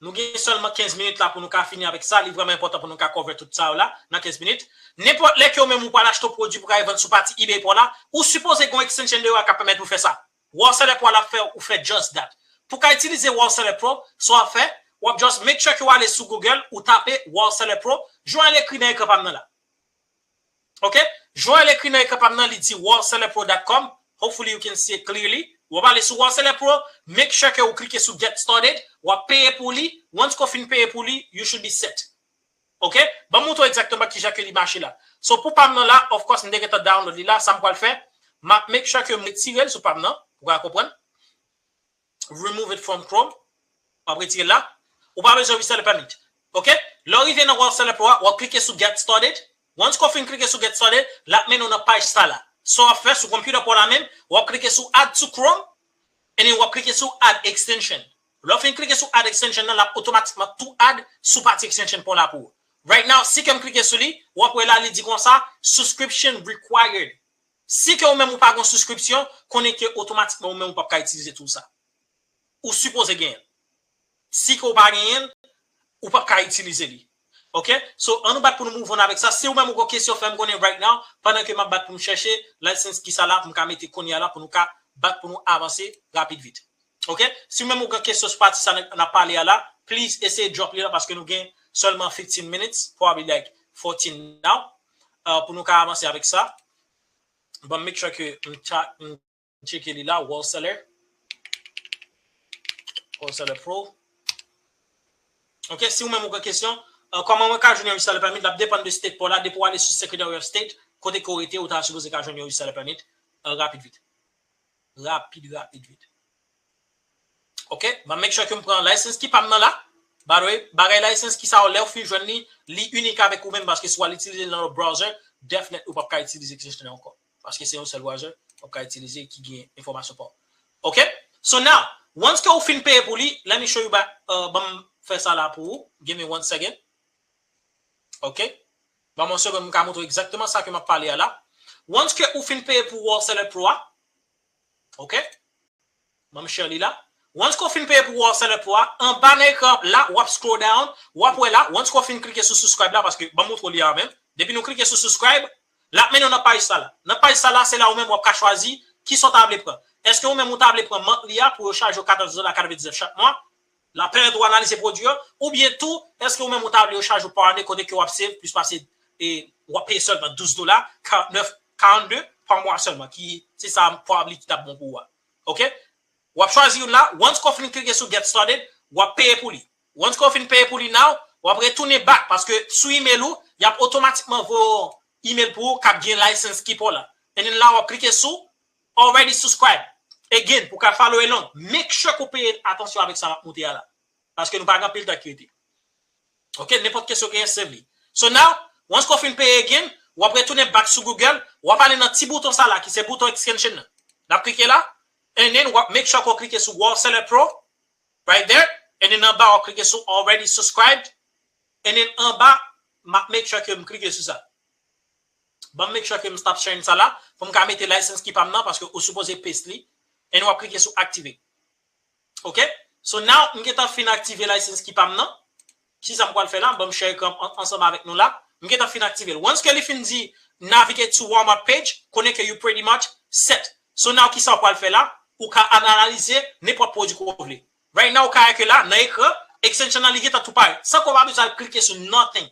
Nou gen sèlman kenz minit la pou nou ka fini avèk sa. Li vrèman enpòtan pou nou ka cover tout sa yo la nan kenz minit. Nenpòt lè ke ou menm ou pral achte yon pwodui pou ka vann sou pati eBay pa w la, ou sipoze gen yon extension deyò a k ap pèmèt ou fè sa. Wholesale Pro a l ap fè ou fè just that. Pou ka itilize Wholesale Pro, sa w ap fè, w ap just make sure ke w ale sou Google, ou tape Wholesale Pro, jan l ekri nan ekran pa m nan la. Ok? Jan l ekri nan ekran pa m nan, li di wholesale pro dot com. Hopefully you can see it clearly. W ap ale sou Wholesale Pro, make sure ke ou klike sou Get Started, w ap peye pou li. Once ke w fin peye pou li, you should be set. Ok? Ban m montre w egzakteman kijan ke li mache la. So, pou pa m nan la, of course, m te gentan download li la. Sa m pral fè, m ap make sure ke m retire l sou pa m nan. Ou ka konprann? Remove it from Chrome. W ap retire l la. Ou pa bezwen reseller permit. Ok? Lè w rive nan Wholesale Pro a, w ap klike sou Get Started. Once ke w fin klike sou Get Started, l ap mennen w nan paj sa la. Sa w ap fè sou computer pa w la menm, w ap klike sou Add to Chrome, and then w ap klike sou Add Extension. Lè w fin klike sou Add Extension nan, l ap otomatikman tou add sou pati extension pa w la pou ou. Right now, si ke m klike sou li, w ap wè la, li di konsa, subscription required. Si ke ou menm ou pa gen subscription, konnen ke otomatikman ou menm ou p ap ka itilize tool sa. Ou sipoze genyen l. Si ke ou pa genyen l, ou p ap ka itilize li. Ok? So, ann nou bat pou nou move on avèk sa. Si ou menm ou gen kesyon, fè m konnen right now, pandan ke m ap bat pou m chèche license ki sa la, pou m ka mete kounye a la, pou nou ka bat pou nou avanse rapid vit. Ok? Si ou menm ou gen kesyon sou pati sa n ap pale a la, please eseye drop li la, paske nou gen sèlman fifteen minutes, probably like fourteen now, uh, pou nou ka avanse avèk sa. Bon, make sure ke m tcheke li la, Wholesale. Wholesale Pro. Ok, si ou menm ou gen kesyon, uh, kòman mwen ka jwenn yon reseller permit, l ap depann de state pa w la, depi w ale sou Secretary of State, kote ke w rete, ou ta sipoze ka jwenn yon reseller permit, uh, rapid vit. Rapid, rapid vit. Ok, m ap make sure ke m pran license ki pa m nan la. By the way, bagay license ki sa yo, lè w fin jwenn li, li inik avèk ou menm, paske si w al itilize l nan yon browser, definitely ou p ap ka itilize extension nan ankò. Paske se yon sèl browser w ap ka itilize ki gen enfòmasyon pa w. Ok? So now, once ke ou fin peye pou li, let me show you back, uh, ban m fè sa la pou ou. Give me one second. Ok? Ban m yon segonn, m ka montre w egzakteman sa ke m ap pale a la. Once ke ou fin peye pou Wholesale Pro a, ok? Ban m share li la. Once ke ou fin peye pou Wholesale Pro a, anba nan ekran la, w ap scroll down, w ap wè la, once ke ou fin klike sou subscribe la, paske ban m montre w li a menm. Depi nou klike sou subscribe, l ap mennen w nan paj sa la. Nan paj sa la, se la ou menm w ap ka chwazi kisa w ta vle pran. Èske ou menm ou ta vle pran monthly a pou yo chaje w katòz dola katrevendiznèf chak mwa? L ap pèmèt ou analize pwodui yo, oubyen tou, èske ou menm ou ta vle yo chaje w pa ane kote ke w ap save plis pase, e w ap peye sèlman douz dola, karannèf, karannde pa mwa sèlman, ki se sa probably ki t ap bon pou ou a. Ok? W ap chwazi youn la, once ke w fin klike sou get started, w ap peye pou li. Once ke w fin peye pou li now, w ap retounen back, paske sou email ou, y ap otomatikman voye yon email pou ou k ap gen license ki pa w la. And then la, w ap klike sou already subscribe. Again, pou ka follow along, make sure ke w peye atansyon avèk sa m ap montre a la. Paske nou pa gen anpil tan ki rete. Ok, nenpòt kesyon genyen, save li. So now, once ke w fin peye again, w ap retounen back sou Google, w ap ale nan ti bouton sa la, ki se bouton extension nan. N ap klike la, and then w ap make sure ke w klike sou Wholesale Pro, right there, and then anba w ap klike sou already subscribed, and then anba, m ap make sure ke m klike sou sa. Ban m make sure ke m stop sharing sa la, pou m ka mete license ki pa m nan, paske ou sipoze paste li, and w ap klike sou activate. Ok? So now, m gentan fin aktive license ki pa m nan. Kisa m pral fè la? Ban m share ekran an- ansanm avèk nou la. M gentan fin aktive l. Once ke li fin di navigate to Walmart page, konnen ke you pretty much set. So now, kisa w pral fè la? Ou ka analize nenpòt pwodui ke w vle. Right now, ou ka wè ke la, nan ekran, extension nan li gentan tou parèt. San ke w pa bezwen al klike sou nothing.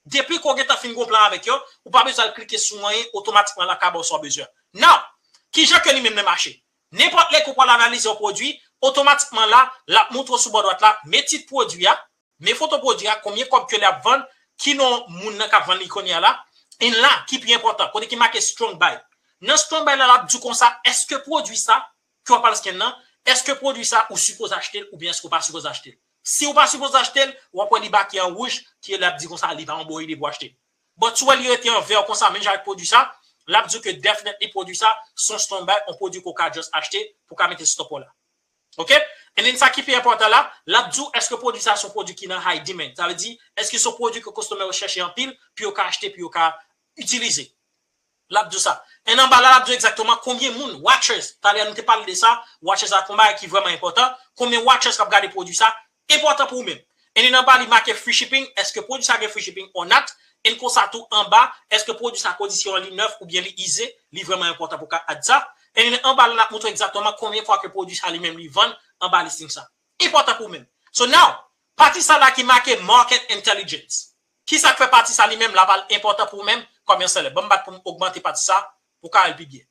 Depi ke w gentan fin gon plan avèk yo, ou pa bezwen al klike sou anyen, otomatikman l ap ka ba w sa w bezwen. Now, kijan ke li menm li mache? Nenpòt lè ke w pral analize yon pwodui, otomatikman la, l ap montre w sou bò dwat la, men tit pwodui a, men foto pwodui a, konbyen kòb ke l ap vann, ki non moun nan k ap vann li kounye a la, and la, ki pi enpòtan, kote ki make strong buy. Nan strong buy la, l ap di w konsa, èske pwodui sa, ke w ap al scan nan, èske pwodui sa ou sipoze achte l oubyen èske w pa sipoze achte l? Si ou pa sipoze achte l, w ap wè li make an wouj, ki l ap di konsa li pa yon bon ide pou achte l. But si w wè li rete an vè konsa, menm jan avèk pwodui sa, l ap di w ke definitely pwodui sa, se yon strong buy, yon pwodui ke w ka just achte pou w ka mete stop ou la. Ok? And then sa ki pi enpòtan la, l ap di w èske pwodui sa se yon pwodui ki nan high demand. Sa vle di, èske se yon pwodui ke customer yo chèche anpil pou yo ka achte, pou yo ka itilize. L ap di w sa. And anba la, l ap di w egzakteman konbyen moun, watchers. Talè a nou te pale de sa, watchers la, konbyen ki vrèman enpòtan. Konbyen watchers k ap gade pwodui sa, enpòtan pou ou menm. And then anba li make free shipping, èske pwodui sa gen free shipping or not? And konsa tou anba, èske pwodui sa kondisyon an li nèf oubyen li ize, li vrèman enpòtan pou ka add sa. And then anba la, l ap montre w egzakteman konbyen fwa ke pwodui sa li menm li vann anba listing sa. Enpòtan pou ou menm. So now, pati sa la ki make market intelligence. Kisa k fè pati sa li menm la pral enpòtan pou ou menm kòm yon seller? Ban m bat pou m ogmante pati sa pou ka al pi byen.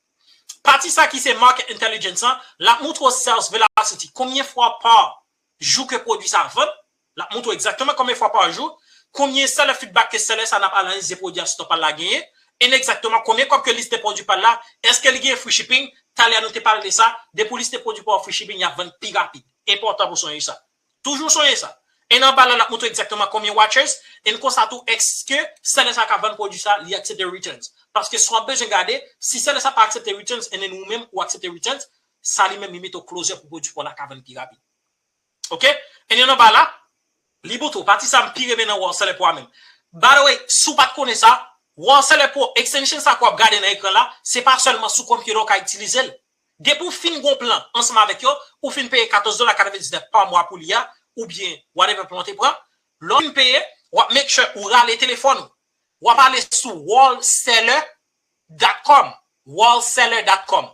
Pati sa ki se market intelligence an, l ap montre w sales velocity. Konbyen fwa pa jou ke pwodui sa vann? L ap montre w egzakteman konbyen fwa pa jou, konbyen seller feedback ke seller sa n ap analize pwodui a stop al la genyen, and egzakteman konbyen kòb ke liste pwodui pa l la, èske li gen free shipping? Talè a nou te pale de sa, depi w liste pwodui pa w free shipping, y ap vann pi rapid. Enpòtan pou sonje sa. Toujou sonje sa. And anba la, l ap montre egzakteman konbyen watchers, and konsa tou, èske seller sa ka vann pwodui sa, li aksepte returns. Paske si w ap bezwen gade, si seller sa pa aksepte returns, and then ou menm ou aksepte returns, sa li menm li mete w closer pou pwodui pa w la ka vann pi rapid. Ok? And then anba la, li montre w, pati sa m pi renmen nan Wholesale Pro a menm. By the way, si w pa t konnen sa, Wholesale Pro extension sa ke w ap gade nan ekran la, se pa sèlman sou computer w ka itilize l. Depi w fin gon plan ansanm avèk yo, ou fin peye katòz dola katrevendiznèf pa mwa pou li a, oubyen whatever plan w te pran, lè w fin peye, w ap make sure ou rale telefòn ou. W ap ale sou wholesale dot com. Wholesale dot com.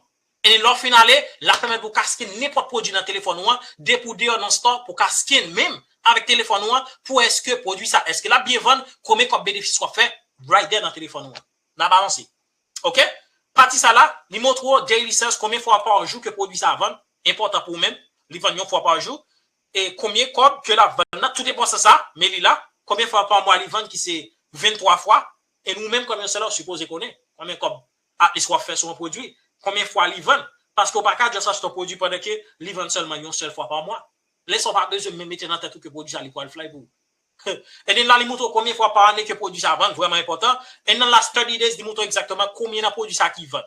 E lè w fin ale, l ap pèmèt ou ka scan nenpòt pwodui nan telefòn ou an, depi w deyò nan store, pou ka scan menm avèk telefòn ou an, pou èske pwodui sa, èske l ap byen vann, konbyen kòb benefis w ap fè, right there nan telefòn ou an. N ap avanse. Ok? Pati sa la, li montre w daily sales, konbyen fwa pa jou ke pwodui sa vann, enpòtan pou ou menm, li vann yon fwa pa jou, e konbyen kòb ke l ap vann nan, tout enpòtan sa, men li la, konbyen fwa pa mwa li vann ki se venntwa fwa, e nou menm kòm yon seller, ou sipoze konnen konbyen kòb at least w ap fè sou yon pwodui, konbyen fwa li vann, paske w pa ka just achte yon pwodui pandan ke li vann sèlman yon sèl fwa pa mwa. Lè sa w pa bezwen menm mete nan tèt ou ke pwodui sa li pral fly pou ou. And then la, li montre w konbyen fwa pa ane ke pwodui sa vann, vrèman enpòtan. And nan last thirty days, li montre w egzakteman konbyen nan pwodui sa ki vann.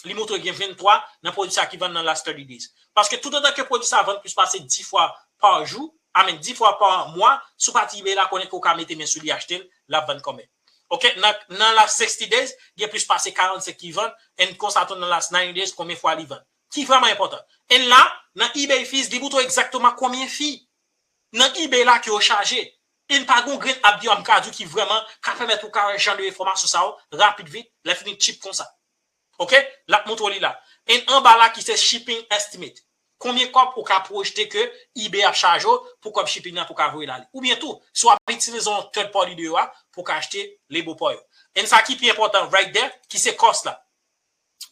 Li montre w gen venntwa nan pwodui sa ki vann nan last thirty days. Paske toutotan ke pwodui sa vann plis pase dis fwa pa jou, I mean, dis fwa pa mwa, sou pati eBay la, konnen ke w ka mete men sou li, achte l, l ap vann kanmenm. Ok, nan, nan last sixty days, gen plis pase karannsenk ki vann, and konsa tou nan last ninety days, konbyen fwa li vann. Ki vrèman enpòtan. And la, nan eBay fees, li montre w egzakteman konbyen fee nan eBay la ke yo chaje. And pa gen yon grenn app deyò m ka di w ki vrèman ka pèmèt ou ka wè jan de enfòmasyon sa yo rapid vit, lè fini cheap konsa. Ok? L ap montre w li la. And anba la ki se shipping estimate. Konbyen kòb ou ka pwojte ke eBay ap chaje w pou kòb shipping nan pou ka voye l ale. Oubyen tou, si w ap itilize yon third party deyò a pou ka achte label pa w yo. And sa ki pi enpòtan right there, ki se cost la.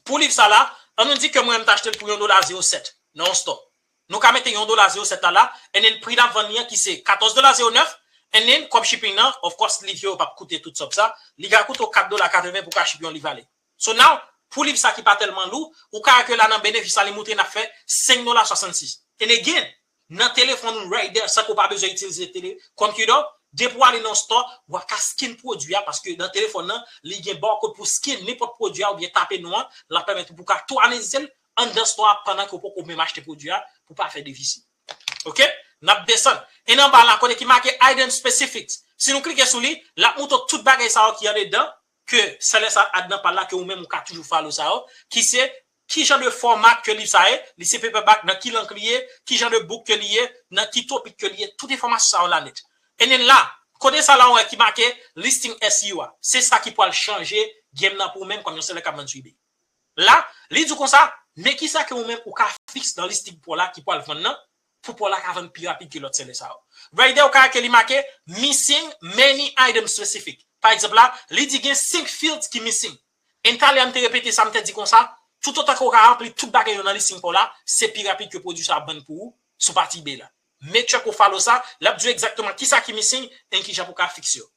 Pou liv sa la, an nou di ke mwen m t achte l pou yon dola zewo sèt nan yon store. Nou ka mete yon dola zewo sèt la la, and then pri l ap vann li an ki se katòz dola zewo nèf, and then kòb shipping nan, of course, liv yo p ap koute tout sòm sa, li ka koute w kat dola katreven pou ka ship yon liv ale. So now, pou liv sa ki pa tèlman lou, ou ka wè ke la nan benefis la, li montre n ap fè senk dola swasannsis. And again, nan telefòn ou right there, san ke w pa bezwen itilize tele, computer, depi w ale nan store, w ap ka scan pwodui a, paske nan telefòn nan, li gen barcode pou scan nenpòt pwodui a oubyen tape non an, l ap pèmèt ou pou ka tou analize l anndan store a pandan ke w poko menm achte pwodui a, pou pa fè defisi. Ok? N ap desann. And anba la, kote ki make item specifics. Si nou klike sou li, l ap montre w tout bagay sa yo ki andedan, ke sèlè sa add nan pa l la, ke ou menm ou ka toujou follow sa yo, ki se ki jan de format ke liv sa ye, li se paperback, nan ki lang li ye, ki jan de book ke li ye, nan ki topic ke li ye, tout enfòmasyon sa yo la nèt. And then la, kote sa la ou wè ki make listing S E O a, se sa ki pral chanje game nan pou ou menm kòm yon sèlè k ap vann sou eBay. La, li di w konsa, men kisa ke ou menm ou ka fix nan listing pa w la ki pral vann nan, pou pa w la ka vann pi rapid ke lòt sèlè sa yo. Right there, ou ka wè ke li make missing many items specific. Pa egzanp la, li di gen senk fields ki missing. And talè a m te repete sa, m te di konsa, toutotan ke w ka ranpli tout bagay yo nan listing pa w la, se pi rapid ke pwodui sa ap vann pou ou sou pati eBay la. Make sure ke w follow sa, l ap di w egzakteman kisa ki missing and kijan pou w ka fix yo.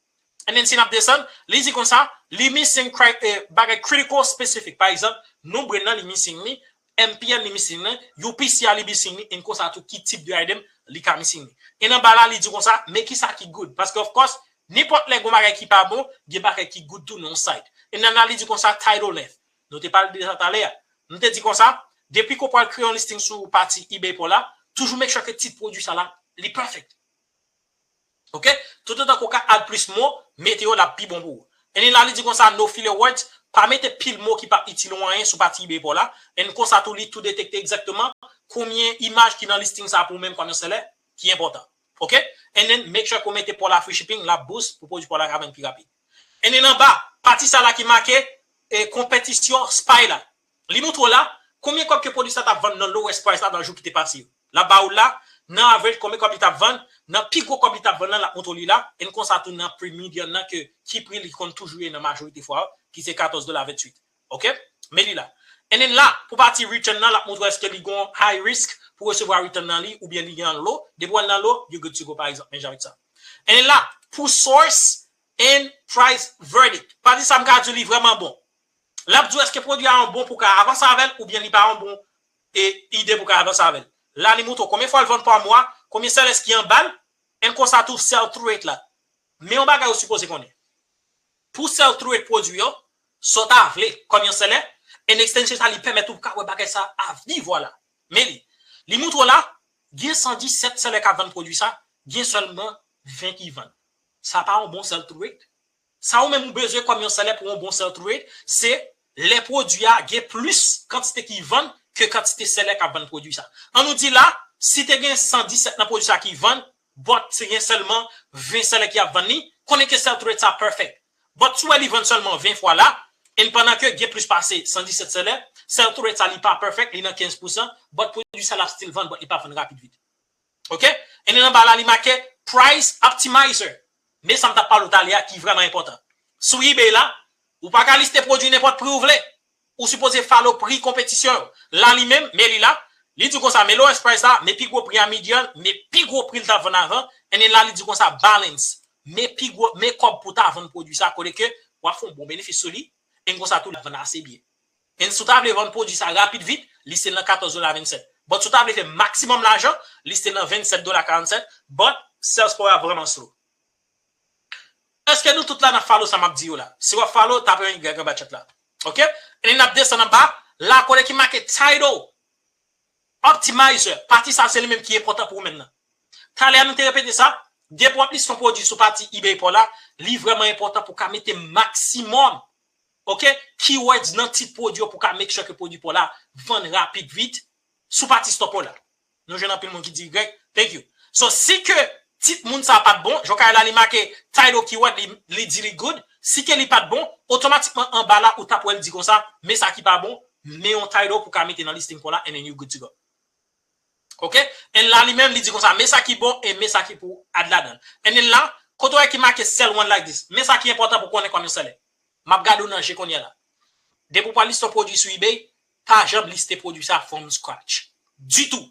And then si n ap desann, li di konsa, li missing cri- eh, bagay critical specific. Pa egzanp, nou brand nan li missing li, M P N li missing li, U P C a li missing li, and konsa tou ki tip de item li ka missing li. And anba la, li di konsa, men kisa ki good. Paske of course, nenpòt lè gon bagay ki pa bon, gen bagay ki good tou nan yon site. And anba la, li di konsa, title length. Nou te pale de sa talè a. Nou te di konsa, depi ke w pral kreye yon listing sou pati eBay pa w la, toujou make sure ke tit pwodui sa la, li perfect. Ok? Toutotan ke w ka add plis mo, mete yo l ap pi bon pou ou. And then la, li di konsa, no filler words, pa mete pil mo ki p ap itil ou anyen sou pati eBay pa w la. And konsa tou, li tou detekte egzakteman konbyen imaj ki nan listing sa pou ou menm kòm yon sèlè ki enpòtan. Ok? And then make sure ke w mete pa w la free shipping, l ap boost pou pwodui pa w la ka vann pi rapid. And then anba, pati sa la ki make, eh, konpetisyon spy la. Li montre w la, konbyen kòb ke pwodui sa t ap vann nan lowest price la nan jou ki te pase yo. L ap ba ou la, nan average, konbyen kòb li t ap vann, nan pi gwo kòb li t ap vann nan, l ap montre w li la, and konsa tou nan pri median nan ke ki pri li konn toujou ye nan majorite fwa, ki se katòz dola venntuit. Ok? Men li la. And then la, pou pati return nan, l ap montre w èske li gon high risk pou resevwa return nan li, oubyen li gen an low. Depi w al nan low, you good to go, pa egzanp, men jan avèk sa. And then la, pou source and price verdict. Pati sa m ka di w li vrèman bon. L ap di w èske pwodui a yon bon pou ka avanse avè l oubyen li pa yon bon e, ide pou ka avanse avè l. La, li montre w konbyen fwa l vann pa mwa, konbyen sellers ki anba l, and konsa tou sell through rate la. Men yon bagay ou sipoze konnen. Pou sell through rate pwodui yo, sa w ta vle, kòm yon seller, and extension sa li pèmèt ou ka wè bagay sa avni, vwala. Men li, li montre w la, gen san disèt seller k ap vann pwodui sa, gen sèlman ven ki vann. Sa pa yon bon sell through rate. Sa ou menm ou bezwen kòm yon seller pou yon bon sell through rate, se lè pwodui a gen plis kantite ki vann ke kantite seller k ap vann pwodui sa. An nou di la, si te gen san disèt nan pwodui sa ki vann, but se gen sèlman ven seller ki ap vann li, konnen ke sell through rate sa perfect. But si w wè li vann sèlman ven fwa la, and pandan ke gen plis pase san disèt seller, sell through rate sa li pa perfect, li nan kenz pousan, but pwodui sa l ap still vann, but li pa vann rapid vit. Ok? And then anba la, li make price optimizer. Men sa m t ap pale w talè a ki vrèman enpòtan. Sou eBay la, ou pa ka liste pwodui nenpòt pri ou vle. Ou sipoze follow pri konpetisyon yo. La li menm, men li la, li di konsa, men lowest price la, men pi gwo pri a median, men pi gwo pri l t ap vann avan, and then la li di konsa balance. Men pi gwo, men kòb pou ta vann pwodui sa, kote ke w ap fè yon bon benefis sou li, and konsa tou l ap vann ase byen. And si w ta vle vann pwodui sa rapid vit, li se nan katòz dola vennsèt. But si w ta vle fè maximum lajan, li se nan vennsèt dola karannsèt, but sales pa w vrèman slow. Èske nou tout la n ap follow sa m ap di yo la? Si w ap follow, tape yon Y anba chat la. Ok? And then n ap desann anba, la kote ki make title optimizer. Pati sa se li menm ki enpòtan pou ou menm nan. Talè a nou te repete sa, Depi w ap liste yon pwodui sou pati eBay pa w la, li vrèman enpòtan pou w ka mete maksimòm, ok, keywords nan tit pwodui yo pou w ka make sure ke pwodui pa w la vann rapid vit sou pati store pa w la. Nou jwenn anpil moun ki di Y, thank you. So, si ke tit moun sa pa t bon, jan w ka wè la li make title keyword, li, li di li good, si ke li pa t bon, otomatikman anba la ou t ap wè l di konsa, men sa ki pa bon, men yon title pou w ka mete nan listing pa w la, and then you good to go. Ok? And la li menm li di konsa, men sa ki bon e men sa ki pou add ladan. And then la, kote w wè ki make sell one like this, men sa ki enpòtan pou konnen kòm yon seller. M ap gade w nan je kounye a la. Depi w pral liste yon pwodui sou eBay, pa janm liste pwodui sa from scratch. Ditou.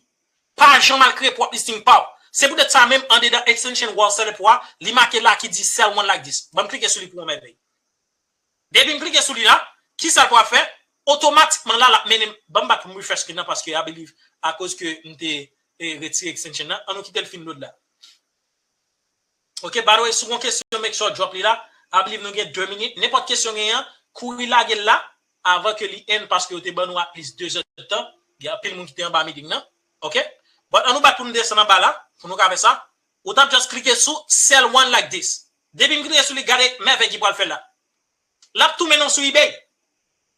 Pa janm al kreye pwòp listing pa w. Se poutèt sa menm andedan extension wè w sell pou a, li make la ki di sell one like this. Ban m klike sou li pou w wè. Depi m klike sou li la, kisa l pral fè? Otomatikman la, l ap mennen m, ban m bat pou m refresh screen nan paske I believe akoz ke m te eh, retire extension nan. An nou kite l fin load la. Ok, by the way, si w gen kesyon, make sure drop li la. I believe nou gen de minit. Nenpòt kesyon gen an, kouri lage l la avan ke li end paske yo te ban nou at least de zè tan. Gen anpil moun ki te anba meeting nan. Ok? But an nou bat pou nou desann anba la, pou nou ka fè sa. Ou t ap just klike sou sell one like this. Depi m klike sou li, gade mèvèy ki pral fè la. L ap tou mennen w sou eBay.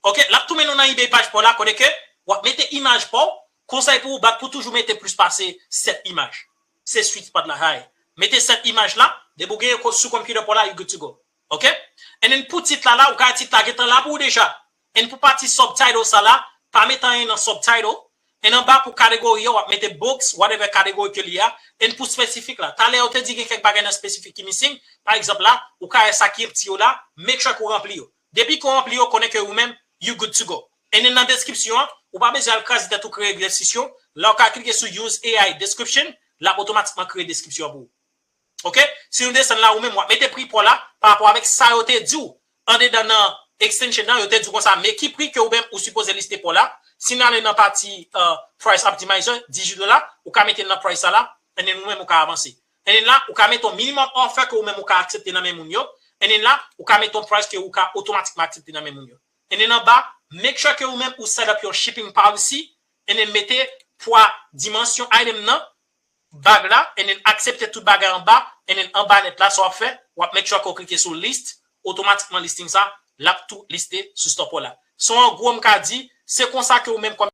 Ok, l ap tou mennen w nan eBay paj pa w la, kote ke w ap mete imaj pa w, konsèy pou ou bat pou toujou mete plis pase sèt imaj. Se sweet spot la, hay. Mete sèt imaj la, depi w gen yo sou computer pa w la, you good to go. Ok? And then pou tit la la, ou ka tit la gentan la pou ou deja. And pou pati subtitle sa la, pa met anyen nan subtitle. And anba pou category yo, w ap mete books, whatever category ke li a. And pou spesifik la, talè yo te di gen kèk bagay nan spesifik ki missing. Pa egzanp la, ou ka wè sa ki empty yo la, make sure ke w ranpli yo. Depi ke w ranpli yo, konnen ke ou menm, you good to go. And then nan description an, ou pa bezwen al kraze tèt ou kreye description. La, ou ka klike sou Use A I Description, l ap otomatikman kreye description an pou ou. Ok? Si nou desann la, ou menm, w ap mete pri pa w la pa rapò avèk sa yo te di w andedan nan extension nan, yo te di w konsa, men ki pri ke ou menm ou sipoze liste pa w la. Si n ale nan pati uh, Price Optimizer, dizuit dola, ou ka mete l nan price sa la, and then ou menm ou ka avanse. And then la, ou ka mete yon minimum offer ke ou menm ou ka aksepte nan men moun yo. And then la, ou ka mete yon price ke ou ka otomatikman aksepte nan men moun yo. And then anba, make sure ke ou menm ou set up yon shipping policy, and then mete pwa dimansyon item nan, bag la, and then aksepte tout bagay anba, and then anba nèt la, sa w ap fè, w ap make sure ke w klike sou list, otomatikman listing sa, l ap tou liste sou store pa w la. So an gwo m ka di, se konsa ke ou menm kòm